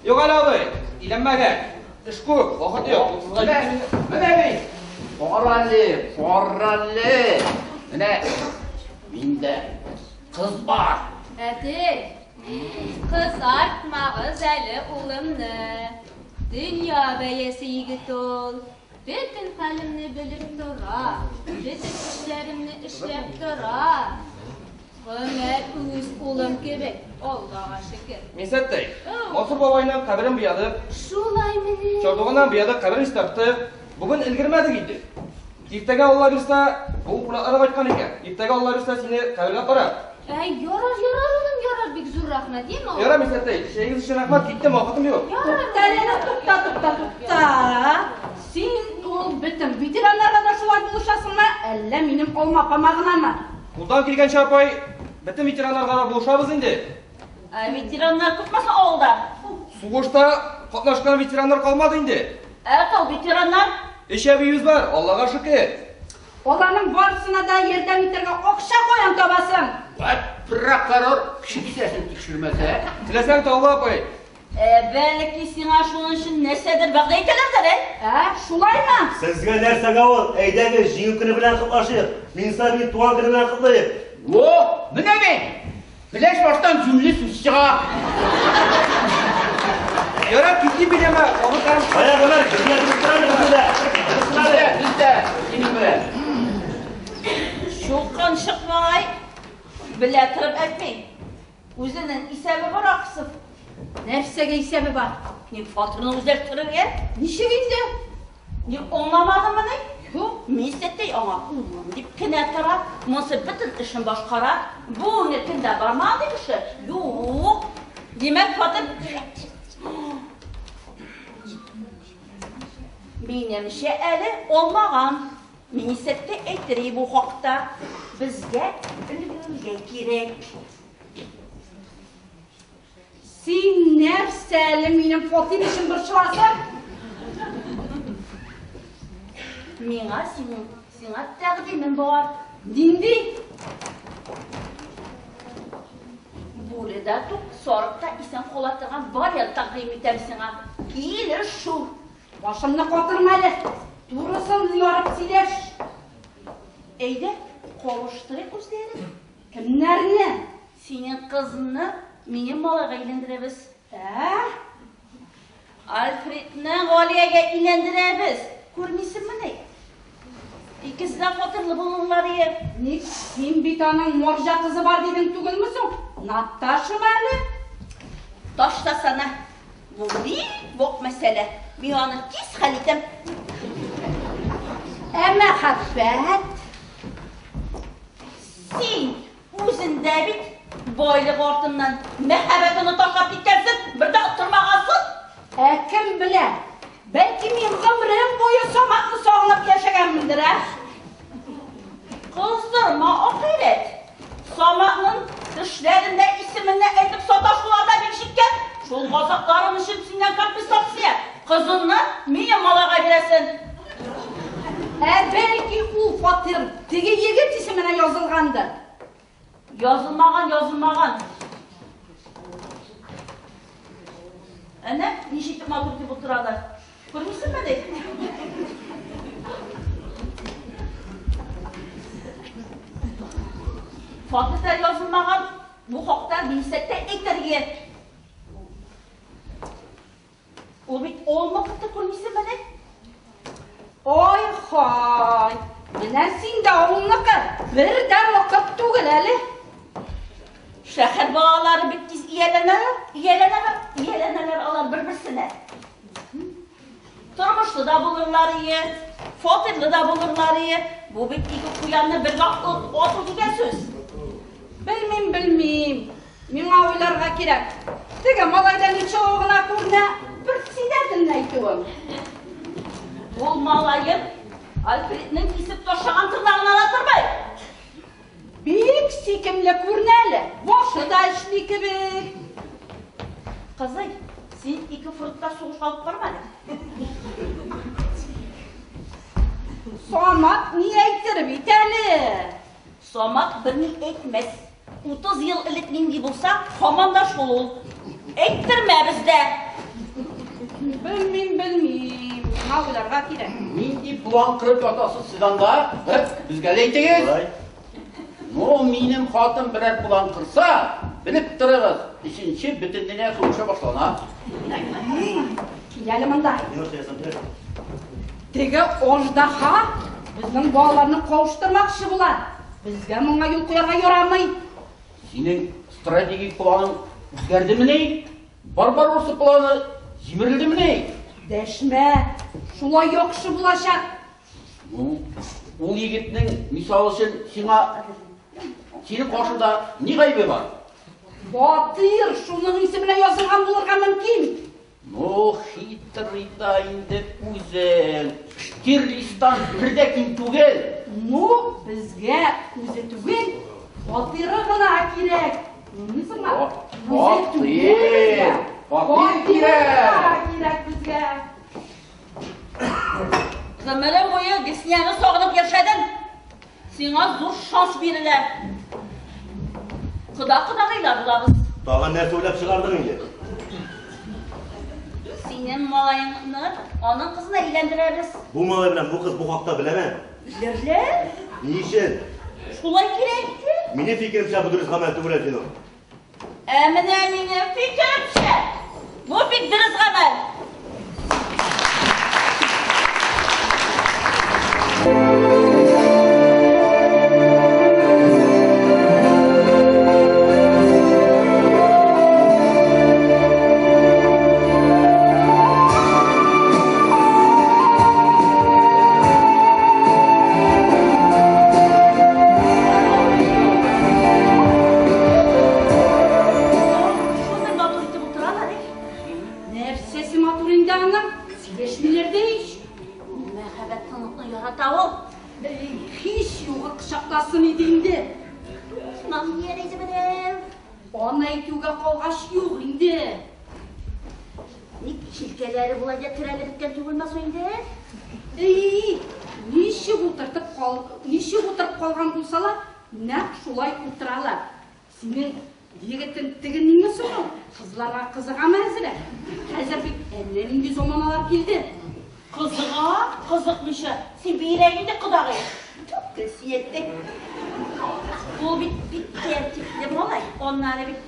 Юк әле абый, өйләнмәгән. Эш күп, вакыт юк. Утызга Менә, җиттем. менә мин. Карале, карале. Менә миндә кыз бар. Әти, кызартмагыз әле улымны. Дөнья бәясе егет ул. Бөтен хәлемне белеп тора, бөтен эшләремне эшләп тора. Гомәр үз улым кебек, Аллага шөкер. Минсәттәй, Мансур бабайның каберен буядык. Шулаймыни? Чардуганнан буядык, каберен чистарттык. Бүген өлгермәдек инде. Иртәгә Алла бирсә, бу кунаклар да кайткан икән. Иртәгә Алла бирсә, сине кабергә апарам. Әй, ярар, ярар, улым, ярар, бик зур рәхмәт, яме улым? Ярар, Минсәттәй, чәегез өчен рәхмәт, киттем, вакытым юк. Тукта әле, тукта, тукта, тукта. Син ул бөтен ветераннарга да шулай булышасыңмы, әллә минем алма апама гынамы? Кулдан килгәнчә, апай, бөтен ветераннарга да булышабыз инде. Ә ветераннар күпме соң авылда? Сугышта катнашкан ветераннар калмады инде. Ә тол ветераннар? Өч әбиебез бар, Аллага шөкер. Аларның барысына да ярдәм итәргә акча каян табасың? Вәт прокурор кеше кесәсен тикшермәсә. Теләсәң табыла, апай. Ә, бәлки сиңа шуның өчен нәрсәдер вәгъдә итәләрдер, ә? Ә, шулаймы? Сезгә нәрсәгә ул? Әйдәгез, җиңү көне белән котлашыйк. Минсабин туган көне белән котлыйк. Во, менә мин. Пеләш баштан җүнле сүз чыга. Ярар, китим мин әмма, вакыт Кая, Гомәр, безгә тора әле бездә. Без дә, без дә синең белән. Чулканчык малай белә торып әйтми. Үзенең исәбе бар ахрысы. Нәрсәгә исәбе бар? Ник фатирны үзләштерергә? Ничек инде? Ник аңламадыңмыни? Юк, Минсәттәй аңа улым дип кенә тора. Монысы бөтен эшен башкара. Бу көндә бармады кеше. Юк. Димәк, фатир Минемчә әле алмаган. Минсәттәй әйтер бу хакта. Безгә өлгерергә кирәк. Син нәрсә әле минем фатир өчен борчыласың? Миңа синең сиңа тәкъдимем бар. Нинди? Бүре дә тук, сарык та исән кала торган вариант тәкъдим итәм сиңа. Килешү. Башымны катырма әле. Турысын ярып сөйләш. Әйдә, кавыштырыйк үзләрен. Кемнәрне? Синең кызны минем малайга әйләндерәбез. Ә? Альфредны Галиягә әйләндерәбез. Күрмисеңмени? Икесе дә фатирлы булырлар ие. Ник син бит аның морҗа кызы бар дидең түгелме соң? Наташамы әле? Ташласана. Бу бик вак мәсьәлә. Мин аны тиз хәл итәм. Ә мәхәббәт? Син үзеңдә бит байлык артыннан мәхәббәтеңне ташлап киткәнсең, бер дә оттырмагансың. Ә кем белә? Бәлки мин гомерем буе Саматны сагынып яшәгәнмендер, ә? Кыздырма ахирәт. Саматның төшләрендә исемеңне әйтеп саташулар да бик җиткән. Шул газапларың өчен синнән компенсация. Кызыңны минем малайга бирәсең. Ә бәлки ул фатир теге егет исеменә язылгандыр? Язылмаган, язылмаган. Әнә, ничек итеп матур итеп утыралар. Күрмисеңме ни? Фатирда язылмаган, бу хакта Минсәттә әйтергә. Ул бит олмакты күрмисеңме ни? Ай-хай! Менә син дә авылныкы, бер дә вакыт түгел әле. Шәһәр балалары бик тиз ияләнәләр, ияләнәләр, ияләнәләр алар бер-берсенә. Тормышлы да булырлар ие. Фатирлы да булырлар ие. Бу бит ике куянны бергә ату дигән сүз. Белмим, белмим. Миңа уйларга кирәк. Теге малайдан ничего гына күренә, председательне әйтүем. Ул малаем Альфредның кисеп ташлаган тырнагына да тормый. Бик сөйкемле күренә әле. Башы да эшли кебек. Кызый, син ике фронтта сугыш алып барма әле. Самат ни әйтер бит әле? Самат берни әйтмәс. 30 ел элек нинди булса, һаман да шул ул. Әйттермәбез дә. Белмим, белмим. Миңа уйларга кирәк. Нинди план корып ятасыз сез анда? Безгә дә әйтегез. Ну, минем хатын берәр план корса, белеп торыгыз, өченче бөтендөнья сугышы башлана. Кил әле монда. Теге аждаһа безнең балаларны кавыштырмакчы була. Безгә моңа юл куярга ярамый. Синең стратегик планың үзгәрдемени? Барбаросса планы җимерелдемени? Дәшмә, шулай яхшы булачак. Ну, ул егетнең мисал өчен сиңа синең каршында ни гаебе бар? Батыр шуның исеменә язылган булырга мөмкин. Ну, хитрый да инде үзең. Штирлицтан бер дә ким түгел. Ну, безгә үзе түгел, батыры гына кирәк. Аңлыйсыңмы? Үзе түгел безгә. Батыр Батыры кирәк. гына кирәк безгә. Гомере буе Гесняны сагынып яшәдем. Сиңа зур шанс бирелә. Кода-кодагыйлар булабыз. Тагын нәрсә уйлап чыгардың инде? Синең малаеңны аның кызына өйләндерәбез. Бу малай белән бу кыз бу хакта беләме? Белерләр. Ни өчен? Шулай кирәк инде. Минем фикеремчә, бу дөрес гамәл түгел, Әлфинур. Ә менә минем фикеремчә, бу бик дөрес гамәл. Шундый матур итеп утыралар, эй. Нәрсәсе матур инде аның? Сөйләшмиләр дә ич. Мәхәббәт тынлыкны ярата ул. Эй, һич югы кочакласын иде инде. Тотмам дияр иде берәү. Аны әйтүгә калгач юк инде. Ник җилкәләре болай да терәлеп беткән түгелме соң инде? Эй, ничек утыртып кал, ничек утырып калган булсалар, нәкъ шулай утыралар. Синең егетең теге ниме соң ул? Кызларга кызыгамы әзрәк? Хәзер бит әллә нинди заманалар килде. Кызыга, кызыкмыйча. Син бигрәк инде кодагый. Түгел сиятте. Ул бит бик тәртипле малай. Аннары бит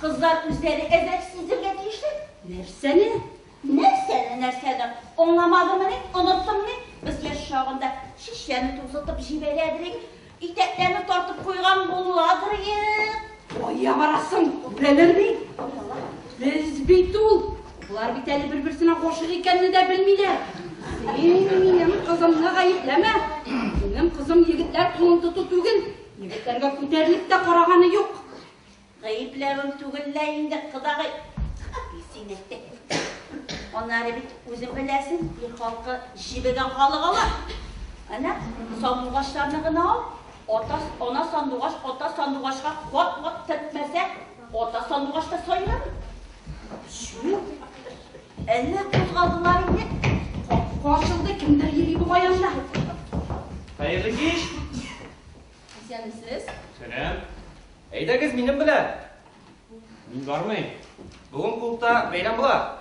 кызлар үзләре әзрәк сизергә тиешле. Нәрсәне? Нәрсәне, нәрсәне? Аңламадымыни, оныттымыни? Без яшь чагында шешәне тузытып җибәрәдер, итәкләрне тартып куйган буладыр. Кая барасың? Беләләр бит. Без бит ул. Болар бит әле бер-берсенә гашыйк икәнне дә белмиләр. Син минем кызымны гаепләмә. Минем кызым егетләр кулын тоту түгел, егетләргә күтәрелеп тә караганы юк. Гаепләвем түгел лә инде, кодагый. Син әйтте. Аннары бит үзең беләсең, ир халкы җебегән халык алар. Әнә, сандугачларны гына ал. Ата, ана сандугач, ата сандугачка кат-кат төртмәсә, ата сандугач та сайрамый. Чү, Әллә кузгалдылар инде? Капка ачылды, кемдер йөри бугай анда. Хәерле кич. Исәнмесез? Сәлам. Әйдәгез минем белән. Мин бармыйм. Бүген клубта бәйрәм була.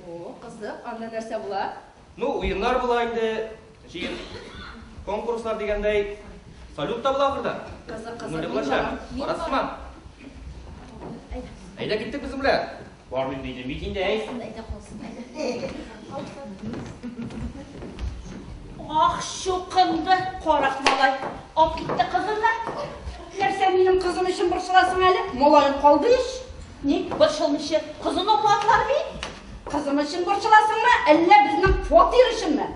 О, кызык, анда нәрсә була? Ну, уеннар була инде, җыен, конкурслар дигәндәй, салют та була ахырда. Кызык, кызык. Күңелле Мин булачак. барам, мин Барасызмы? Әйдә киттек безнең белән. Бармыйм дидем бит инде, әй. Әйдә калсын, әйдә. Ах, чукынды карак малай. Алып китте кызымны. Нәрсә минем кызым өчен борчыласың әле? Малаең калды ич. Ник борчылмыйча? Кызын окладылар бит. Кызым өчен борчыласыңмы, әллә безнең фатир өченме?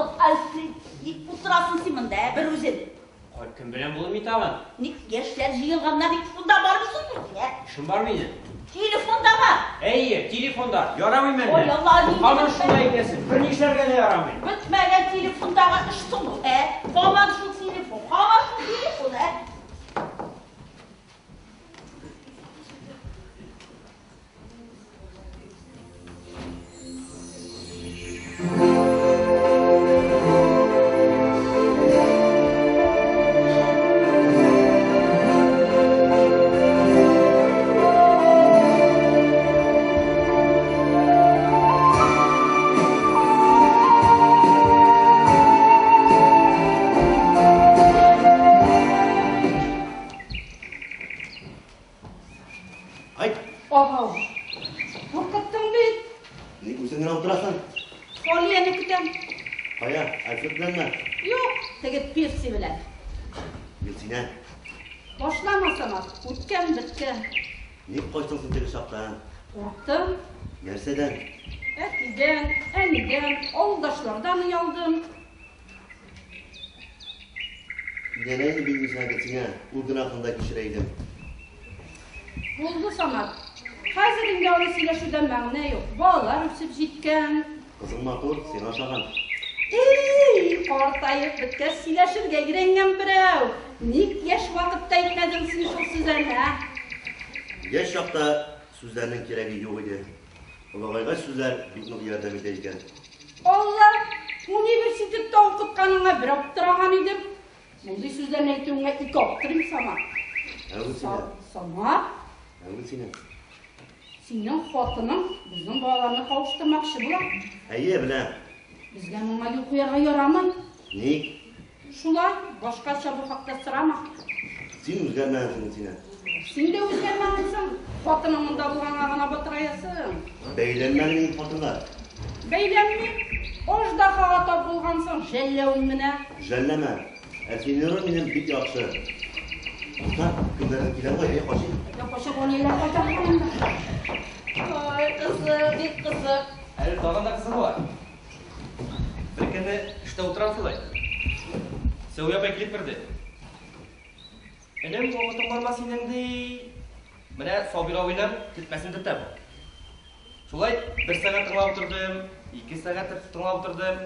Алып, Альфред, ник утырасың син монда, ә, бер үзең? Кай кем белән булыр мин тагын? Ник яшьләр җыелганнар, ник шунда бармыйсың син, ә? Эшем бар минем. Телефонда бар. Әйе, телефонда. Ярамый мәллә? Ой, Алла, нинди Һаман бетмәгән- шулай әйтәсең. Бер нишләргә дә ярамый. Бетмәгән телефондагы эш соң бу, ә? Һаман шул телефон, һаман шул телефон, ә? Айт, Абау. Куркыттың бит. ник үзең генә утырасың? Алияне көтәм. Кая, Альфред беләнме? Юк, теге Перси белән. Гөлсинә, Башлама Самат, үткән беткән. ник качтың син теге чакта? Курктым. Нәрсәдән? Әтидән, әнидән, авылдашлардан оялдым. Өйләнә инде мин үзеңә, Гөлсинә, ул гөнаһын да кичерә идем. Булды Самат. Хәзер инде аны сөйләшүдән мәгънә юк. Балалар үсеп җиткән. Кызың матур, сиңа ошаган. Эй, картаеп беткәч сөйләшергә өйрәнгән берәү. Ник яшь вакытта әйтмәдең син шул сүзләрне, ә? Яшь чакта сүзләрнең кирәге юк иде. Олыгайгач сүзләр бик нык ярдәм итә икән. Алла, университетта укытканыңа бер аптыраган идем. Мондый сүзләрне әйтүеңә ике аптырыйм, Самат. Ә Гөлсинә, Самат, ә Гөлсинә. синең хатының безнең балаларны кавыштырмакчы була. Әйе, беләм. Безгә моңа юл куярга ярамый. Ник? Шулай, башкача бу хакта сорама. Син үзгәрмәгәнсең, Гөлсинә. Син дә үзгәрмәгәнсең. Хатының монда булганга гына батыраясың. Бәйләнмәдең инде хатынга. Бәйләнмим. Аждаһага тап булгансың, жәлләвем менә. Жәлләмә. Әлфинура минем бик яхшы. Тукта, кемнәрдер килә бугай, әйе, качыйк. Я кача Галияләр кайта бугай инде. Ай, кызык, бик кызык. Әле тагын да кызыгы бар. Бер көнне эштә утырам шулай. Сәүя апай килеп керде. Энем, вакытың барма синең ди. Менә Сабир абыйның тетмәсен тетә бу. Шулай бер сәгать тыңлап утырдым, ике сәгать тыңлап утырдым.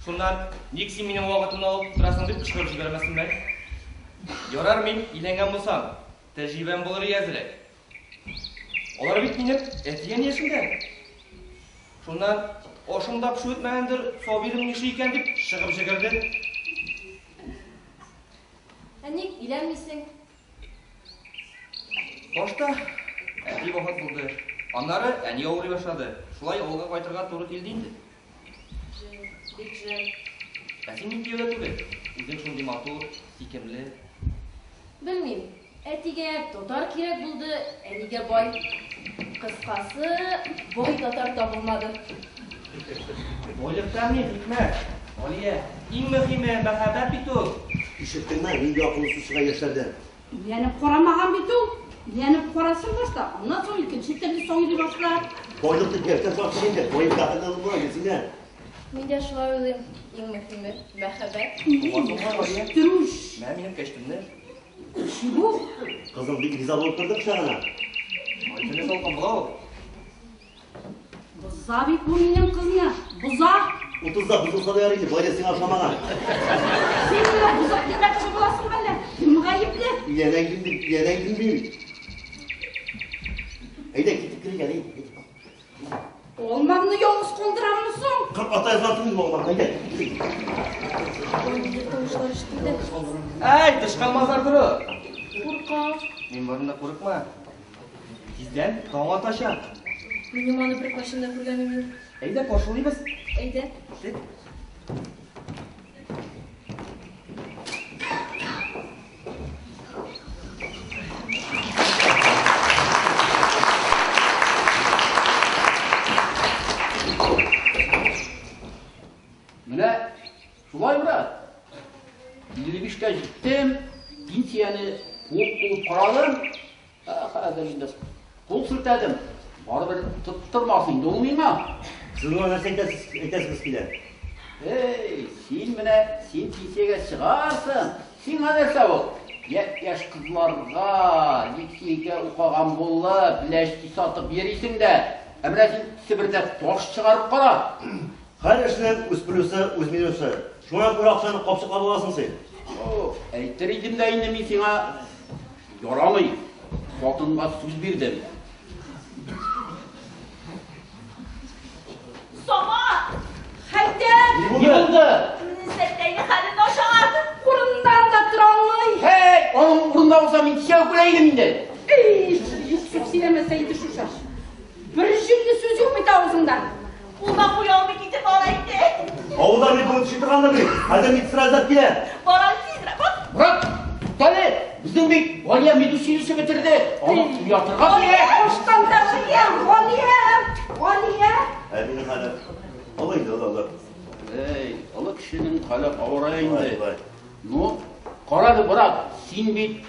Шуннан, ник син минем вакытымны алып утырасың дип кычкырып җибәрмәсенме? Ярар мин өйләнгән булсам, тәҗрибәм булыр иде әзрәк. Алар бит минем әти-әни яшендә. Шуннан ашым да пешеп бетмәгәндер, Сабирым нишли икән дип чыгып җегерде. Ә ник өйләнмисең? Башта әти вафат булды. Аннары әни авырый башлады. Шулай авылга кайтырга туры килде инде. Жәл, бик жәл. Ә син ник кияүдә түгел? Үзең шундый матур, сөйкемле. Белмим, әтигә татар кирәк булды, әнигә бай. Кыскасы, бай татар табылмады. Байлыкта ни хикмәт? Алия, иң мөһиме мәхәббәт бит ул. Ишеттеңме, нинди акыллы сүз чыга яшьләрдән? Өйләнеп карамаган бит ул. Өйләнеп карасын башта, аннан соң икенче төрле саңлый башлар. Байлык дип яшьтән сатсын инде, бай бәхетле була, Гөлсинә. Мин дә шулай уйлыйм. Иң мөһиме мәхәббәт. Трүш. Мә минем кәчтүмне. Чего? Кызың бик риза булып торды кочагына. Ай, теле салкын була ул. Боза бит бу минем кызны. Боза. Утызда бозылса да ярый инде, бай да сиңа ошамаган. Син мине бозык димәкче буласың әллә? Кем гаепле? Өйләнәң килде, өйләнәң килде. Әйдә, китеп керик әле. Алмамны ялгыз калдыраммы соң? Кырт ата язган түгел бу алманы, әйдә, китеп керик. Ниндидер тавышлар ишетелде. Әй, тычкан мазар торы. Куркам. Мин барында курыкма. Тиздән таң атачак. Минем аны беркайчан да күргәнем юк. Әйдә, каршылыйбыз. Әйдә. Киттек. Менә шулай, брат. 55-кә җиттем, пенсияне куып куып карадым. Ә, хәзер инде кул селтәдем. Барыбер тоттырмас инде ул миңа. Сез моңа нәрсә әйтәсез, әйтәсегез килә? Эй, син менә, син пенсиягә чыгарсың. Сиңа нәрсә ул? Япь-яшь кызларга лекциягә укыган булып, ләчти сатып йөрисең дә. Ә менә син Себердә таш чыгарып кара. Һәр эшнең үз плюсы, үз минусы. Шуңа күрә акчаны капчыклап аласың син. О, әйтер идем дә инде мин сиңа. Ярамый. Хатынга сүз бирдем. Самат! Хәйдәр! Ни булды? Сәттәйнең хәле начар. Урыннан да тора алмый. Һәй, аның урында булса мин кичә үк үлә идем инде. Эй, юк сүз сөйләмәсә иде шушы. Бер җүнле сүз юк бит авызыңда. Ул да куя алмый китеп бара инде. Авылда мин бүген төши торгандыр бит. Хәзер медсестра эзләп килә. Бара тизрәк, бар. Брат, туктале, безнең бит Галия медучилище бетерде. Аны уятырга кирәк. Баштан да чыккан Галия! Галия! Әбинең хәле олы инде, олы, олы. Эй, олы кешенең хәле авырая инде. Шулай, шулай. Ну, карады, брат, син бит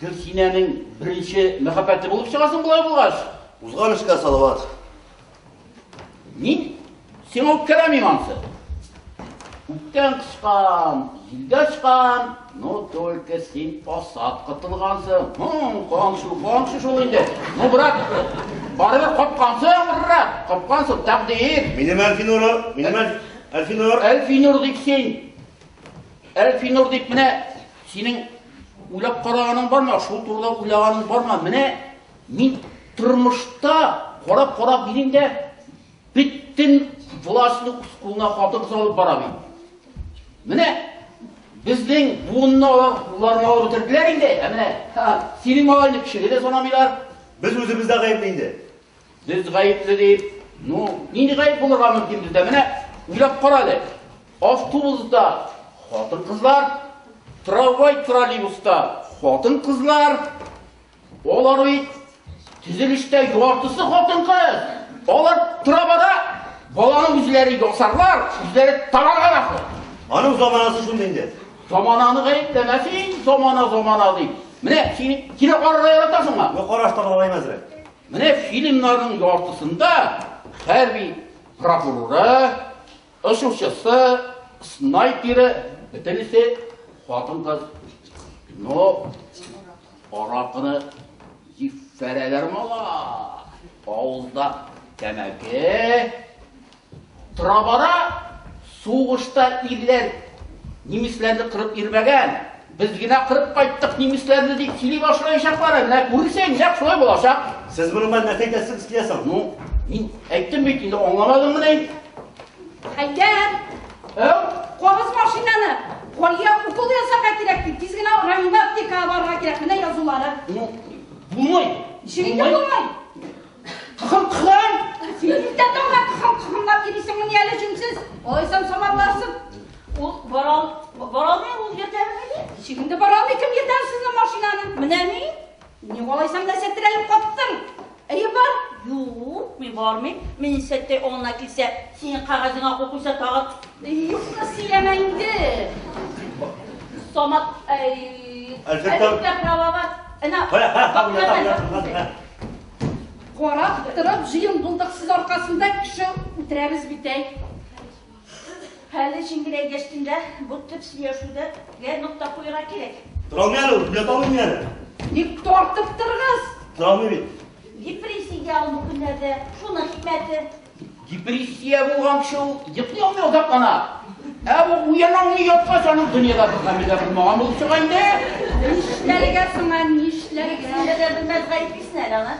Гөлсинәнең беренче мәхәббәте булып чыгасың болай булгач. Узган эшкә салават. Мин сиңа үпкәләмим ансы. Күктән кычкан, җилдә очкан, но только син асат кытылгансың. Хм, каңшы, каңшы шул инде. Ну, брат, барыбер капкансың, брат, капкансың, тәкъдир. Минем Әлфинуры, минем Әлфинур. Әлфинур дип син. Әлфинур дип менә синең уйлап караганың бармы? Шул турыда уйлаганың бармы? Менә мин тормышта карап-карап йөрим дә, бөтен властьны үз кулына хатын-кыз алып бара бит. Менә безнең буынны алар кулларына алып бетерделәр инде. Ә менә синең малайны кешегә дә санамыйлар. Без үзебез дә гаепле инде. Без гаепле дип, ну, нинди гаеп булырга мөмкин бездә? Менә уйлап кара әле. Автобуста хатын-кызлар, трамвай, троллейбуста хатын-кызлар, алар бит төзелештә яртысы хатын-кыз. Алар тора-бара баланы үзләре ясарлар, үзләре табарга да. Аның заманасы шундый инде. Замананы гаепләмә син, замана, замана дип. Менә син кино карарга яратасыңмы? Юк, караш таба алмыйм әзрәк. Менә фильмнарның яртысында хәрби прокуроры, очучысы, снайперы, бөтенесе хатын-кыз. Но аракыны җиффәрәләр мала. Авызда тәмәке. Тора-бара сугышта ирләр немецләрне кырып йөрмәгән. Без генә кырып кайттык немецләрне дип сөйли башлаячаклар. Менә күрсәң, нәкъ шулай булачак. Сез моның белән нәрсә әйтәсегез килә соң? Ну, мин әйттем бит инде, аңламадың мени? Хәйдәр! Әү? Кабыз машинаны! Галия укол ясарга кирәк дип, тиз генә районга аптекага барырга кирәк. Менә язулары. Ну, булмый. Ничек инде булмый? Кыхым, кыхым! Син иртә таңда кыхым, кыхымлап йөрисеңмени әле җүнсез? Алайсам самарларсың. Ул бара бара алмый, ул йөртәме әле? Ничек инде бара алмый, кем йөртә сезнең машинаны? Менә мин. Ник алайсам нәрсә терәлеп каттың? Әйе, бар. Юк, мин бармыйм. Мин Сәттәй авылына килсә, синең кәгазеңә кул куйса тагын. Юкны сөйләмә инде. Самат, әй, Әлфиттә- Әлфиттә права бар. Әнә, Һә, һә, һә, бак, һә, һә. Карап торып, җыен булдыксыз аркасында кеше үтерәбез бит, әй. Хәле җиңеләйгәчтен дә бу төп сөйләшүдә гә нокта куярга кирәк. Тора алмый әле ул, төнлә алмый әле. Ник тартып торыгыз? Тора алмый бит. Депрессия ул бу көннәрдә, шуның хикмәте. Депрессия булган кеше ул йоклый алмый озак кына. Ә бу уяна алмый яткач, аның дөньяда бер гаме дә булмаган булып чыга инде. Нишләргә соң, ә, нишләргә? Син дә белмәс гаеплисең әле аны.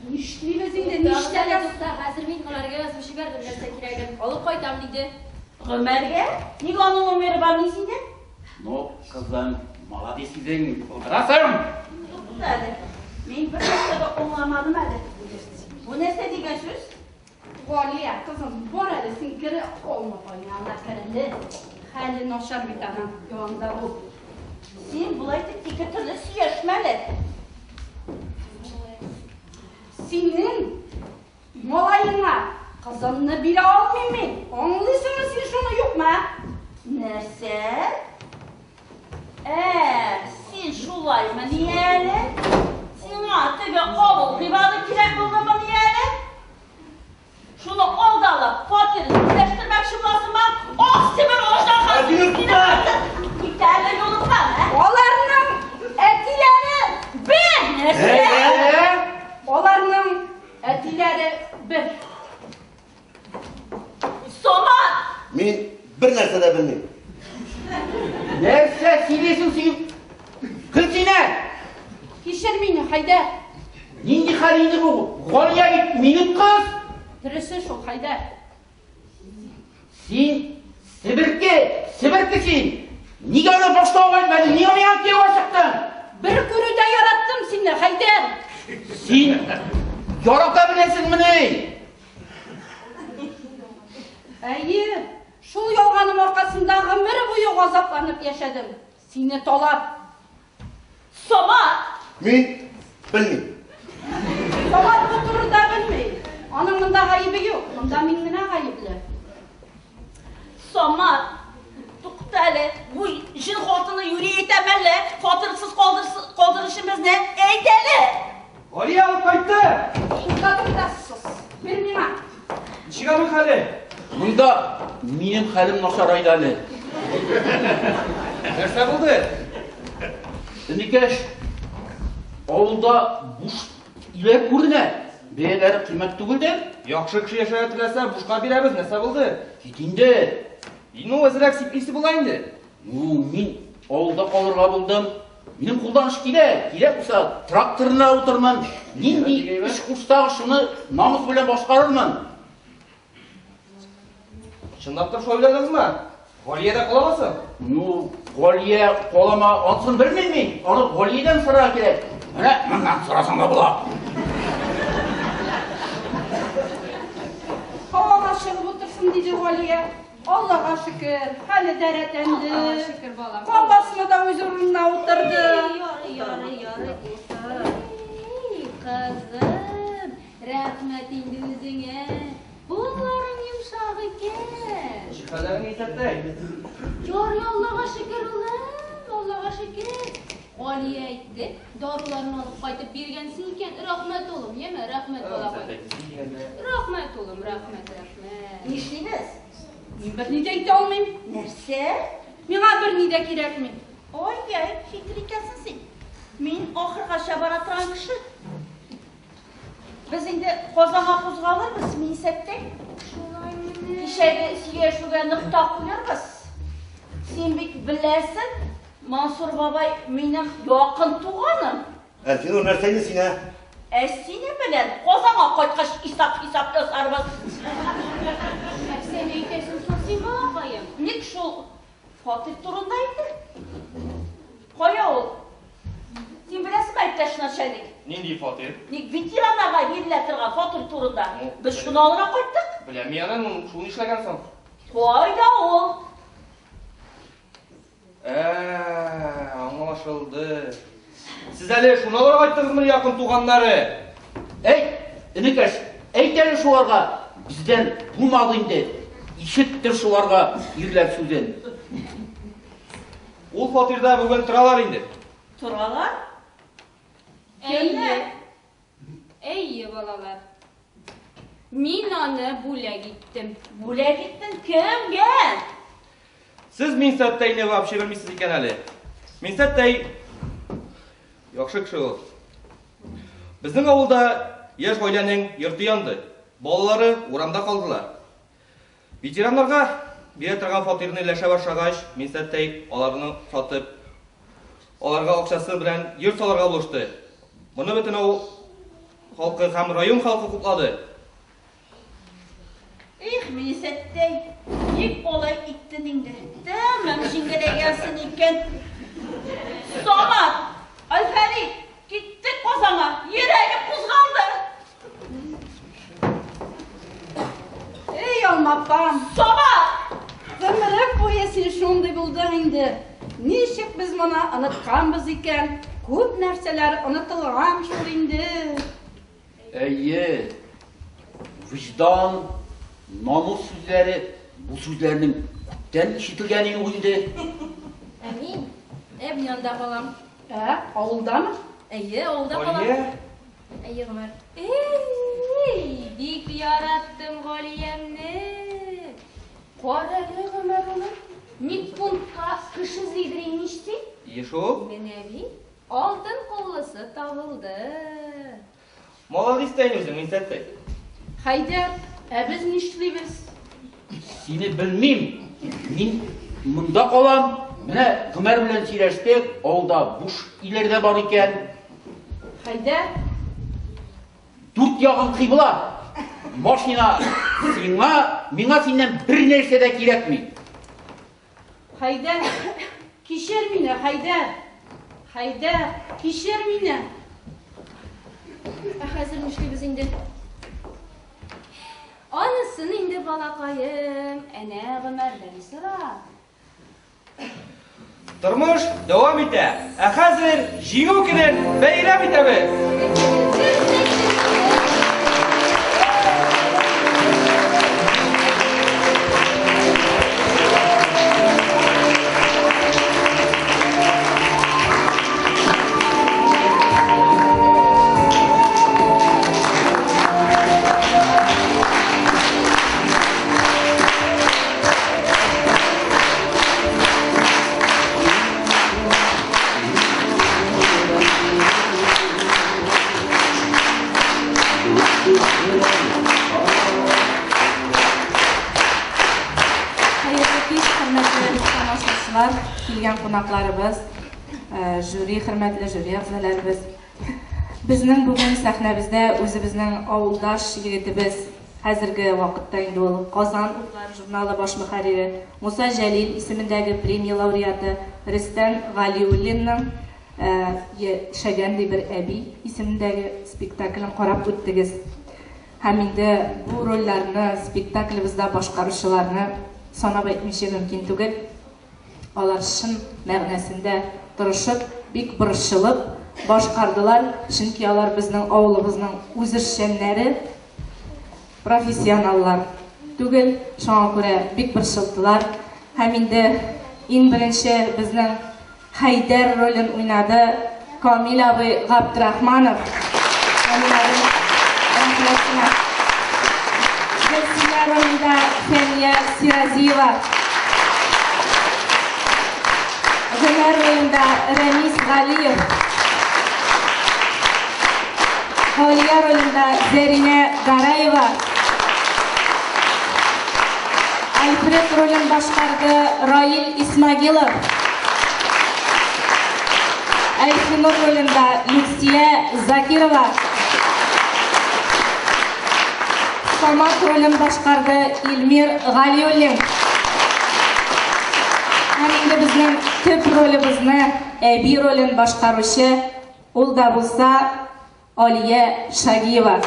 Нишлибез инде, Тукта, нишләргә? тукта, хәзер мин Гомәргә язып җибәрдем нәрсә кирәген. Алып кайтам диде. Гомәргә? Ник аның номеры бар ни синдә? Ну, кызым, молодец идең, булдырасың. Тукта әле. Мин бер нәрсә дә аңламадым әле. Бу нәрсә дигән сүз? Галия, кызым, бар әле, син кере алма янына кереле. Хәле начар бит аның, янында бул. Син болай итеп ике төрле сөйләшмә әле. Синең малаеңа кызымны бирә алмыйм мин. Аңлыйсыңмы син шуны, юкмы? Нәрсә? Ә, син шулаймыни әле? Сиңа теге авыл гыйбады кирәк булдымыни әле? Шуны алдалап, фатирын үзләштермәкче буласың. Мин бер нәрсә дә белмим. Нәрсә сөйлисең син? Гөлсинә! Кичер мине, Хәйдәр. Нинди хәл инде бу? Галия бит минем кыз. Дөресе шул, Хәйдәр. Син себерке, себерке син. Нигә аны башта ук әйтмәдең? Нигә миңа кияүгә чыктың? Бер күрүдә яраттым сине, Хәйдәр. Син ярата беләсеңмени? Әйе, шул ялганым аркасында гомер буе газапланып яшәдем. Сине талап. Самат! Мин белмим. Самат бу турыда белми. Аның монда гаебе юк. Монда мин генә гаепле. Самат, тукта әле. Бу җен хатыны юри әйтәм әллә? Фатирсыз калдырышы безне. Әйт әле! Галия алып кайтты! Тукта, тукта, сус. Бир миңа. Ничек аның хәле? Монда минем хәлем начарайды әле. Нәрсә булды? Энекәш, авылда буш өйләр күренә. Бәяләре кыйммәт түгел дә. Яхшы кеше яшәргә теләсә, бушка бирәбез, нәрсә булды? Кит инде. Ну, әзрәк сиплисе була инде. Ну, мин авылда калырга булдым. Минем кулдан эш килә. Кирәк булса, тракторына утырмын. Нинди эш кушсагыз, шуны намус белән башкарырмын. Чынлап та шулай уйладыгызмы? Галия дә каламы соң? Ну, Галия калама, анысын белмим мин. Аны Галиядән сорарга кирәк. Менә моннан сорасаң да була. Һавага чыгып утырсын, диде Галия. Аллага шөкер, хәле дә рәтләнде. Аллага шөкер, балам. Кан басымы да үз урынына утырды. Ярый, ярый, ярый, утыр. Эй, кызым, рәхмәт инде үзеңә. Кулларың йомшак икән. Ничек хәлләрең, Исәттәй? Ярый, Аллага шөкер, улым, Аллага шөкер. Галия әйтте, даруларны алып кайтып биргәнсең икән. Рәхмәт, улым, яме, рәхмәт, балакай. Рәхмәт, улым, рәхмәт, рәхмәт. Нишлибез? Мин берни дә әйтә алмыйм. Нәрсә? Миңа берни дә кирәкми. Ай-яй, хитр икәнсең син. Мин ахыргача бара торган кеше. Без инде Казанга кузгалырбыз, Минсәттәй. Шулаймыни? Кичәге сөйләшүгә нокта куярбыз. Син бит беләсең, Мансур бабай минем якын туганым. Әлфинур, нәрсә инде син, ә? Ә синең белән Казанга кайткач исап-хисап ясарбыз. Нәрсәне әйтәсең соң син, балакаем? Ник шул фатир турында инде? Кая ул? Син беләсеңме, иптәш начальник? Нинди фатир? Ник ветераннарга бирелә торган фатир турында. Без шуны алырга кайттык. Беләм мин аны, ну, шул нишләгән соң? Кайда ул? Ә, аңлашылды. Сез әле шуны алырга кайттыгызмы, якын туганнары? Әй, энекәш, әйт әле шуларга, бездән булмады инде. Ишеттер шуларга ирләр сүзен. Ул фатирда бүген торалар инде. Торалар? Әйе. Әйе, балалар. Мин аны бүләк иттем. Бүләк иттең кемгә? Сез Минсәттәйне вообще белмисез икән әле. Минсәттәй яхшы кеше ул. Безнең авылда яшь гаиләнең йорты янды. Балалары урамда калдылар. Ветераннарга бирә торган фатирны өләшә башлагач, Минсәттәй аларны сатып, аларга акчасы белән йорт салырга булышты. Моны бөтен авыл халкы һәм район халкы хуплады. Их, Минсәттәй, ник алай иттең инде? Тәмам җиңеләйгәнсең икән. Самат, Әлфәрит, киттек Казанга, йөрәгем кузгалды. Эй, алмапам. Самат! Гомере буе син шундый булдың инде. Ничек без моны онытканбыз икән? Күп нәрсәләр онытылган шул инде. Әйе, вөҗдан, намус сүзләре, бу сүзләрнең күптән ишетелгәне юк инде. Ә мин әби янында калам. Ә, авылдамы? Әйе, авылда калам. Галия? Әйе, Гомәр. Эй, бик яраттым Галиямне. Кара әле, Гомәр улым, медпунктка кеше эзлидер имеш син? Ие шул. Менә бит, алтын куллысы табылды. Молодец та инде үзең, Минсәттәй. Хәйдәр, ә без нишлибез? сине белмим. Мин монда калам. Менә Гомәр белән сөйләштек, авылда буш өйләр дә бар икән. Хәйдәр. Дүрт ягың кыйбла. Машина сиңа, миңа синнән бер нәрсә дә кирәкми. Хәйдәр, кичер мине, Хәйдәр. Хәйдәр, кичер мине. Ә хәзер нишлибез инде? Анысын инде, балакаем, әнә Гомәрдән сора. Тормыш дәвам итә. Ә хәзер Җиңү көнен бәйрәм итәбез. Хәерле кич, хөрмәтле тамашачылар, килгән кунакларыбыз, жюри, хөрмәтле жюри әгъзаларыбыз. Безнең бүген сәхнәбездә үзебезнең авылдаш егетебез, хәзерге вакытта инде ул Казан утлары журналы баш мөхәррире Муса Җәлил исемендәге премия лауреаты Рөстәм Галиуллинның Яшәгән ди бер әби исемендәге спектаклен карап үттегез. Һәм инде бу рольләрне спектаклебездә башкаручыларны санап әйтмичә мөмкин түгел. Алар чын мәгънәсендә тырышып, бик борчылып башкардылар, чөнки алар безнең авылыбызның үзешчәннәре, профессионаллар түгел, шуңа күрә бик борчылдылар. Һәм инде иң беренче безнең Хәйдәр ролен уйнады Камил абый Габдрахманов. Камил абый, рәхмәт сиңа. Гөлсинә ролендә Фәния Сиразиева. Гомәр ролендә Рәмис Галиев. Галия ролендә Зәринә Гараева. Альфред ролен башкарды Раил Исмагилов. Әлфинур ролендә Люция Закирова. Самат ролен башкарды Илмир Галиуллин. Һәм инде безнең төп ролебезне, әби ролен башкаручы, ул да булса Алия Шагиева.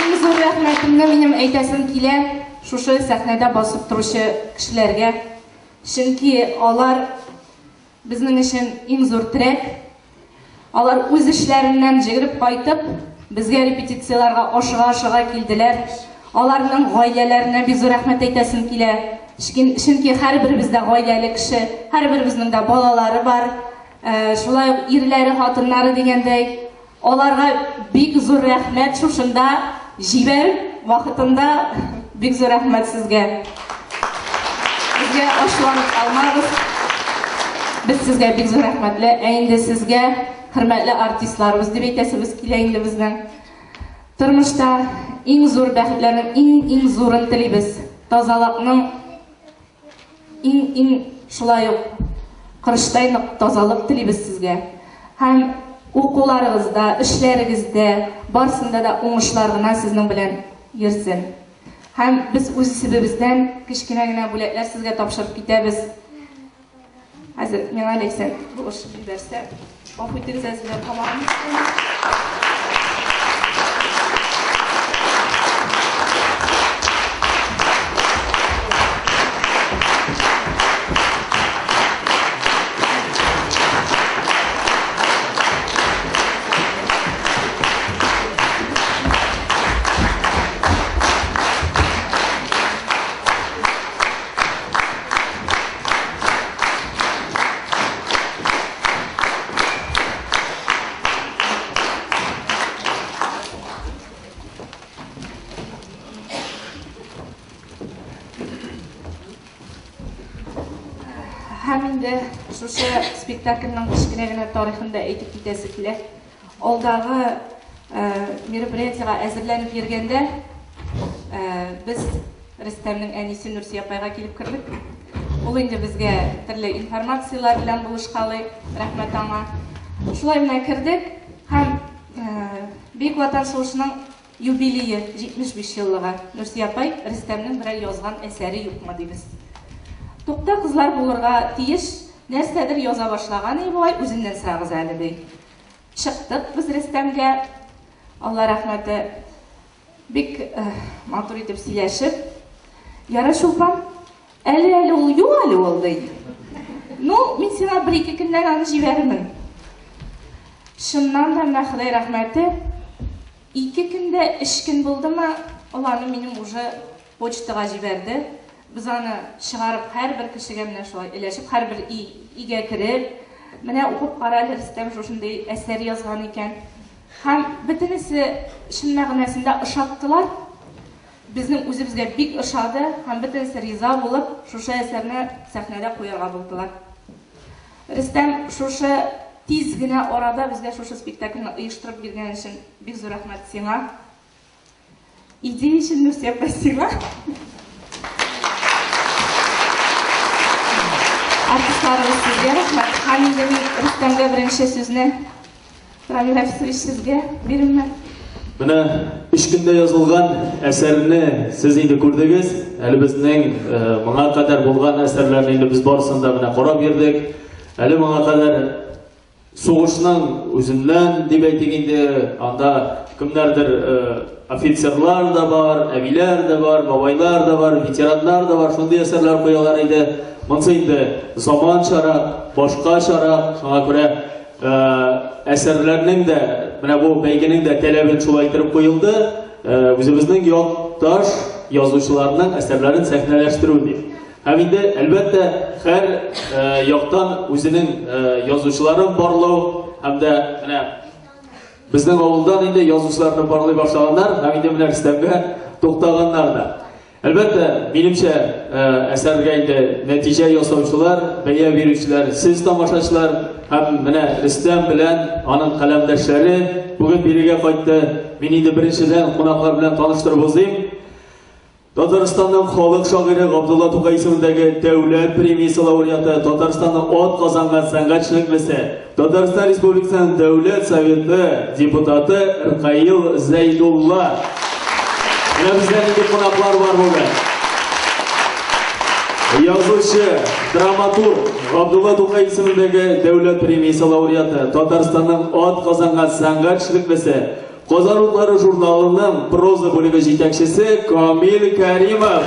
Иң зур рәхмәтемне минем әйтәсем килә шушы сәхнәдә басып торучы кешеләргә. Чөнки алар Безнең өчен иң зур терәк. Алар үз эшләреннән җегереп кайтып, безгә репетицияләргә ашыга-ашыга килделәр. Аларның гаиләләренә бик зур рәхмәт әйтәсем килә. Чөнки һәрберебез дә гаиләле кеше, һәрберебезнең дә балалары бар. Шулай ук ирләре, хатыннары дигәндәй. Аларга бик зур рәхмәт шушында җибәреп вакытында бик зур рәхмәт сезгә. Безгә ачуланып калмагыз. Без сезгә бик зур рәхмәтле. Ә инде сезгә, хөрмәтле артистларыбыз дип әйтәсебез килә инде безнең. Тормышта иң зур бәхетләрнең иң-иң зурын телибез. Тазалыкның Иң-иң шулай ук корычтай нык тазалык телибез сезгә. Һәм укуларыгызда, эшләрегездә, барсында да уңышлар гына сезнең белән йөрсен. Һәм без үз исебебездән кечкенә генә бүләкләр сезгә тапшырып китәбез. Хәзер миңа Ләйсән булышып җибәрсә. Гафу итегез, әзерләп калам. инде шушы спектакльнең кечкенә генә тарихын да әйтеп китәсе килә. Алдагы мероприятиегә әзерләнеп йөргәндә без Рөстәмнең әнисе Нурсия апайга килеп кердек. Ул инде безгә төрле информацияләр белән булышкалый, рәхмәт аңа. Шулай менә кердек һәм Бөек Ватан сугышының юбилее 75 еллыгы. Нурсия апай, Рөстәмнең берәр язган әсәре юкмы дибез. Тукта, кызлар булырга тиеш, нәрсәдер яза башлаган и бугай, үзеннән сорагыз әле, ди. Чыктык без Рөстәмгә, Алла рәхмәте, бик матур итеп сөйләшеп. Яра, Чулпан, әле әле ул юк әле ул, ди. Ну, мин сиңа бер-ике көннән аны җибәрермен. Чыннан да менә Ходай рәхмәте, ике көндә, өч көн булдымы, ул аны минем уже почтага җибәрде. Без аны чыгарып һәрбер кешегә менә шулай өләшеп, һәрбер өйгә кереп, менә укып кара әле, Рөстәм шушындый әсәр язган икән. Һәм бөтенесе чын мәгънәсендә ошаттылар. Безнең үзебезгә бик ошады һәм бөтенесе риза булып, шушы әсәрне сәхнәдә куярга булдылар. Рөстәм, шушы тиз генә арада безгә шушы спектакльне оештырып биргән өчен бик зур рәхмәт сиңа. Идея өчен Нурсия апа сиңа. Артистларыбыз сезгә рәхмәт. Һәм инде мин Рөстәмгә беренче сүзне Рамил Рафисович сезгә бирәм. Менә өч көндә язылган әсәрне сез инде күрдегез. Әле безнең моңа кадәр булган әсәрләрне инде без барысын да менә карап йөрдек. Әле моңа кадәр сугышның үзеннән дип әйтик инде, анда кемнәрдер офицерлар да бар, әбиләр дә бар, бабайлар да бар, ветераннар да бар, шундый әсәрләр куялар иде. Монысы инде заманчарак, башкачарак, шуңа күрә әсәрләрнең дә, менә бу бәйгенең дә таләбен шулай итеп куелды, үзебезнең якташ язучыларның әсәрләрен сәхнәләштерү дип. Һәм инде, әлбәттә, һәр яктан үзенең язучыларын барлау һәм дә менә безнең авылдан инде язучыларны барлый башлаганнар һәм инде менә Рөстәмгә туктаганнар да. Әлбәттә, минемчә, әсәргә инде нәтиҗә ясаучылар, бәя бирүчеләр, сез тамашачылар һәм менә Рөстәм белән аның каләмдәшләре бүген бирегә кайтты. Мин инде беренчедән кунаклар белән таныштырып узыйм. Татарстанның халык шагыйре Габдулла Тукай исемендәге Дәүләт премиясе лауреаты, Татарстанның ат казанган сәнгать эшлеклесе, Татарстан Республикасының Дәүләт Советы депутаты Ркаил Зәйдулла. Менә бездә нинди кунаклар бар бүген. Язучы, драматург Габдулла Тукай исемендәге Дәүләт премиясе лауреаты, Татарстанның ат казанган сәнгать эшлеклесе, Казан утлары журналының проза бүлеге җитәкчесе Камил Кәримов.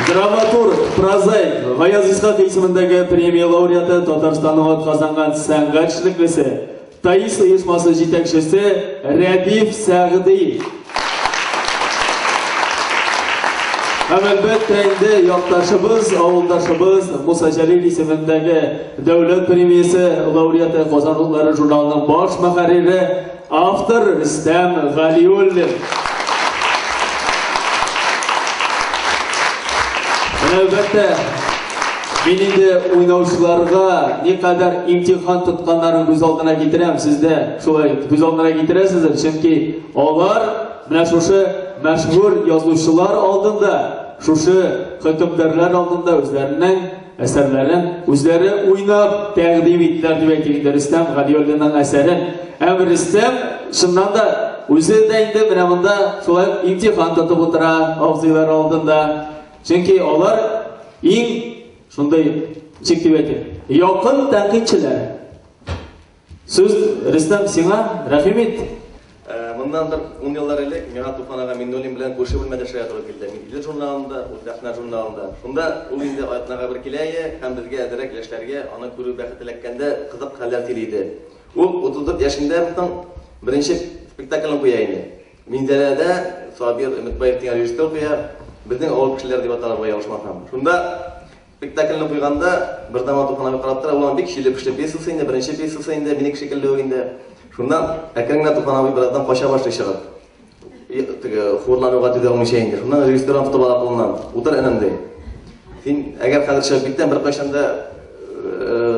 Драматург, прозаик Гаяз Исхак исемендәге премия лауреаты, Татарстанның атказанган сәнгать эшлеклесе, ТАИС оешмасы җитәкчесе Рәдиф Сәгъди. Һәм әлбәттә инде якташыбыз, авылдашыбыз Муса Җәлил исемендәге Дәүләт премиясе лауреаты, Казан утлары журналының баш мөхәррире, автор Рөстәм Галиуллин. Әлбәттә, мин инде уйнаучыларга никадәр имтихан тотканнарын күз алдына китерәм, сез дә шулай күз алдына китерәсездер, чөнки алар менә шушы мәшһүр язучылар алдында, шушы хөкемдарлар алдында үзләренең әсәрләрен үзләре уйнап тәкъдим иттеләр дип әйтик инде Рөстәм Галиуллинның әсәрен. Һәм Рөстәм чыннан да үзе дә инде менә монда шулай ук имтихан тотып утыра абзыйлар алдында. Чөнки алар иң шундый, ничек дип әйтим, якын тәнкыйтьчеләр. Сүз, Рөстәм, сиңа, рәхим ит. Моннан бер ун еллар элек миңа Туфан ага Миңнуллин белән күрше бүлмәдә эшләргә туры килде. Мин Идел журналында, ул Сәхнә журналында. Шунда ул инде атнага бер килә иде һәм безгә әзрәк яшьләргә аны күрү бәхете эләккәндә кызык хәлләр сөйли иде. Ул 34 яшендә соң беренче спектаклен куя инде. Минзәләдә Сабир Өметбаев дигән режиссер куя. Безнең авыл кешеләре дип атала бугай, ялгышмасам. Шунда Спектакльне куйганда, бер заман Туфан абый карап тора, ул аның бик чиле-пешле пьесасы инде, беренче пьесасы инде, минеке шикелле үк инде. Шуннан әкрен генә Туфан абый бераздан кача башлый чыгып. Теге хурлануга түзә алмыйча инде. Шуннан режиссерын тотып ала кулыннан. Утыр, энем, ди. Син әгәр хәзер чыгып китсәң, беркайчан да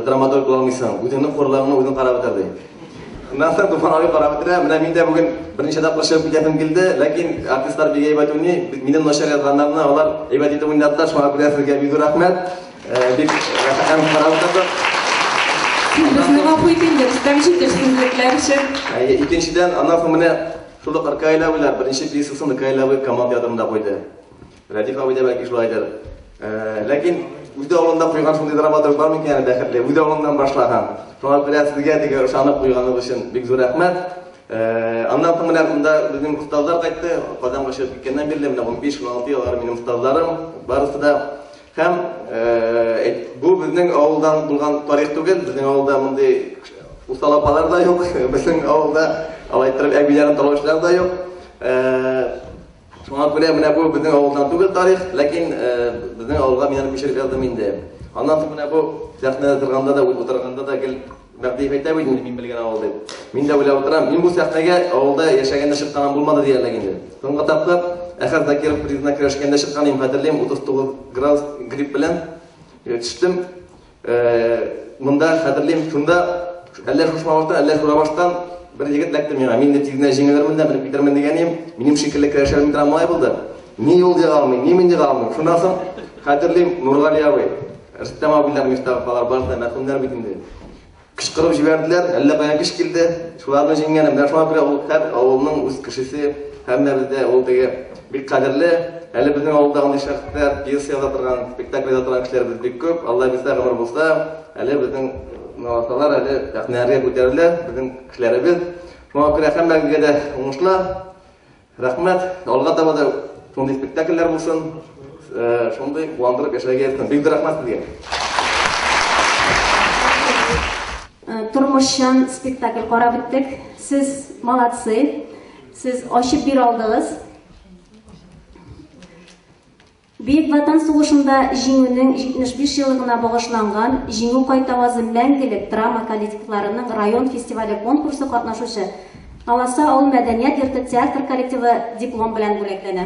драматург була алмыйсың. Үзеңнең хурлыгыңны үзең карап бетер, ди. Шуннан соң Туфан абый карап бетерә. Менә мин дә бүген берничә тапкыр чыгып китәсем килде, ләкин артистлар бик әйбәт уйный. Минем начар язганнарны алар әйбәт итеп уйнадылар. Шуңа күрә сезгә бик зур рәхмәт. Бик рәхәтләнеп карап утырдык. Син безне гафу ит инде, Рөстәм, җитешсезлекләр өчен. Икенчедән, аннан соң менә шул ук Ркаил абыйлар беренче пьесасын Ркаил абый Камал театрында куйды. Рәдиф абый да бәлки шулайдыр. Ләкин үз авылында куйган шундый драматург бар микән әле бәхетле? Үз авылыннан башлаган. Шуңа күрә сезгә теге ышанып куйганыгыз өчен бик зур рәхмәт. Аннан соң менә монда безнең остазлар кайтты. Казанга чыгып киткәннән бирле менә 15-16 ел алар минем остазларым. Барысы да. Һәм бу безнең авылдан булган тарих түгел, безнең авылда мондый усал апалар да юк, безнең авылда алай иттереп әбиләрен талаучылар да юк. Шуңа күрә менә бу безнең авылдан түгел тарих, ләкин безнең авылга мин аны күчереп яздым инде. Аннан соң менә бу сәхнәдә торганда да, утырганда да гел Мәгъдиев әйтә бит инде, мин белгән авыл дип. Мин дә уйлап утырам, мин бу сәхнәгә авылда яшәгәндә чыкканым булмады диярлек инде. Соңгы тапкыр Әхәт Закиров призына көрәшкәндә чыккан идем, хәтерлим, 39 градус грипп белән төштем. Монда хәтерлим, шунда әллә Шушмабаштан, әллә Шурабаштан бер егет эләкте миңа. Мин дә тиз генә җиңелермен дә, менеп китермен дигән идем. Минем шикелле көрәшә торган малай булды. Ни ул ега алмый, ни мин ега алмыйм. Шуннан соң хәтерлим, Нургали абый, Рөстәм абыйлар, Мифтахов алар барысы да мәрхүмнәр бит инде. Кычкырып җибәрделәр, әллә каян көч килде. Шуларны җиңгәнем. Менә шуңа күрә ул һәр авылның үз кешесе, һәммәбездә ул теге бик кадерле. Әле безнең авылда андый шәхесләр, пьеса яза торган, спектакль яза торган кешеләребез бик күп. Алла бирсә, гомер булса, әле безнең наласалар, әле сәхнәләргә күтәрелә безнең кешеләребез. Шуңа күрә һәммәгезгә дә уңышлар. Рәхмәт. Алга таба да шундый спектакльләр булсын. Шундый куандырып яшәргә язсын. Бик зур рәхмәт сезгә. Тормышчан спектакль карап үттек. Сез молодцы. Сез ачып бирә алдыгыз. Бөек Ватан сугышында Җиңүнең 75 еллыгына багышланган Җиңү кайтавазы мәңгелек драма коллективларының район фестивале конкурсы катнашучы Наласа авыл мәдәният йорты театр коллективы диплом белән бүләкләнә.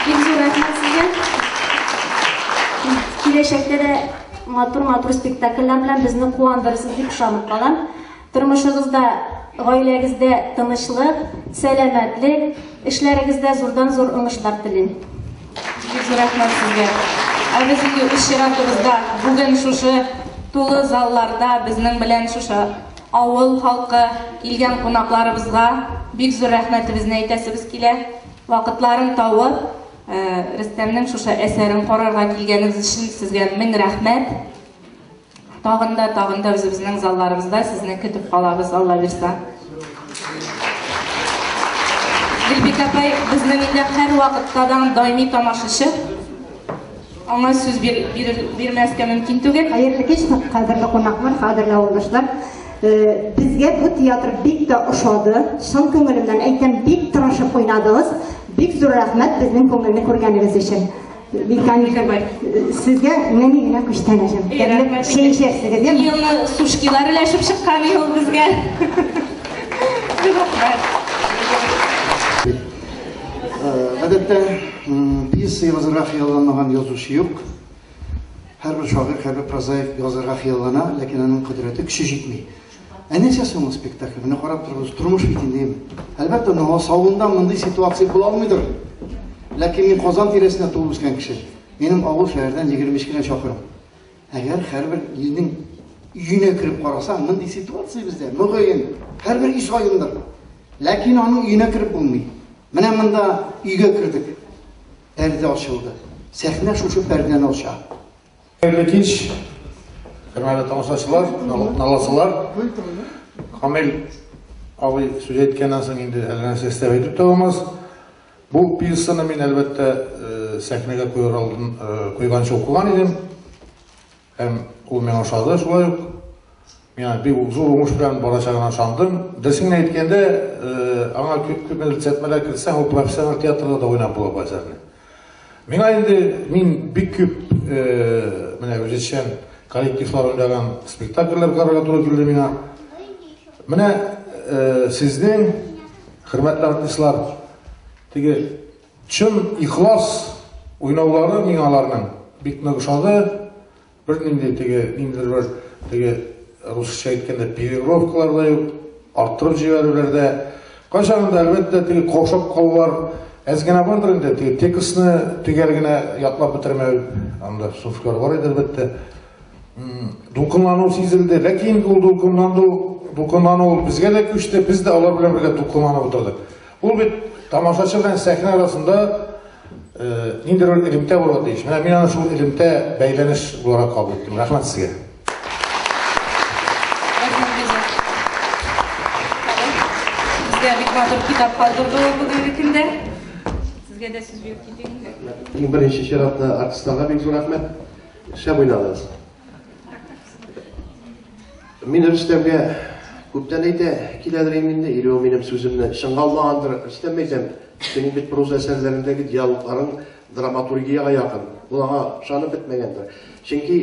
Бик зур рәхмәт сезгә. Киләчәктә дә матур-матур спектакльләр белән безне куандырырсыз дип ышанып калам. Тормышыгызда, гаиләгездә тынычлык, сәламәтлек, эшләрегездә зурдан-зур уңышлар телим. Бик зур рәхмәт сезгә. Ә без инде үз чиратыбызда бүген шушы тулы залларда безнең белән шушы авыл халкы, килгән кунакларыбызга бик зур рәхмәтебезне әйтәсебез килә. Вакытларын табып, Рөстәмнең шушы әсәрен карарга килгәнегез өчен сезгә мең рәхмәт. Тагын да, тагын да үзебезнең залларыбызда сезне көтеп калабыз, Алла бирса. Гөлбикә апай безнең инде һәрвакытта да даими тамашачы. Аңа сүз бир, бир, бирмәскә мөмкин түгел. Хәерле кич, кадерле кунаклар, кадерле авылдашлар. Э, безгә бу театр бик тә ошады. Чын күңелемнән әйтәм, бик тырышып уйнадыгыз. Бик зур рәхмәт безнең күңелне күргәнегез өчен. Сезгә нәни генә күчтәнәчем. Тәмле чәй эчәрсегез, яме? Елны сушкилар өләшеп чыккан ел безгә. Рәхмәт. Гадәттә, пьеса язырга хыялланмаган язучы юк. Һәрбер шагыйрь, һәрбер прозаик язырга хыяллана, ләкин аның кодрәте, көче җитми. Ә нәрсә соң ул спектакль? Менә карап торыгыз, тормыш бит инде, әйеме? Әлбәттә, Налас авылында мондый ситуация була алмыйдыр. Ләкин мин Казан тирәсендә туып үскән кеше. Минем авыл шәһәрдән 25 кенә чакрым. Әгәр һәрбер илнең өенә кереп карасаң, мондый ситуация бездә, мөгаен, һәрбер өй саендыр. Ләкин аның өенә кереп булмый. Менә монда өйгә кердек. Пәрдә ачылды. Сәхнә шушы пәрдәне ача. Хәерле кич, хөрмәтле тамашачылар, наласылар. Камил абый сүз әйткәннән соң инде әллә нәрсә өстәп әйтеп тә булмас. Бу пьесаны мин әлбәттә сәхнәгә куяр алдын куйганчы укыган идем. Һәм ул миңа ошады шулай ук. Миңа бик зур уңыш белән барачагына ышандым. Дөресен генә әйткәндә, аңа күпмедер төзәтмәләр кертсәң, ул профессиональ театрда да уйнап була бу әсәрне. Миңа инде мин бик күп менә үзешчән коллективлар уйнаган спектакльләр карарга туры килде миңа. Менә сезнең, хөрмәтле артистлар, теге чын ихлас уйнаулары миңа аларның бик нык ошады. Бернинди теге ниндидер бер теге русча әйткәндә переигровкалар да юк, арттырып җибәрүләр дә. Кайчагында, әлбәттә, теге каушап калулар әз генә бардыр инде, теге текстны төгәл генә ятлап бетермәү, анда суфлер бар иде, әлбәттә. Дулкынлану сизелде, ләкин ул дулкынлану, дулкынлану ул безгә дә күчте, без дә алар белән бергә дулкынланып утырдык. Ул бит тамашачы белән сәхнә арасында ниндидер бер элемтә булырга тиеш. Менә мин аны шул элемтә, бәйләнеш буларак кабул иттем. Рәхмәт сезгә. Безгә бик матур китап калдырды ул бүгенге көндә. Сезгә дә сүз биреп китик инде. Иң беренче чиратта артистларга бик зур рәхмәт. Шәп уйнадыгыз. Мин Рөстәмгә күптән әйтә киләдер инде, или ул минем сүземне чынга алмагандыр. Рөстәм әйтәм, синең бит проза әсәрләрендәге диалогларың драматургиягә якын. Ул аңа ышанып бетмәгәндер. Чөнки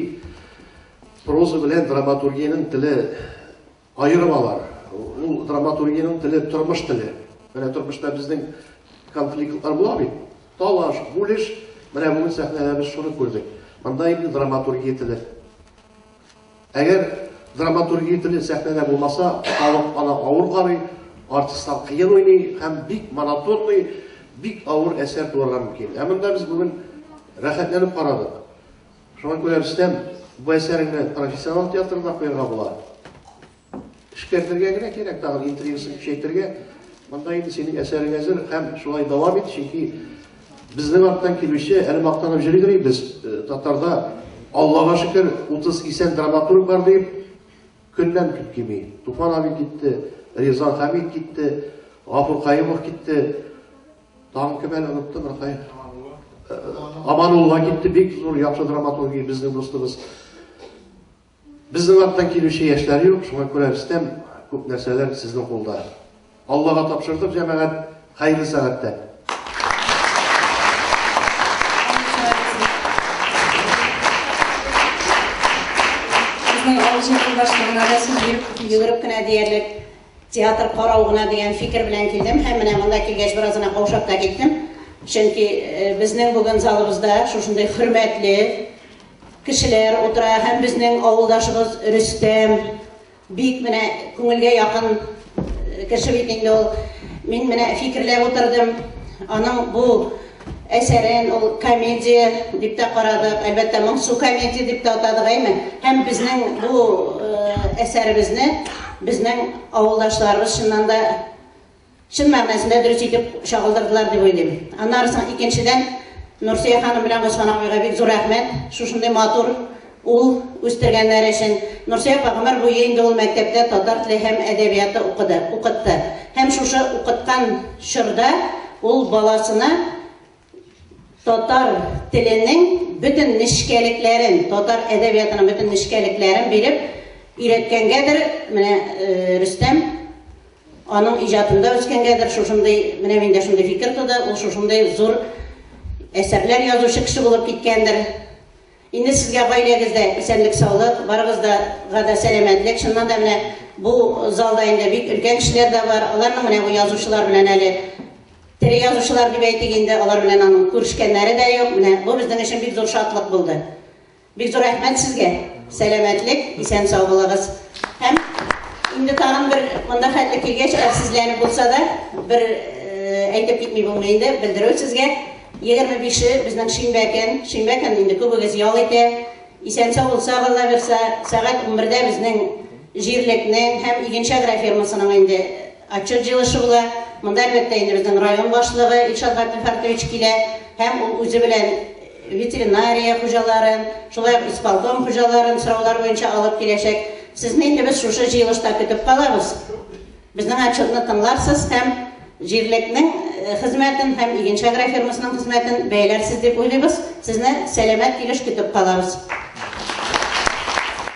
проза белән драматургиянең теле аерым алар. Ул драматургиянең теле тормыш теле. Менә тормышта безнең конфликтлар була бит. Талаш, бүлеш. Менә бүген сәхнәдә без шуны күрдек. Монда инде драматургия теле. Әгәр драматургия теле сәхнәдә булмаса, халык аны авыр карый, артистлар кыен уйный һәм бик монотонный, бик авыр әсәр туарга мөмкин. Ә монда без бүген рәхәтләнеп карадык. Шуңа күрә, Рөстәм, бу әсәреңне профессионал театрда куярга була. Эшкәртергә генә кирәк, тагын интригасын көчәйтергә. Монда инде синең әсәрең әзер һәм шулай дәвам ит, чөнки безнең арттан килүче, әле мактанып йөридер без татарда Аллага шөкер 30 исән драматург бар дип, көннән көн кими. Туфан абый китте, Риза Хәмид китте, Гафур Каюмов китте. Тагын кем әле оныттым, Рахай? Аманулла китте, бик зур яхшы драматургия безнең дустыбыз. Безнең арттан килүче яшьләр юк, шуңа күрә Рөстәм, күп нәрсәләр сезнең кулда. Аллага тапшырдык, җәмәгать, хәерле сәгатьтә. Безнең авыл җирлеге башлыгына да сүз биреп китик. Йөгереп кенә диярлек театр карау гына дигән фикер белән килдем һәм менә монда килгәч бераз гына каушап та киттем. Чөнки безнең бүген залыбызда шушындый хөрмәтле кешеләр утыра һәм безнең авылдашыбыз Рөстәм бик менә күңелгә якын кеше бит инде ул. Мин менә фикерләп утырдым. Аның бу әсәрен ул комедия дип тә карадык. Әлбәттә, моңсу комедия дип тә атадык, әйме? Һәм безнең бу әсәребезне безнең авылдашларыбыз чыннан да чын мәгънәсендә дөрес итеп чагылдырдылар дип уйлыйм. Аннары соң икенчедән Нурсөя ханым белән Госман абыйга бик зур рәхмәт. Шушындый матур ул үстергәннәре өчен. Нурсөя апа гомер буе инде ул мәктәптә татар теле һәм әдәбияты укыды, укытты. Һәм шушы укыткан чорда ул баласына татар теленең бөтен нечкәлекләрен, татар әдәбиятының бөтен нечкәлекләрен биреп өйрәткәнгәдер, менә Рөстәм аның иҗатында үскәнгәдер, шушындый, менә миндә шундый фикер туды, ул шушындый зур әсәрләр язучы кеше булып киткәндер. Инде сезгә гаиләгездә исәнлек-саулык, барыгызга да сәламәтлек. Чыннан да менә бу залда инде бик өлкән кешеләр дә бар. Аларның менә бу язучылар белән әле тере язучылар дип әйтик инде, алар белән аның күрешкәннәре дә юк. Менә бу безнең өчен бик зур шатлык булды. Бик зур рәхмәт сезгә. Сәламәтлек, исән-сау булыгыз. Һәм инде тагын бер монда хәтле килгәч, әрсезләнеп булса да, бер әйтеп китми булмый инде, белдерү сезгә. 25-е безнең шимбә көн. Шимбә көн инде күбегез ял итә. Исән-сау булсак, Алла бирса, сәгать 11-дә безнең җирлекнең һәм Игенче агрофирмасының инде отчет җыелышы була. Монда, әлбәттә, инде безнең район башлыгы Илшат Габделфәртович килә һәм ул үзе белән ветеринария хуҗаларын, шулай ук исполком хуҗаларын сораулар буенча алып киләчәк. Сезне инде без шушы җыелышта көтеп калабыз. Безнең отчетны тыңларсыз һәм җирлекнең хезмәтен һәм Игенче агрофирмасының хезмәтен бәяләрсез дип уйлыйбыз. Сезне сәламәт килеш көтеп калабыз.